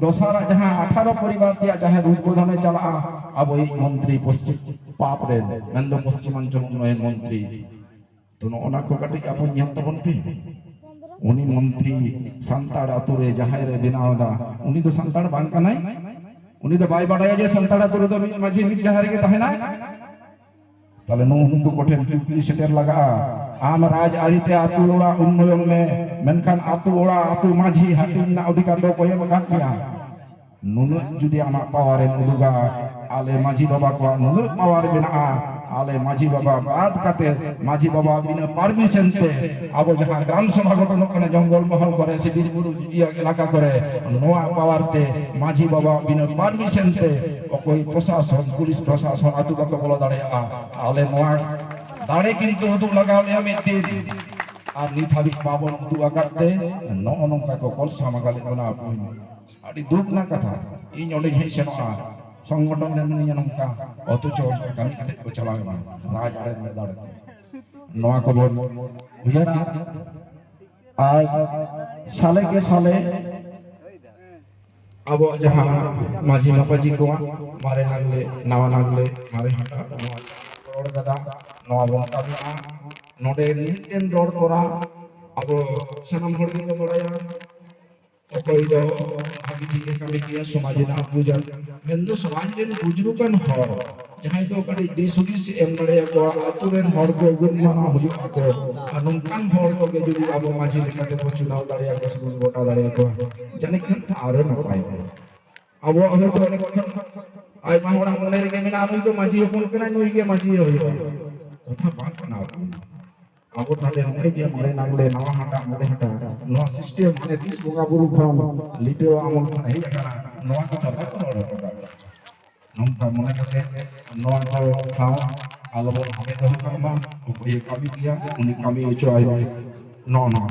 ᱫᱚᱥᱟᱨᱟᱜ ᱡᱟᱦᱟᱸ ᱟᱴᱷᱟᱨᱚ ᱯᱚᱨᱤᱵᱟᱨ ᱛᱮᱭᱟᱜ ᱡᱟᱦᱮᱨ ᱩᱫᱵᱳᱫᱷᱚᱱᱮ ᱪᱟᱞᱟᱜᱼᱟ, ᱟᱵᱚᱭᱤᱡ ᱢᱚᱱᱛᱨᱤ ᱯᱚᱥᱪᱤᱢ ᱯᱟᱯ ᱨᱮᱱ, ᱢᱮᱱᱫᱚ ᱯᱚᱥᱪᱤᱢᱟᱧᱪᱚᱞ ᱩᱱᱱᱚᱭᱚᱱ ᱢᱚᱱᱛᱨᱤ᱾ ᱛᱚ, ᱱᱚᱜᱼᱚ ᱱᱟ ᱠᱚ ᱠᱟᱹᱴᱤᱡ ᱟᱵᱚ ᱧᱮᱞ ᱛᱟᱵᱚᱱ ᱯᱮ᱾ ᱩᱱᱤ ᱢᱚᱱᱛᱨᱤ ᱥᱟᱱᱛᱟᱲ ᱟᱛᱳ ᱨᱮ ᱡᱟᱦᱮᱨ ᱮ ᱵᱮᱱᱟᱣ ᱮᱫᱟ, ᱩᱱᱤ ᱫᱚ ᱥᱟᱱᱛᱟᱲ ᱵᱟᱝ ᱠᱟᱱᱟᱭ? ᱩᱱᱤ ᱫᱚ ᱵᱟᱭ ᱵᱟᱰᱟᱭᱟ ᱡᱮ ᱥᱟᱱᱛᱟᱲ ᱟᱛᱳ ᱨᱮᱫᱚ ᱢᱤᱫ ᱢᱟᱹᱡᱷᱤ ᱢᱤᱫ ᱡᱟᱦᱮᱨ ᱨᱮᱜᱮ ᱛᱟᱦᱮᱱᱟᱭ? ᱛᱟᱦᱞᱮ ᱱᱩᱠᱩ ᱠᱚᱴᱷᱮᱱ ᱠᱩᱠᱞᱤ ᱥᱮᱴᱮᱨ ᱞᱟᱜᱟᱜᱼᱟ᱾ ᱟᱢ ᱨᱟᱡᱽ ᱟᱹᱨᱤ ᱛᱮ ᱟᱹᱛᱩ ᱚᱲᱟᱜ ᱩᱱᱱᱚᱭᱚᱱ ᱢᱮ, ᱢᱮᱱᱠᱷᱟᱱ ᱟᱹᱛᱩ ᱚᱲᱟᱜ, ᱟᱹᱛᱩ ᱢᱟᱹᱡᱷᱤ ᱦᱟᱹᱴᱤᱧ ᱨᱮᱱᱟᱜ ᱚᱫᱷᱤᱠᱟᱨ ᱫᱚ ᱚᱠᱚᱭ ᱮᱢ ᱟᱠᱟᱫ ᱢᱮᱭᱟ? ᱱᱩᱱᱟᱹᱜ ᱡᱩᱫᱤ ᱟᱢᱟᱜ ᱯᱟᱣᱟᱨ ᱮᱢ ᱩᱫᱩᱜᱟ, ᱟᱞᱮ ᱢᱟᱹᱡᱷᱤ ᱵᱟᱵᱟ ᱠᱚᱣᱟᱜ ᱱᱩᱱᱟᱹᱜ ᱯᱟᱣᱟᱨ ᱢᱮᱱᱟᱜᱼᱟ, ᱟᱞᱮ ᱢᱟᱹᱡᱷᱤ ᱵᱟᱵᱟ ᱵᱟᱫ ᱠᱟᱛᱮ, ᱢᱟᱹᱡᱷᱤ ᱵᱟᱵᱟ ᱵᱤᱱᱟᱹ ᱯᱟᱨᱢᱤᱥᱚᱱ ᱛᱮ ᱟᱵᱚ ᱡᱟᱦᱟᱸ ᱜᱨᱟᱢ ᱥᱚᱵᱷᱟ ᱜᱚᱴᱷᱚᱱᱚᱜ ᱠᱟᱱᱟ ᱡᱚᱝᱜᱚᱞ ᱢᱚᱦᱚᱞ ᱠᱚᱨᱮ ᱥᱮ ᱵᱤᱨ ᱵᱩᱨᱩ ᱤᱭᱟᱹ ᱮᱞᱟᱠᱟ ᱠᱚᱨᱮ, ᱱᱚᱣᱟ ᱯᱟᱣᱟᱨ ᱛᱮ ᱢᱟᱹᱡᱷᱤ ᱵᱟᱵᱟ ᱵᱤᱱᱟᱹ ᱯᱟᱨᱢᱤᱥᱚᱱ ᱛᱮ ᱚᱠᱚᱭ ᱯᱨᱚᱥᱟᱥᱚᱱ, ᱯᱩᱞᱤᱥ ᱯᱨᱚᱥᱟᱥᱚᱱ ᱟᱹᱛᱩ ᱵᱟᱠᱚ ᱵᱚᱞᱚ ᱫᱟᱲᱮᱭᱟᱜᱼᱟ᱾ ᱟᱞᱮ ᱱᱚᱣᱟ ᱫᱟᱲᱮ ᱠᱤᱱᱛᱩ ᱩᱫᱩᱜ ᱞᱟᱜᱟᱣ ᱞᱮᱭᱟ ᱢᱤᱫ ᱫᱤᱱ, ᱟᱨ ᱱᱤᱛ ᱦᱟᱹᱵᱤᱡ ᱵᱟᱵᱚᱱ ᱩᱫᱩᱜ ᱟᱠᱟᱫ ᱛᱮ ᱱᱚᱜᱼᱚ ᱱᱚᱝᱠᱟ ᱠᱚ ᱠᱚᱞᱥᱟ ᱢᱟᱜᱟᱞᱮᱫ ᱵᱚᱱᱟ᱾ ᱟᱹᱰᱤ ᱫᱩᱠ ᱨᱮᱱᱟᱜ ᱠᱟᱛᱷᱟ᱾ ᱤᱧ ᱚᱸᱰᱮᱧ ᱦᱮᱡ ᱥᱮᱱᱚᱜᱼᱟ, ᱥᱚᱝᱜᱚᱴᱷᱚᱱ ᱨᱮ ᱢᱤᱱᱟᱹᱧᱟ ᱱᱚᱝᱠᱟ, ᱚᱛᱷᱚᱪᱚ ᱚᱱᱠᱟ ᱠᱟᱹᱢᱤ ᱠᱟᱛᱮ ᱠᱚ ᱪᱟᱞᱟᱣ ᱮᱱᱟ ᱨᱟᱡᱽ ᱟᱹᱨᱤ ᱨᱮᱱᱟᱜ ᱫᱟᱲᱮ ᱛᱮ᱾ ᱱᱚᱣᱟ ᱠᱚᱵᱚᱱ ᱩᱭᱦᱟᱹᱨᱟ᱾ ᱟᱨ ᱥᱟᱞᱮ ᱜᱮ ᱥᱟᱞᱮ ᱟᱵᱚᱣᱟᱜ ᱡᱟᱦᱟᱸ ᱢᱟᱹᱡᱷᱤ ᱢᱟᱯᱟᱡᱷᱤ ᱠᱚᱣᱟᱜ ᱢᱟᱨᱮ ᱱᱟᱜᱽᱞᱮ, ᱱᱟᱣᱟ ᱱᱟᱜᱽᱞᱮ, ᱢᱟᱨᱮ ᱦᱟᱴᱟᱜ, ᱱᱚᱣᱟ ᱨᱚᱲ ᱜᱟᱫᱟ, ᱱᱚᱣᱟ ᱵᱚᱱ ᱠᱟᱹᱢᱤᱭᱟ᱾ ᱱᱚᱰᱮ ᱢᱤᱫᱴᱮᱱ ᱨᱚᱲ ᱛᱚᱨᱟ ᱟᱵᱚ ᱥᱟᱱᱟᱢ ᱦᱚᱲ ᱜᱮᱠᱚ ᱵᱟᱲᱟᱭᱟ, ᱚᱠᱚᱭ ᱫᱚ ᱵᱷᱟᱹᱜᱤ ᱴᱷᱤᱠ ᱮ ᱠᱟᱹᱢᱤ ᱠᱮᱭᱟ, ᱥᱚᱢᱟᱡᱽ ᱨᱮᱱᱟᱜ ᱵᱩᱡᱟ, ᱢᱮᱱᱫᱚ ᱥᱚᱢᱟᱡᱽ ᱨᱮᱱ ᱵᱩᱡᱽᱨᱩ ᱠᱟᱱ ᱦᱚᱲ, ᱡᱟᱦᱟᱸᱭ ᱫᱚ ᱠᱟᱹᱴᱤᱡ ᱫᱤᱥ ᱦᱩᱫᱤᱥ ᱮᱢ ᱫᱟᱲᱮᱭᱟᱠᱚᱣᱟ, ᱟᱛᱳ ᱨᱮᱱ ᱦᱚᱲ ᱠᱚ ᱜᱩᱱ ᱢᱟᱱᱟᱣ ᱦᱩᱭᱩᱜ ᱟᱠᱚ᱾ ᱟᱨ ᱱᱚᱝᱠᱟᱱ ᱦᱚᱲ ᱠᱚᱜᱮ ᱡᱩᱫᱤ ᱟᱵᱚ ᱢᱟᱹᱡᱷᱤ ᱞᱮᱠᱟᱛᱮ ᱵᱚ ᱪᱩᱱᱟᱣ ᱫᱟᱲᱮᱭᱟᱠᱚᱣᱟ ᱥᱮ ᱵᱚᱱ ᱜᱚᱴᱟ ᱫᱟᱲᱮᱭᱟᱠᱚᱣᱟ, ᱡᱟᱹᱱᱤᱡ ᱠᱷᱟᱱ ᱟᱨᱚ ᱱᱟᱯᱟᱭᱚᱜᱼᱟ᱾ ᱟᱵᱚᱣᱟᱜ ᱦᱚᱭᱛᱳ ᱚᱱᱮᱠ ᱠᱷᱟᱱ ᱟᱭᱢᱟ ᱦᱚᱲᱟᱜ ᱢᱚᱱᱮ ᱨᱮᱜᱮ ᱢᱮᱱᱟᱜᱼᱟ, ᱱᱩᱭ ᱜᱮ ᱢᱟᱹᱡᱷᱤ ᱦᱚᱯᱚᱱ ᱠᱟᱱᱟᱭ, ᱱᱩᱭ ᱜᱮ ᱢᱟᱹᱡᱷᱤ ᱦᱩᱭᱩᱜᱼᱟ᱾ ᱠᱟᱛᱷᱟ ᱵᱟᱝ ᱠᱟᱱᱟ᱾ ᱟᱵᱚ ᱛᱟᱦᱞᱮ ᱱᱚᱜᱼᱚᱭ ᱡᱮ ᱢᱚᱬᱮ ᱱᱟᱜᱽᱞᱮ, ᱱᱟᱣᱟ ᱦᱟᱴᱟᱜ, ᱢᱚᱬᱮ ᱦᱟᱴᱟᱜ, ᱱᱚᱣᱟ system ᱢᱟᱱᱮ ᱛᱤᱥ ᱵᱚᱸᱜᱟ ᱵᱩᱨᱩ ᱠᱷᱚᱱ ᱞᱤᱴᱟᱹᱣᱟ ᱟᱢᱚᱞ ᱠᱷᱚᱱ ᱦᱮᱡ ᱟᱠᱟᱱᱟ, ᱱᱚᱣᱟ ᱠᱟᱛᱷᱟ ᱵᱟᱠᱚ ᱨᱚᱲ ᱦᱚᱴᱚ ᱠᱟᱜ ᱠᱟᱱᱟ᱾ ᱱᱚᱝᱠᱟ ᱢᱚᱱᱮ ᱠᱟᱛᱮ ᱱᱚᱣᱟ ᱠᱚ ᱴᱷᱟᱶ ᱟᱞᱚᱵᱚᱱ ᱦᱟᱢᱮ ᱫᱚᱦᱚ ᱠᱟᱜ ᱢᱟ, ᱚᱠᱚᱭᱮ ᱠᱟᱹᱢᱤ ᱜᱮᱭᱟ ᱩᱱᱤ ᱠᱟᱹᱢᱤ ᱦᱚᱪᱚᱣᱟᱭ ᱢᱮ᱾ ᱱᱚᱜᱼᱚ ᱱᱚᱣᱟ᱾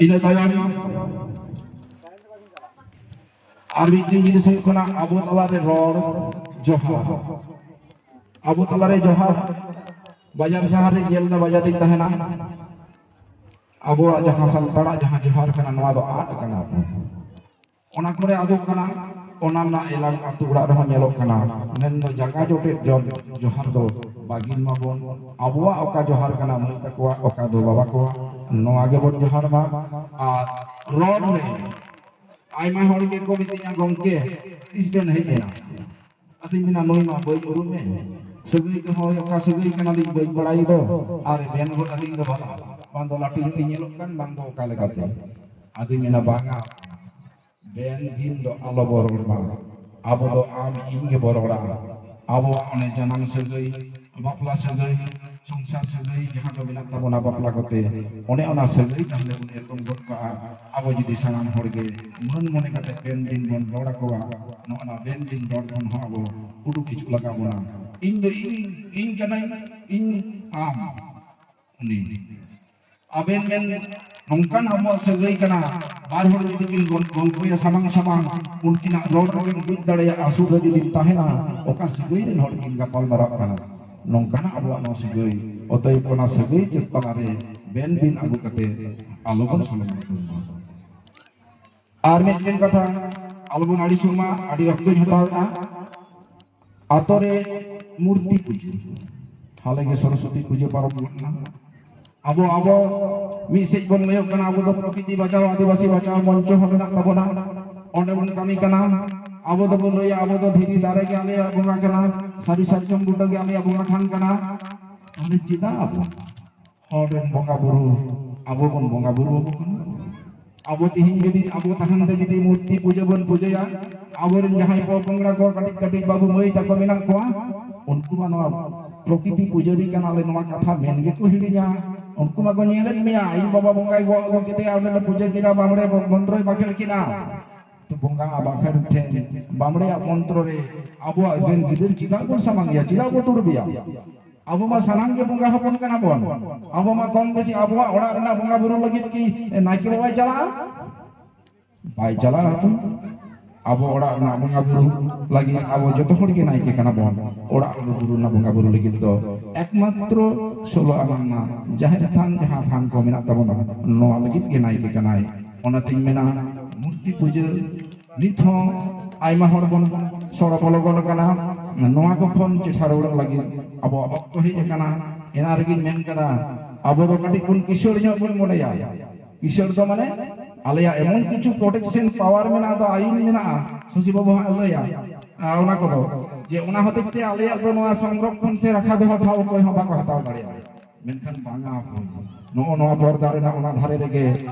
ᱤᱱᱟᱹ ᱛᱟᱭᱚᱢ ᱟᱨ ᱢᱤᱫᱴᱮᱱ ᱡᱤᱱᱤᱥ ᱦᱩᱭᱩᱜ ᱠᱟᱱᱟ ᱟᱵᱚ ᱛᱟᱞᱟᱨᱮ ᱨᱚᱲ ᱡᱚᱦᱟᱨ᱾ ᱟᱵᱚ ᱛᱟᱞᱟᱨᱮ ᱡᱚᱦᱟᱨ, ᱵᱟᱡᱟᱨ ᱥᱟᱦᱟᱨ ᱨᱮ ᱧᱮᱞ ᱫᱟ ᱵᱟᱡᱟᱨ ᱨᱤᱧ ᱛᱟᱦᱮᱱᱟ, ᱟᱵᱚᱣᱟᱜ ᱡᱟᱦᱟᱸ ᱥᱟᱱᱛᱟᱲᱟᱜ ᱡᱟᱦᱟᱸ ᱡᱚᱦᱟᱨ ᱠᱟᱱᱟ, ᱱᱚᱣᱟ ᱫᱚ ᱟᱫ ᱠᱟᱱᱟ᱾ ᱚᱱᱟ ᱠᱚᱨᱮ ᱟᱫᱚᱜ ᱠᱟᱱᱟ, ᱚᱱᱟ ᱨᱮᱱᱟᱜ ᱮᱞᱟᱝ ᱟᱹᱛᱩ ᱚᱲᱟᱜ ᱨᱮᱦᱚᱸ ᱧᱮᱞᱚᱜ ᱠᱟᱱᱟ᱾ ᱢᱮᱱᱫᱚ ᱡᱟᱸᱜᱟ ᱡᱚᱴᱮᱫ ᱡᱚ-, ᱡᱚᱦᱟᱨ ᱫᱚ ᱵᱟᱹᱜᱤᱱ ᱢᱟᱵᱚᱱ᱾ ᱟᱵᱚᱣᱟᱜ ᱚᱠᱟ ᱡᱚᱦᱟᱨ ᱠᱟᱱᱟ ᱢᱟᱹᱭ ᱛᱟᱠᱚᱣᱟᱜ, ᱚᱠᱟ ᱫᱚ ᱵᱟᱵᱟ ᱠᱚᱣᱟᱜ, ᱱᱚᱣᱟ ᱜᱮᱵᱚᱱ ᱡᱚᱦᱟᱨ ᱢᱟ᱾ ᱟᱨ ᱨᱚᱲ ᱨᱮ ᱟᱭᱢᱟ ᱦᱚᱲ ᱜᱮᱠᱚ ᱢᱤᱛᱟᱹᱧᱟ, "ᱜᱚᱢᱠᱮ, ᱛᱤᱥ ᱵᱮᱱ ᱦᱮᱡ ᱮᱱᱟ?" ᱟᱫᱚᱧ ᱢᱮᱱᱟ, "ᱱᱩᱭ ᱢᱟ ᱵᱟᱹᱧ ᱩᱨᱩᱢᱮ, ᱥᱟᱹᱜᱟᱹᱭ ᱛᱮᱦᱚᱸ ᱚᱠᱟ ᱥᱟᱹᱜᱟᱹᱭ ᱠᱟᱱᱟᱞᱤᱧ ᱵᱟᱹᱧ ᱵᱟᱲᱟᱭ ᱫᱚ, ᱟᱨ ᱢᱮᱱ ᱜᱚᱫ ᱟᱹᱞᱤᱧ ᱫᱚ ᱵᱷᱟᱞᱟ, ᱵᱟᱝ ᱫᱚ ᱞᱟᱹᱴᱩ ᱧᱚᱜ ᱤᱧ ᱧᱮᱞᱚᱜ ᱠᱟᱱ, ᱵᱟᱝ ᱫᱚ ᱚᱠᱟ ᱞᱮᱠᱟᱛᱮ?" ᱟᱫᱚᱧ ᱢᱮᱱᱟ, "ᱵᱟᱝᱟ, ᱵᱮᱱ ᱵᱤᱱ ᱫᱚ ᱟᱞᱚ ᱵᱚ ᱨᱚᱲ ᱢᱟ, ᱟᱵᱚ ᱫᱚ ᱟᱢ ᱤᱧ ᱜᱮᱵᱚ ᱨᱚᱲᱟ᱾ ᱟᱵᱚᱣᱟᱜ ᱚᱱᱮ ᱡᱟᱱᱟᱢ ᱥᱟᱹᱜᱟᱹᱭ, ᱵᱟᱯᱞᱟ ᱥᱟᱹᱜᱟᱹᱭ, ᱥᱚᱝᱥᱟᱨ ᱥᱟᱹᱜᱟᱹᱭ ᱡᱟᱦᱟᱸ ᱫᱚ ᱢᱮᱱᱟᱜ ᱛᱟᱵᱚᱱᱟ ᱵᱟᱯᱞᱟ ᱠᱚᱛᱮ, ᱚᱱᱮ ᱚᱱᱟ ᱥᱟᱹᱜᱟᱹᱭ ᱛᱟᱦᱞᱮ ᱵᱚᱱ ᱮᱛᱚᱢ ᱜᱚᱫ ᱠᱟᱜᱼᱟ᱾ ᱟᱵᱚ ᱡᱩᱫᱤ ᱥᱟᱱᱟᱢ ᱦᱚᱲ ᱜᱮ ᱢᱟᱹᱱ ᱢᱚᱱᱮ ᱠᱟᱛᱮ ᱵᱮᱱ ᱵᱤᱱ ᱵᱚᱱ ᱨᱚᱲ ᱟᱠᱚᱣᱟ, ᱱᱚᱜᱼᱚ ᱱᱟ ᱵᱮᱱ ᱵᱤᱱ ᱨᱚᱲ ᱠᱷᱚᱱ ᱦᱚᱸ ᱟᱵᱚ ᱩᱰᱩᱠ ᱦᱤᱡᱩᱜ ᱞᱟᱜᱟᱣ ᱵᱚᱱᱟ᱾ ᱤᱧ ᱫᱚ ᱤᱧ, ᱤᱧ ᱠᱟᱹᱱᱟᱹᱧ, ᱤᱧ ᱟᱢ, ᱩᱱᱤ ᱟᱵᱮᱱ ᱵᱮᱱ ᱱᱚᱝᱠᱟᱱ ᱟᱵᱚᱣᱟᱜ ᱥᱟᱹᱜᱟᱹᱭ ᱠᱟᱱᱟ, ᱵᱟᱨ ᱦᱚᱲ ᱡᱩᱫᱤ ᱠᱤᱱ ᱜᱚᱞ-, ᱜᱚᱞᱯᱚᱭᱟ ᱥᱟᱢᱟᱝ ᱥᱟᱢᱟᱝ, ᱩᱱᱠᱤᱱᱟᱜ ᱨᱚᱲ ᱨᱮᱜᱮᱢ ᱵᱩᱡᱽ ᱫᱟᱲᱮᱭᱟᱜᱼᱟ, ᱥᱩᱨ ᱨᱮ ᱡᱩᱫᱤᱢ ᱛᱟᱦᱮᱱᱟ, ᱚᱠᱟ ᱥᱟᱹᱜᱟᱹᱭ ᱨᱮᱱ ᱦᱚᱲ ᱠᱤᱱ ᱜᱟᱯᱟᱞ ᱢᱟᱨᱟᱜ ᱠᱟᱱᱟ᱾ ᱱᱚᱝᱠᱟᱱᱟᱜ ᱟᱵᱚᱣᱟᱜ ᱱᱚᱣᱟ ᱥᱟᱹᱜᱟᱹᱭ ᱚᱛᱚᱭᱮᱵ ᱚᱱᱟ ᱥᱟᱹᱜᱟᱹᱭ ᱪᱮᱫ ᱛᱟᱞᱟᱨᱮ ᱵᱮᱱ ᱵᱤᱱ ᱟᱹᱜᱩ ᱠᱟᱛᱮ ᱟᱞᱚᱵᱚᱱ ᱥᱚᱞᱚᱢ ᱢᱟ᱾ ᱟᱨ ᱢᱤᱫᱴᱮᱱ ᱠᱟᱛᱷᱟ, ᱟᱞᱚᱵᱚᱱ ᱟᱹᱲᱤᱥᱚᱜ ᱢᱟ, ᱟᱹᱰᱤ ᱚᱠᱛᱚᱧ ᱦᱟᱛᱟᱣᱮᱫᱼᱟ᱾ ᱟᱛᱳ ᱨᱮ ᱢᱩᱨᱛᱤ ᱯᱩᱡᱟᱹ, ᱦᱟᱞᱮ ᱜᱮ ᱥᱚᱨᱚᱥᱚᱛᱤ ᱯᱩᱡᱟᱹ ᱯᱟᱨᱚᱢ ᱜᱚᱫ ᱮᱱᱟ᱾ ᱟᱵᱚ, ᱟᱵᱚ ᱢᱤᱫ ᱥᱮᱫ ᱵᱚᱱ ᱞᱟᱹᱭᱚᱜ ᱠᱟᱱᱟ, ᱟᱵᱚ ᱫᱚ ᱯᱨᱚᱠᱤᱛᱤ ᱵᱟᱪᱟᱣ, ᱟᱹᱫᱤᱵᱟᱹᱥᱤ ᱵᱟᱪᱟᱣ ᱢᱚᱧᱪᱚ ᱦᱚᱸ ᱢᱮᱱᱟᱜ ᱛᱟᱵᱚᱱᱟ, ᱚᱸᱰᱮ ᱵᱚᱱ ᱠᱟᱹᱢᱤ ᱠᱟᱱᱟ᱾ ᱟᱵᱚ ᱫᱚᱵᱚᱱ ᱞᱟᱹᱭᱟ, ᱟᱵᱚ ᱫᱚ ᱫᱷᱤᱨᱤ ᱫᱟᱨᱮ ᱜᱮ ᱟᱞᱮᱭᱟᱜ ᱵᱚᱸᱜᱟ ᱠᱟᱱᱟ, ᱥᱟᱹᱨᱤ ᱥᱟᱨᱡᱚᱢ ᱵᱩᱴᱟᱹ ᱜᱮ ᱟᱞᱮᱭᱟᱜ ᱵᱚᱸᱜᱟ ᱛᱷᱟᱱ ᱠᱟᱱᱟ᱾ ᱛᱟᱦᱞᱮ ᱪᱮᱫᱟᱜ ᱟᱵᱚ ᱦᱚᱲ ᱨᱮᱱ ᱵᱚᱸᱜᱟ ᱵᱩᱨᱩ ᱟᱵᱚ ᱵᱚᱱ ᱵᱚᱸᱜᱟ ᱵᱩᱨᱩ ᱟᱠᱚ ᱠᱟᱱᱟ? ᱟᱵᱚ ᱛᱤᱦᱤᱧ ᱡᱩᱫᱤ ᱟᱵᱚ ᱛᱟᱦᱮᱱ ᱨᱮ ᱡᱩᱫᱤ ᱢᱩᱨᱛᱤ ᱯᱩᱡᱟᱹ ᱵᱚᱱ ᱯᱩᱡᱟᱹᱭᱟ, ᱟᱵᱚᱨᱮᱱ ᱡᱟᱦᱟᱸᱭ ᱯᱚᱼᱯᱚᱝᱲᱟ ᱠᱚ, ᱠᱟᱹᱴᱤᱡ ᱠᱟᱹᱴᱤᱡ ᱵᱟᱹᱵᱩ ᱢᱟᱹᱭ ᱛᱟᱠᱚ ᱢᱮᱱᱟᱜ ᱠᱚᱣᱟ, ᱩᱱᱠᱩ ᱢᱟ ᱱᱚᱣᱟ ᱯᱨᱚᱠᱤᱛᱤ ᱯᱩᱡᱟᱹᱨᱤ ᱠᱟᱱᱟᱞᱮ ᱱᱚᱣᱟ ᱠᱟᱛᱷᱟ ᱢᱮᱱ ᱜᱮᱠᱚ ᱦᱤᱲᱤᱧᱟ᱾ ᱩᱱᱠᱩ ᱢᱟᱠᱚ ᱧᱮᱞᱮᱫ ᱢᱮᱭᱟ, ᱤᱧ ᱵᱟᱵᱟ ᱵᱚᱸᱜᱟᱭ ᱜᱚᱜ ᱟᱹᱜᱩ ᱠᱮᱫᱮᱭᱟ, ᱚᱸᱰᱮ ᱞᱮ ᱯᱩᱡᱟᱹ ᱠᱮᱫᱟ, ᱵᱟᱢᱲᱮ ᱢᱚᱱᱛᱨᱚᱭ ᱵᱟᱠᱷᱮᱲ ᱠᱮᱫᱟ᱾ ᱛᱚ ᱵᱚᱸᱜᱟ ᱵᱟᱠᱷᱮᱲ ᱴᱷᱮᱱ ᱵᱟᱢᱲᱮᱭᱟᱜ ᱢᱚᱱᱛᱨᱚ ᱨᱮ ᱟᱵᱚᱣᱟᱜ ᱨᱮᱱ ᱜᱤᱫᱟᱹᱨ ᱪᱮᱫᱟᱜ ᱵᱚᱱ ᱥᱟᱢᱟᱝ ᱮᱭᱟ, ᱪᱮᱫᱟᱜ ᱵᱚᱱ ᱫᱩᱲᱩᱵᱮᱭᱟ? ᱟᱵᱚ ᱢᱟ ᱥᱟᱱᱟᱢ ᱜᱮ ᱵᱚᱸᱜᱟ ᱦᱚᱯᱚᱱ ᱠᱟᱱᱟ ᱵᱚᱱ᱾ ᱟᱵᱚ ᱢᱟ ᱠᱚᱢ ᱵᱮᱥᱤ ᱟᱵᱚᱣᱟᱜ ᱚᱲᱟᱜ ᱨᱮᱱᱟᱜ ᱵᱚᱸᱜᱟ ᱵᱩᱨᱩ ᱞᱟᱹᱜᱤᱫ ᱠᱤ ᱱᱟᱭᱠᱮ ᱵᱟᱵᱟᱭ ᱪᱟᱞᱟᱜᱼᱟ? ᱵᱟᱭ ᱪᱟᱞᱟᱜᱼᱟ᱾ ᱟᱵᱚ ᱚᱲᱟᱜ ᱨᱮᱱᱟᱜ ᱵᱚᱸᱜᱟ ᱵᱩᱨᱩ ᱞᱟᱹᱜᱤᱫ ᱟᱵᱚ ᱡᱚᱛᱚ ᱦᱚᱲ ᱜᱮ ᱱᱟᱭᱠᱮ ᱠᱟᱱᱟ ᱵᱚᱱ᱾ ᱚᱲᱟᱜ ᱵᱚᱸᱜᱟ ᱵᱩᱨᱩ ᱨᱮᱱᱟᱜ ᱵᱚᱸᱜᱟ ᱵᱩᱨᱩ ᱞᱟᱹᱜᱤᱫ ᱫᱚ ᱮᱠᱢᱟᱛᱨᱚ ᱥᱳᱞᱳ ᱟᱱᱟ ᱨᱮᱱᱟᱜ ᱡᱟᱦᱮᱨ ᱛᱷᱟᱱ, ᱡᱟᱦᱟᱸ ᱛᱷᱟᱱ ᱠᱚ ᱢᱮᱱᱟᱜ ᱛᱟᱵᱚᱱᱟ, ᱱᱚᱣᱟ ᱞᱟᱹᱜᱤᱫ ᱜᱮ ᱱᱟᱭᱠᱮ ᱠᱟᱱᱟᱭ᱾ ᱚᱱᱟᱛᱤᱧ ᱢᱮᱱᱟ, ᱢᱩᱨᱛᱤ ᱯᱩᱡᱟᱹ ᱱᱤᱛ ᱦᱚᱸ ᱟᱭᱢᱟ ᱦᱚᱲ ᱵᱚᱱ ᱥᱚᱲᱚ ᱵᱚᱞᱚ ᱜᱚᱫ ᱟᱠᱟᱱᱟ᱾ ᱱᱚᱣᱟ ᱠᱚ ᱠᱷᱚᱱ ᱪᱮᱴᱷᱟ ᱨᱩᱣᱟᱹᱲ ᱞᱟᱹᱜᱤᱫ ᱟᱵᱚᱣᱟᱜ ᱚᱠᱛᱚ ᱦᱮᱡ ᱟᱠᱟᱱᱟ᱾ ᱮᱱᱟ ᱨᱮᱜᱮᱧ ᱢᱮᱱ ᱠᱟᱫᱟ, ᱟᱵᱚ ᱫᱚ ᱠᱟᱹᱴᱤᱡ ᱵᱚᱱ ᱠᱤᱥᱟᱹᱲ ᱧᱚᱜ ᱵᱚᱱ ᱢᱚᱱᱮᱭᱟ᱾ ᱠᱤᱥᱟᱹᱲ ᱫᱚ ᱢᱟᱱᱮ ᱟᱞᱮᱭᱟᱜ ᱮᱢᱚᱱ ᱠᱤᱪᱷᱩ protection power ᱢᱮᱱᱟᱜᱼᱟ, ᱫᱚ ᱟᱹᱭᱤᱱ ᱢᱮᱱᱟᱜᱼᱟ, ᱥᱚᱥᱤ ᱵᱟᱹᱵᱩ ᱦᱟᱸᱜ ᱮ ᱞᱟᱹᱭᱟ, ᱟᱨ ᱚᱱᱟ ᱠᱚᱫᱚ ᱡᱮ ᱚᱱᱟ ᱦᱚᱛᱮᱡ ᱛᱮ ᱟᱞᱮᱭᱟᱜ ᱫᱚ ᱱᱚᱣᱟ ᱥᱚᱝᱨᱚᱠᱷᱚᱱ ᱥᱮ ᱨᱟᱠᱷᱟ ᱫᱚᱦᱚ ᱴᱷᱟᱶ ᱚᱠᱚᱭ ᱦᱚᱸ ᱵᱟᱠᱚ ᱦᱟᱛᱟᱣ ᱫᱟᱲᱮᱭᱟᱜᱼᱟ᱾ ᱢᱮᱱᱠᱷᱟᱱ ᱵᱟᱝᱟ, ᱱᱚᱜᱼᱚ ᱱᱚᱣᱟ ᱯᱚᱨᱫᱟ ᱨᱮᱱᱟᱜ ᱚᱱᱟ ᱫᱷᱟᱨᱮ ᱨᱮᱜᱮ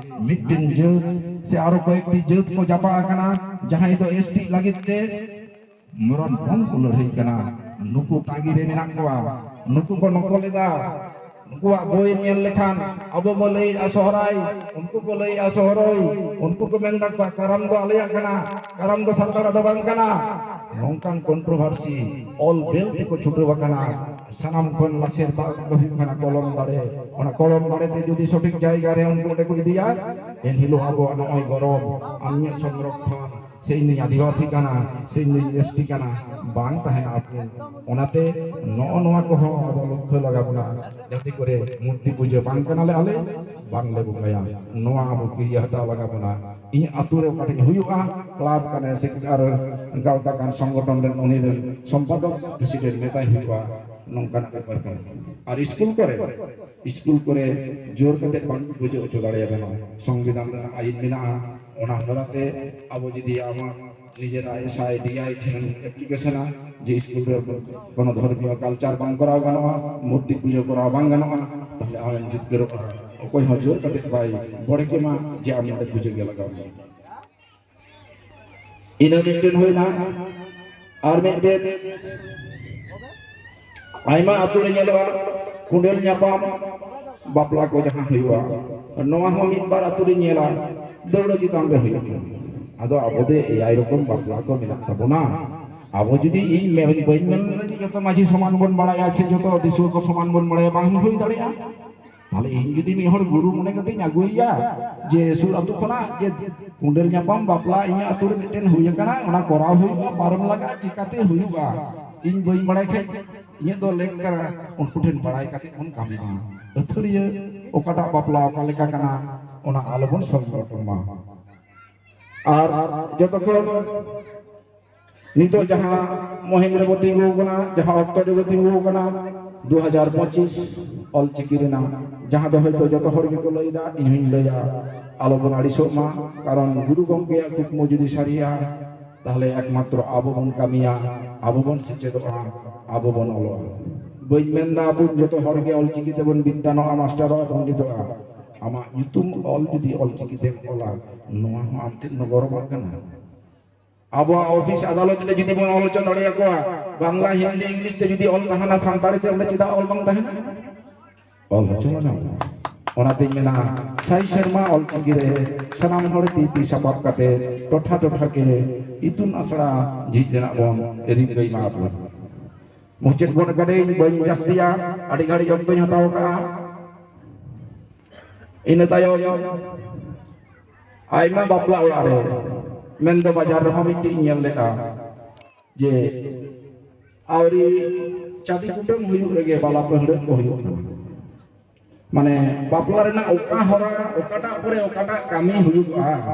ᱢᱤᱫᱴᱮᱱ ᱡᱟᱹᱛ ᱥᱮ ᱟᱨᱚ ᱠᱚᱭᱮᱠᱴᱤ ᱡᱟᱹᱛ ᱠᱚ ᱡᱟᱯᱟᱜ ᱟᱠᱟᱱᱟ, ᱡᱟᱦᱟᱸᱭ ᱫᱚ ᱮᱥ ᱴᱤ ᱞᱟᱹᱜᱤᱫ ᱛᱮ ᱢᱚᱨᱚᱱ ᱯᱚᱝ ᱠᱚ ᱞᱟᱹᱲᱦᱟᱹᱭ ᱠᱟᱱᱟ᱾ ᱱᱩᱠᱩ ᱛᱟᱺᱜᱤ ᱨᱮ ᱢᱮᱱᱟᱜ ᱠᱚᱣᱟ, ᱱᱩᱠᱩ ᱠᱚ ᱱᱚᱠᱚᱞ ᱮᱫᱟ᱾ ᱱᱩᱠᱩᱣᱟᱜ ᱵᱳᱭ ᱧᱮᱞ ᱞᱮᱠᱷᱟᱱ ᱟᱵᱚ ᱵᱚ ᱞᱟᱹᱭᱮᱫᱼᱟ ᱥᱚᱦᱨᱟᱭ, ᱩᱱᱠᱩ ᱠᱚ ᱞᱟᱹᱭᱮᱫᱼᱟ ᱥᱚᱦᱨᱚᱭ, ᱩᱱᱠᱩ ᱠᱚ ᱢᱮᱱ ᱫᱟ ᱠᱟᱨᱟᱢ ᱫᱚ ᱟᱞᱮᱭᱟᱜ ᱠᱟᱱᱟ, ᱠᱟᱨᱟᱢ ᱫᱚ ᱥᱟᱱᱛᱟᱲᱟᱜ ᱫᱚ ᱵᱟᱝ ᱠᱟᱱᱟ᱾ ᱱᱚᱝᱠᱟᱱ controversy ᱚᱞ ᱵᱮᱞ ᱛᱮᱠᱚ ᱪᱷᱩᱴᱟᱹᱣ ᱟᱠᱟᱱᱟ᱾ ᱥᱟᱱᱟᱢ ᱠᱷᱚᱱ ᱞᱟᱥᱮᱨ ᱫᱟᱜ ᱫᱚ ᱦᱩᱭᱩᱜ ᱠᱟᱱᱟ ᱠᱚᱞᱚᱢ ᱫᱟᱲᱮ᱾ ᱚᱱᱟ ᱠᱚᱞᱚᱢ ᱫᱟᱲᱮ ᱛᱮ ᱡᱩᱫᱤ ᱥᱚᱴᱷᱤᱠ ᱡᱟᱭᱜᱟ ᱨᱮ ᱩᱱᱠᱩ ᱚᱸᱰᱮ ᱠᱚ ᱤᱫᱤᱭᱟ, ᱮᱱᱦᱤᱞᱳᱜ ᱟᱵᱚᱣᱟᱜ ᱱᱚᱜᱼᱚᱭ ᱜᱚᱨᱚᱵᱽ ᱟᱨ ᱤᱧᱟᱹᱜ ᱥᱚᱝᱨᱚᱠᱷᱚᱱ ᱥᱮ ᱤᱧ ᱫᱩᱧ ᱟᱹᱫᱤᱵᱟᱹᱥᱤ ᱠᱟᱱᱟ, ᱥᱮ ᱤᱧ ᱫᱩᱧ ᱮᱥ ᱴᱤ ᱠᱟᱱᱟ, ᱵᱟᱝ ᱛᱟᱦᱮᱱᱟ ᱟᱵᱚ᱾ ᱚᱱᱟᱛᱮ ᱱᱚᱜᱼᱚ ᱱᱚᱣᱟ ᱠᱚᱦᱚᱸ ᱟᱵᱚ ᱞᱚᱠᱠᱷᱚ ᱞᱟᱜᱟᱣ ᱵᱚᱱᱟ, ᱡᱟᱛᱮ ᱠᱚᱨᱮ ᱢᱩᱨᱛᱤ ᱯᱩᱡᱟᱹ ᱵᱟᱝ ᱠᱟᱱᱟᱞᱮ ᱟᱞᱮ, ᱵᱟᱝᱞᱮ ᱵᱚᱸᱜᱟᱭᱟ᱾ ᱱᱚᱣᱟ ᱟᱵᱚ ᱠᱤᱨᱭᱟᱹ ᱦᱟᱛᱟᱣ ᱞᱟᱜᱟᱣ ᱵᱚᱱᱟ᱾ ᱤᱧ ᱟᱹᱛᱩ ᱨᱮ ᱚᱠᱟᱴᱷᱮᱱ ᱦᱩᱭᱩᱜᱼᱟ, ᱠᱞᱟᱵᱽ ᱠᱟᱱᱮ ᱥᱮ ᱟᱨ ᱜᱟᱶᱛᱟ ᱠᱟᱱ, ᱥᱚᱝᱜᱚᱴᱷᱚᱱ ᱨᱮᱱ ᱩᱱᱤ ᱨᱮᱱ ᱥᱚᱢᱯᱟᱫᱚᱠ, ᱯᱨᱮᱥᱤᱰᱮᱱᱴ ᱢᱮᱛᱟᱭ ᱦᱩᱭᱩᱜᱼᱟ, ᱱᱚᱝᱠᱟᱱᱟᱜ ᱵᱮᱯᱟᱨ ᱠᱟᱱᱟ᱾ ᱟᱨ ᱥᱠᱩᱞ ᱠᱚᱨᱮ, ᱥᱠᱩᱞ ᱠᱚᱨᱮ ᱡᱳᱨ ᱠᱟᱛᱮ ᱵᱟᱝ ᱯᱩᱡᱟᱹ ᱦᱚᱪᱚ ᱫᱟᱲᱮᱭᱟᱵᱚᱱᱟ᱾ ᱥᱚᱝᱵᱤᱫᱷᱟᱱ ᱨᱮᱱᱟᱜ ᱟᱹᱭᱤᱱ ᱢᱮᱱᱟᱜᱼᱟ, ᱚᱱᱟ ᱦᱚᱨᱟᱛᱮ ᱟᱵᱚ ᱡᱩᱫᱤ ᱟᱢᱟᱜ ᱱᱤᱡᱮᱨᱟᱜ ᱮᱥ ᱟᱭ ᱰᱤ ᱟᱭ ᱴᱷᱮᱱ ᱮᱯᱞᱤᱠᱮᱥᱚᱱᱟ ᱡᱮ ᱥᱠᱩᱞ ᱨᱮ ᱠᱳᱱᱳ ᱫᱷᱚᱨᱢᱤᱭᱚ ᱠᱟᱞᱪᱟᱨ ᱵᱟᱝ ᱠᱚᱨᱟᱣ ᱜᱟᱱᱚᱜᱼᱟ, ᱢᱩᱨᱛᱤ ᱯᱩᱡᱟᱹ ᱠᱚᱨᱟᱣ ᱵᱟᱝ ᱜᱟᱱᱚᱜᱼᱟ, ᱛᱟᱦᱞᱮ ᱟᱢᱮᱢ ᱡᱤᱛᱠᱟᱹᱨᱚᱜᱼᱟ᱾ ᱚᱠᱚᱭ ᱦᱚᱸ ᱡᱳᱨ ᱠᱟᱛᱮ ᱵᱟᱭ ᱵᱚᱲᱦᱮ ᱠᱮᱢᱟ ᱡᱮ ᱟᱢ ᱱᱚᱰᱮ ᱯᱩᱡᱟᱹ ᱜᱮ ᱞᱟᱜᱟᱣ ᱢᱮᱭᱟ᱾ ᱤᱱᱟᱹ ᱢᱤᱫᱴᱮᱱ ᱦᱩᱭᱱᱟ᱾ ᱟᱨ ᱢᱤᱫᱴᱮᱱ, ᱟᱭᱢᱟ ᱟᱛᱳ ᱨᱮ ᱧᱮᱞᱚᱜᱼᱟ, ᱠᱩᱸᱰᱮᱞ ᱧᱟᱯᱟᱢ ᱵᱟᱯᱞᱟ ᱠᱚ ᱡᱟᱦᱟᱸ ᱦᱩᱭᱩᱜᱼᱟ, ᱱᱚᱣᱟ ᱦᱚᱸ ᱢᱤᱫ ᱵᱟᱨ ᱟᱛᱳ ᱨᱮ ᱧᱮᱞᱟ, ᱫᱟᱹᱣᱲᱟᱹ ᱪᱮᱛᱟᱱ ᱨᱮ ᱦᱩᱭᱩᱜ ᱠᱟᱱᱟ᱾ ᱟᱫᱚ ᱟᱵᱚ ᱫᱚ ᱮᱭᱟᱭ ᱨᱚᱠᱚᱢ ᱵᱟᱯᱞᱟ ᱠᱚ ᱢᱮᱱᱟᱜ ᱛᱟᱵᱚᱱᱟ᱾ ᱟᱵᱚ ᱡᱩᱫᱤ, ᱤᱧ ᱢᱮᱱ, ᱵᱟᱹᱧ ᱢᱮᱱ ᱡᱮ ᱡᱚᱛᱚ ᱢᱟᱹᱡᱷᱤ ᱥᱚᱢᱟᱱ ᱵᱚᱱ ᱵᱟᱲᱟᱭᱟ ᱥᱮ ᱡᱚᱛᱚ ᱫᱤᱥᱩᱣᱟᱹ ᱠᱚ ᱥᱚᱢᱟᱱ ᱵᱚᱱ ᱵᱟᱲᱟᱭᱟ, ᱵᱟᱝ ᱦᱩᱭ ᱫᱟᱲᱮᱭᱟᱜᱼᱟ᱾ ᱛᱟᱦᱞᱮ ᱤᱧ ᱡᱩᱫᱤ ᱢᱤᱫ ᱦᱚᱲ ᱜᱩᱨᱩ ᱢᱚᱱᱮ ᱠᱟᱛᱮᱧ ᱟᱹᱜᱩᱭᱮᱭᱟ, ᱡᱮ ᱥᱩᱨ ᱟᱹᱛᱩ ᱠᱷᱚᱱᱟᱜ ᱡᱮ ᱠᱩᱸᱰᱮᱞ ᱧᱟᱯᱟᱢ ᱵᱟᱯᱞᱟ ᱤᱧᱟᱹᱜ ᱟᱹᱛᱩ ᱨᱮ ᱢᱤᱫᱴᱮᱱ ᱦᱩᱭ ᱟᱠᱟᱱᱟ, ᱚᱱᱟ ᱠᱚᱨᱟᱣ ᱦᱩᱭᱩᱜᱼᱟ, ᱯᱟᱨᱚᱢ ᱞᱟᱜᱟᱜᱼᱟ, ᱪᱤᱠᱟᱛᱮ ᱦᱩᱭᱩᱜᱼᱟ? ᱤᱧ ᱵᱟᱹᱧ ᱵᱟᱲᱟᱭ ᱠᱷᱟᱡ, ᱤᱧᱟᱹᱜ ᱫᱚ ᱞᱮᱠ ᱠᱟᱱᱟ ᱩᱱᱠᱩ ᱴᱷᱮᱱ ᱵᱟᱲᱟᱭ ᱠᱟᱛᱮ ᱵᱚᱱ ᱠᱟᱹᱢᱤ ᱢᱟ᱾ ᱟᱹᱛᱷᱟᱹᱲᱤᱭᱟᱹ ᱚᱠᱟᱴᱟᱜ ᱵᱟᱯᱞᱟ ᱚᱠᱟ ᱞᱮᱠᱟ ᱠᱟᱱᱟ, ᱚᱱᱟ ᱟᱞᱚᱵᱚᱱ ᱥᱚᱝᱜᱚᱴᱷᱚᱱ ᱢᱟ᱾ ᱟᱨ ᱡᱚᱛᱚ ᱠᱷᱚᱱ ᱱᱤᱛᱚᱜ ᱡᱟᱦᱟᱸ ᱢᱩᱦᱤᱢ ᱨᱮᱵᱚ ᱛᱤᱸᱜᱩ ᱟᱠᱟᱱᱟ, ᱡᱟᱦᱟᱸ ᱚᱠᱛᱚ ᱨᱮᱵᱚ ᱛᱤᱸᱜᱩ ᱟᱠᱟᱱᱟ, ᱫᱩ ᱦᱟᱡᱟᱨ ᱯᱚᱸᱪᱤᱥ ᱚᱞᱪᱤᱠᱤ ᱨᱮᱱᱟᱜ, ᱡᱟᱦᱟᱸ ᱫᱚ ᱦᱚᱭᱛᱳ ᱡᱚᱛᱚ ᱦᱚᱲ ᱜᱮᱠᱚ ᱞᱟᱹᱭᱫᱟ, ᱤᱧ ᱦᱚᱧ ᱞᱟᱹᱭᱟ, ᱟᱞᱚᱵᱚᱱ ᱟᱹᱲᱤᱥᱚᱜ ᱢᱟ᱾ ᱠᱟᱨᱚᱱ ᱜᱩᱨᱩ ᱜᱚᱢᱠᱮᱭᱟᱜ ᱠᱩᱠᱢᱩ ᱡᱩᱫᱤ ᱥᱟᱹᱨᱤᱭᱟ, ᱛᱟᱦᱞᱮ ᱮᱠᱢᱟᱛᱨᱚ ᱟᱵᱚ ᱵᱚᱱ ᱠᱟᱹᱢᱤᱭᱟ, ᱟᱵᱚ ᱵᱚᱱ ᱥᱮᱪᱮᱫᱚᱜᱼᱟ, ᱟᱵᱚ ᱵᱚᱱ ᱚᱞᱚᱜᱼᱟ᱾ ᱵᱟᱹᱧ ᱢᱮᱱᱫᱟ ᱟᱵᱚ ᱡᱚᱛᱚ ᱦᱚᱲ ᱜᱮ ᱚᱞᱪᱤᱠᱤ ᱛᱮᱵᱚᱱ ᱵᱤᱫᱽᱫᱟᱱᱚᱜᱼᱟ, ᱢᱟᱥᱴᱟᱨᱚᱜᱼᱟ, ᱯᱚᱱᱰᱤᱛᱚᱜᱼᱟ᱾ ᱟᱢᱟᱜ ᱧᱩᱛᱩᱢ ᱚᱞ ᱡᱩᱫᱤ ᱚᱞᱪᱤᱠᱤ ᱛᱮᱢ ᱚᱞᱟ, ᱱᱚᱣᱟ ᱦᱚᱸ ᱟᱢ ᱴᱷᱮᱱ ᱫᱚ ᱜᱚᱨᱚᱵᱟᱜ ᱠᱟᱱᱟ᱾ ᱟᱵᱚᱣᱟᱜ ᱚᱯᱷᱤᱥ ᱟᱫᱟᱞᱚᱛ ᱨᱮ ᱡᱩᱫᱤ ᱵᱚᱱ ᱚᱞ ᱦᱚᱪᱚ ᱫᱟᱲᱮᱭᱟᱠᱚᱣᱟ, ᱵᱟᱝᱞᱟ, ᱦᱤᱱᱫᱤ, ᱤᱝᱞᱤᱥ ᱛᱮ ᱡᱩᱫᱤ ᱚᱞ ᱛᱟᱦᱮᱱᱟ, ᱥᱟᱱᱛᱟᱲᱤ ᱛᱮ ᱚᱸᱰᱮ ᱪᱮᱫᱟᱜ ᱚᱞ ᱵᱟᱝ ᱛᱟᱦᱮᱱᱟ? ᱚᱞ ᱦᱚᱪᱚ ᱞᱟᱜᱟᱣ᱾ ᱚᱱᱟᱛᱤᱧ ᱢᱮᱱᱟ, ᱥᱟᱭ ᱥᱮᱨᱢᱟ ᱚᱞᱪᱤᱠᱤ ᱨᱮ ᱥᱟᱱᱟᱢ ᱦᱚᱲ ᱛᱤ ᱛᱤ ᱥᱟᱯᱟᱵ ᱠᱟᱛᱮ ᱴᱚᱴᱷᱟ ᱴᱚᱴᱷᱟ ᱠᱮ ᱤᱛᱩᱱ ᱟᱥᱲᱟ ᱡᱷᱤᱡ ᱨᱮᱱᱟᱜ ᱵᱚᱱ ᱨᱤᱠᱟᱹᱭ ᱢᱟ ᱵᱚᱱ᱾ ᱢᱩᱪᱟᱹᱫ ᱜᱚᱫ ᱠᱟᱹᱫᱟᱹᱧ, ᱵᱟᱹᱧ ᱡᱟᱹᱥᱛᱤᱭᱟ, ᱟᱹᱰᱤ ᱜᱷᱟᱹᱲᱤᱡ ᱚᱠᱛᱚᱧ ᱦᱟᱛᱟᱣ ᱠᱟᱜᱼᱟ᱾ ᱤᱱᱟᱹ ᱛᱟᱭᱚᱢ ᱟᱭᱢᱟ ᱵᱟᱯᱞᱟ ᱚᱲᱟᱜ ᱨᱮ ᱢᱮᱱᱫᱚ ᱵᱟᱡᱟᱨ ᱨᱮᱦᱚᱸ ᱢᱤᱫᱴᱤᱡ ᱤᱧ ᱧᱮᱞ ᱞᱮᱫᱼᱟ ᱡᱮ ᱟᱹᱣᱨᱤ ᱪᱟᱹᱰᱤ ᱠᱩᱴᱟᱹᱢ ᱦᱩᱭᱩᱜ ᱨᱮᱜᱮ ᱵᱟᱞᱟ ᱯᱟᱹᱦᱲᱟᱹᱜ ᱠᱚ ᱦᱩᱭᱩᱜ ᱠᱟᱱᱟ᱾ ᱢᱟᱱᱮ ᱵᱟᱯᱞᱟ ᱨᱮᱱᱟᱜ ᱚᱠᱟ ᱦᱚᱨᱟ, ᱚᱠᱟᱴᱟᱜ ᱯᱚᱨᱮ ᱚᱠᱟᱴᱟᱜ ᱠᱟᱹᱢᱤ ᱦᱩᱭᱩᱜᱼᱟ,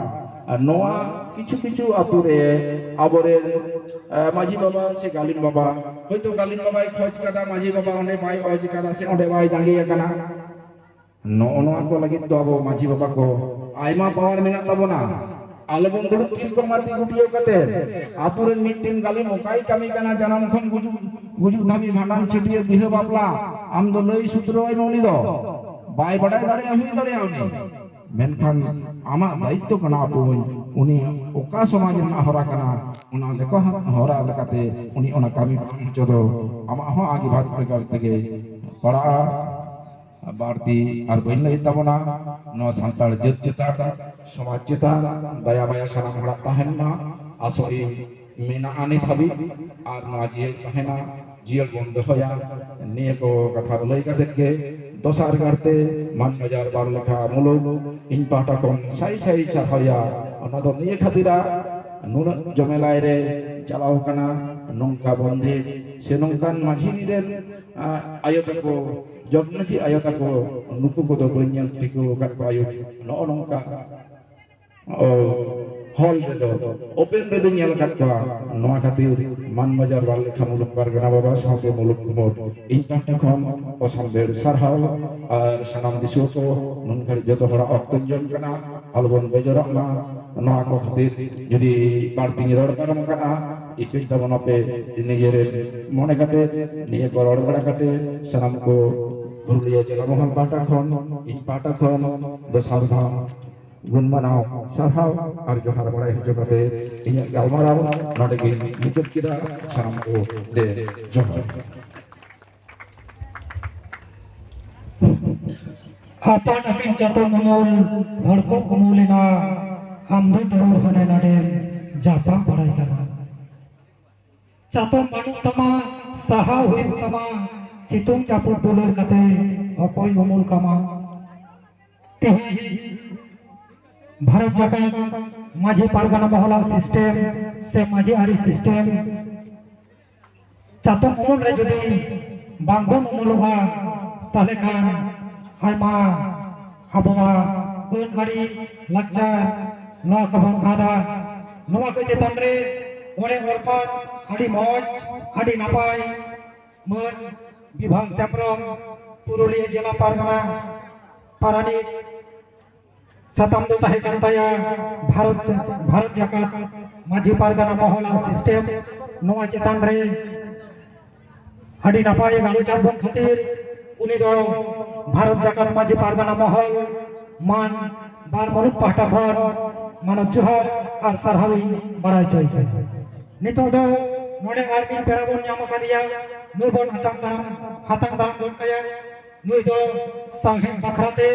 ᱟᱨ ᱱᱚᱣᱟ ᱠᱤᱪᱷᱩ ᱠᱤᱪᱷᱩ ᱟᱛᱳ ᱨᱮ ᱟᱵᱚᱨᱮᱱ ᱮ, ᱢᱟᱹᱡᱷᱤ ᱵᱟᱵᱟ ᱥᱮ ᱜᱟᱹᱞᱤᱢ ᱵᱟᱵᱟ, ᱦᱚᱭᱛᱳ ᱜᱟᱹᱞᱤᱢ ᱵᱟᱵᱟᱭ ᱠᱷᱚᱡᱽ ᱠᱟᱫᱟ, ᱢᱟᱹᱡᱷᱤ ᱵᱟᱵᱟ ᱚᱸᱰᱮ ᱵᱟᱭ ᱚᱡᱽ ᱠᱟᱫᱟ ᱥᱮ ᱚᱸᱰᱮ ᱵᱟᱭ ᱡᱟᱸᱜᱮ ᱟᱠᱟᱱᱟ᱾ ᱱᱚᱜᱼᱚ ᱱᱚᱣᱟ ᱠᱚ ᱞᱟᱹᱜᱤᱫ ᱫᱚ ᱟᱵᱚ ᱢᱟᱹᱡᱷᱤ ᱵᱟᱵᱟ ᱠᱚ ᱟᱭᱢᱟ ᱯᱟᱣᱟᱨ ᱢᱮᱱᱟᱜ ᱛᱟᱵᱚᱱᱟ᱾ ᱟᱞᱚᱵᱚᱱ ᱫᱩᱲᱩᱵ ᱛᱷᱤᱨ ᱠᱚᱜ ᱢᱟ ᱛᱤ ᱜᱩᱴᱭᱟᱹᱣ ᱠᱟᱛᱮ᱾ ᱟᱛᱳ ᱨᱮᱱ ᱢᱤᱫᱴᱮᱱ ᱜᱟᱹᱞᱤᱢ ᱚᱠᱟᱭ ᱠᱟᱹᱢᱤ ᱠᱟᱱᱟ, ᱡᱟᱱᱟᱢ ᱠᱷᱚᱱ ᱜᱩᱡᱩᱜ, ᱜᱩᱡᱩᱜ ᱫᱷᱟᱹᱵᱤᱡ, ᱵᱷᱟᱸᱰᱟᱱ, ᱪᱷᱟᱹᱴᱭᱟᱹᱨ, ᱵᱤᱦᱟᱹ, ᱵᱟᱯᱞᱟ, ᱟᱢ ᱫᱚ ᱞᱟᱹᱭ ᱥᱩᱫᱷᱨᱟᱹᱣᱟᱭ ᱢᱮ ᱩᱱᱤ ᱫᱚ᱾ ᱵᱟᱭ ᱵᱟᱰᱟᱭ ᱫᱟᱲᱮᱭᱟᱜᱼᱟ, ᱦᱩᱭ ᱫᱟᱲᱮᱭᱟᱜᱼᱟ ᱩᱱᱤ, ᱢᱮᱱᱠᱷᱟᱱ ᱟᱢᱟᱜ ᱫᱟᱭᱤᱛᱛᱚ ᱠᱟᱱᱟ ᱟᱯᱩᱧ, ᱩᱱᱤ ᱚᱠᱟ ᱥᱚᱢᱟᱡᱽ ᱨᱮᱱᱟᱜ ᱦᱚᱨᱟ ᱠᱟᱱᱟ, ᱚᱱᱟ ᱞᱮᱠᱟ ᱦᱚᱨᱟ ᱞᱮᱠᱟᱛᱮ ᱩᱱᱤ ᱚᱱᱟ ᱠᱟᱹᱢᱤ ᱯᱟᱨᱚᱢ ᱦᱚᱪᱚ ᱫᱚ ᱟᱢᱟᱜ ᱦᱚᱸ ᱟᱸᱜᱤᱵᱷᱟᱨ ᱞᱮᱠᱟ ᱛᱮᱜᱮ ᱯᱟᱲᱟᱜᱼᱟ᱾ ᱵᱟᱹᱲᱛᱤ ᱟᱨ ᱵᱟᱹᱧ ᱞᱟᱹᱭ ᱛᱟᱵᱚᱱᱟ᱾ ᱱᱚᱣᱟ ᱥᱟᱱᱛᱟᱲ ᱡᱟᱹᱛ ᱪᱮᱛᱟᱱ, ᱥᱚᱢᱟᱡᱽ ᱪᱮᱛᱟᱱ ᱫᱟᱭᱟ ᱢᱟᱭᱟ ᱥᱟᱱᱟᱢ ᱦᱚᱲᱟᱜ ᱛᱟᱦᱮᱱ ᱢᱟ, ᱟᱥᱚᱜ ᱤᱧ ᱢᱮᱱᱟᱜᱼᱟ ᱱᱤᱛ ᱦᱟᱹᱵᱤᱡ, ᱟᱨ ᱱᱚᱣᱟ ᱡᱤᱭᱟᱹᱲ ᱛᱟᱦᱮᱱᱟ, ᱡᱤᱭᱟᱹᱲ ᱵᱚᱱ ᱫᱚᱦᱚᱭᱟ᱾ ᱱᱤᱭᱟᱹ ᱠᱚ ᱠᱟᱛᱷᱟ ᱞᱟᱹᱭ ᱠᱟᱛᱮᱫ ᱜᱮ ᱫᱚᱥᱟᱨ ᱠᱟᱨᱛᱮ ᱢᱟᱱ ᱵᱟᱡᱟᱨ ᱵᱟᱨ ᱞᱮᱠᱷᱟ ᱢᱩᱞᱩᱠ ᱤᱧ ᱯᱟᱦᱴᱟ ᱠᱷᱚᱱ ᱥᱟᱭ ᱥᱟᱭ ᱥᱟᱨᱦᱟᱣᱭᱟ᱾ ᱚᱱᱟ ᱫᱚ ᱱᱤᱭᱟᱹ ᱠᱷᱟᱹᱛᱤᱨᱟ ᱱᱩᱱᱟᱹᱜ ᱡᱚᱢᱮᱞᱟᱭ ᱨᱮ ᱪᱟᱞᱟᱣ ᱠᱟᱱᱟ, ᱱᱚᱝᱠᱟ ᱵᱚᱱᱫᱮᱡ ᱥᱮ ᱱᱚᱝᱠᱟᱱ ᱢᱟᱹᱡᱷᱤ ᱨᱮᱱ, ᱟ, ᱟᱭᱳ ᱛᱟᱠᱚ, ᱡᱚᱜᱽ ᱢᱟᱹᱡᱷᱤ ᱟᱭᱳ ᱛᱟᱠᱚ, ᱱᱩᱠᱩ ᱠᱚᱫᱚ ᱵᱟᱹᱧ ᱧᱮᱞ ᱴᱷᱤᱠᱟᱹ ᱟᱠᱟᱫ ᱠᱚᱣᱟ ᱟᱭᱳ᱾ ᱱᱚᱜᱼᱚ ᱱᱚᱝᱠᱟ ᱚ, ᱦᱚᱞ ᱨᱮᱫᱚ, ᱳᱯᱮᱱ ᱨᱮᱫᱚᱧ ᱧᱮᱞ ᱟᱠᱟᱫ ᱠᱚᱣᱟ᱾ ᱱᱚᱣᱟ ᱠᱷᱟᱹᱛᱤᱨ ᱢᱟᱱ ᱵᱟᱡᱟᱨ ᱵᱟᱨ ᱞᱮᱠᱷᱟ ᱢᱩᱞᱩᱠ ᱯᱟᱨᱜᱟᱱᱟ ᱵᱟᱵᱟ ᱥᱟᱶᱛᱮ ᱢᱩᱞᱩᱠ ᱠᱩᱢᱩᱴ ᱤᱧ ᱯᱟᱦᱴᱟ ᱠᱷᱚᱱ ᱚᱥᱟᱢᱵᱷᱮᱲ ᱥᱟᱨᱦᱟᱣ ᱟᱨ ᱥᱟᱱᱟᱢ ᱫᱤᱥᱩᱣᱟᱹ ᱠᱚ ᱱᱩᱱ ᱜᱷᱟᱹᱲᱤᱡ ᱡᱚᱛᱚ ᱦᱚᱲᱟᱜ ᱚᱠᱛᱚᱧ ᱡᱚᱢ ᱠᱟᱱᱟ, ᱟᱞᱚᱵᱚᱱ ᱵᱮᱡᱟᱨᱚᱜ ᱢᱟ᱾ ᱱᱚᱣᱟ ᱠᱚ ᱠᱷᱟᱹᱛᱤᱨ ᱡᱩᱫᱤ ᱵᱟᱹᱲᱛᱤᱧ ᱨᱚᱲ ᱯᱟᱨᱚᱢ ᱠᱟᱱᱟ, ᱤᱠᱟᱹᱧ ᱛᱟᱵᱚᱱᱟᱯᱮ᱾ ᱱᱤᱡᱮᱨᱮᱱ ᱢᱚᱱᱮ ᱠᱟᱛᱮ ᱱᱤᱭᱟᱹ ᱠᱚ ᱨᱚᱲ ᱵᱟᱲᱟ ᱠᱟᱛᱮ ᱥᱟᱱᱟᱢ ᱠᱚ ᱯᱩᱨᱩᱞᱤᱭᱟᱹ ᱡᱮᱞᱟ ᱢᱚᱦᱚᱞ ᱯᱟᱦᱴᱟ ᱠᱷᱚᱱ, ᱤᱧ ᱯᱟᱦᱴᱟ ᱠᱷᱚᱱ ᱫᱚᱥᱟᱨ ᱫᱷᱟᱣ ᱜᱩᱱ ᱢᱟᱱᱟᱣ ᱥᱟᱨᱦᱟᱣ ᱟᱨ ᱡᱚᱦᱟᱨ ᱵᱟᱲᱟᱭ ᱦᱚᱪᱚ ᱠᱟᱛᱮ ᱤᱧᱟᱹᱜ ᱜᱟᱞᱢᱟᱨᱟᱣ ᱱᱚᱰᱮ ᱜᱤᱧ ᱢᱩᱪᱟᱹᱫ ᱠᱮᱫᱟ᱾ ᱥᱟᱱᱟᱢ ᱠᱚ ᱫᱮ ᱡᱚᱦᱟᱨ᱾ ᱟᱯᱟᱱ ᱟᱹᱯᱤᱱ ᱪᱟᱛᱚᱢ ᱩᱢᱩᱞ ᱦᱚᱲ ᱠᱚ ᱩᱢᱩᱞ ᱮᱱᱟ, ᱟᱢ ᱫᱚ ᱫᱩᱲᱩᱵ ᱦᱟᱱᱮ ᱱᱟᱰᱮᱢ ᱡᱟᱯᱟᱜ ᱵᱟᱲᱟᱭ ᱠᱟᱱᱟ᱾ ᱪᱟᱛᱚᱢ ᱵᱟᱹᱱᱩᱜ ᱛᱟᱢᱟ, ᱥᱟᱦᱟᱣ ᱦᱩᱭᱩᱜ ᱛᱟᱢᱟ, ᱥᱤᱛᱩᱝ ᱡᱟᱹᱯᱩᱫ ᱫᱩᱞᱟᱹᱲ ᱠᱟᱛᱮ ᱚᱠᱚᱭ ᱩᱢᱩᱞ ᱠᱟᱢᱟ? ᱛᱮᱦᱮᱧ ᱵᱷᱟᱨᱚᱛ ᱡᱟᱠᱟᱛ ᱢᱟᱹᱡᱷᱤ ᱯᱟᱨᱜᱟᱱᱟ ᱢᱚᱦᱚᱞᱟᱜ ᱥᱤᱥᱴᱮᱢ ᱥᱮ ᱢᱟᱹᱡᱷᱤ ᱟᱹᱨᱤ ᱥᱤᱥᱴᱮᱢ ᱪᱟᱛᱚᱢ ᱩᱢᱩᱞ ᱨᱮ ᱡᱩᱫᱤ ᱵᱟᱝᱵᱚᱱ ᱩᱢᱩᱞᱚᱜᱼᱟ, ᱛᱟᱦᱞᱮ ᱠᱷᱟᱱ ᱟᱭᱢᱟ ᱟᱵᱚᱣᱟᱜ ᱟᱹᱱ ᱟᱹᱨᱤ ᱞᱟᱠᱪᱟᱨ ᱱᱚᱣᱟ ᱠᱚᱵᱚᱱ ᱟᱫᱟ᱾ ᱱᱚᱣᱟ ᱠᱚ ᱪᱮᱛᱟᱱ ᱨᱮ ᱚᱲᱮ ᱚᱲᱯᱟᱛ ᱟᱹᱰᱤ ᱢᱚᱡᱽ, ᱟᱹᱰᱤ ᱱᱟᱯᱟᱭ ᱢᱟᱹᱱ ᱵᱤᱵᱷᱟᱥ ᱦᱮᱢᱵᱨᱚᱢ, ᱯᱩᱨᱩᱞᱤᱭᱟᱹ ᱡᱮᱞᱟ ᱯᱟᱨᱜᱟᱱᱟ ᱯᱟᱨᱟᱱᱤᱠ, ᱥᱟᱛᱟᱢ ᱫᱚ ᱛᱟᱦᱮᱸ ᱠᱟᱱ ᱛᱟᱭᱟ ᱵᱷᱟᱨᱚᱛ ᱡᱟ-, ᱵᱷᱟᱨᱚᱛ ᱡᱟᱠᱟᱛ ᱢᱟᱹᱡᱷᱤ ᱯᱟᱨᱜᱟᱱᱟ ᱢᱚᱦᱚᱞᱟᱜ ᱥᱤᱥᱴᱮᱢ᱾ ᱱᱚᱣᱟ ᱪᱮᱛᱟᱱ ᱨᱮ ᱟᱹᱰᱤ ᱱᱟᱯᱟᱭ ᱜᱟᱞᱚᱪ ᱟᱵᱚᱱ ᱠᱷᱟᱹᱛᱤᱨ ᱩᱱᱤ ᱫᱚ ᱵᱷᱟᱨᱚᱛ ᱡᱟᱠᱟᱛ ᱢᱟᱹᱡᱷᱤ ᱯᱟᱨᱜᱟᱱᱟ ᱢᱚᱦᱚᱞ ᱢᱟᱱ ᱵᱟᱨ ᱢᱩᱞᱩᱠ ᱯᱟᱦᱴᱟ ᱠᱷᱚᱱ ᱢᱟᱱᱚᱛ ᱡᱚᱦᱟᱨ ᱟᱨ ᱥᱟᱨᱦᱟᱣ ᱤᱧ ᱵᱟᱲᱟᱭ ᱦᱚᱪᱚᱭ ᱠᱟᱱᱟ᱾ ᱱᱤᱛᱚᱜ ᱫᱚ ᱱᱚᱰᱮ ᱟᱨ ᱢᱤᱫ ᱯᱮᱲᱟ ᱵᱚᱱ ᱧᱟᱢ ᱟᱠᱟᱫᱮᱭᱟ, ᱱᱩᱭ ᱵᱚᱱ ᱦᱟᱛᱟᱝ ᱫᱟᱨᱟᱢ, ᱦᱟᱛᱟᱝ ᱫᱟᱨᱟᱢ ᱜᱚᱫ ᱠᱟᱭᱟ᱾ ᱱᱩᱭ ᱫᱚ ᱥᱟᱶᱦᱮᱫ ᱵᱟᱠᱷᱨᱟ ᱛᱮ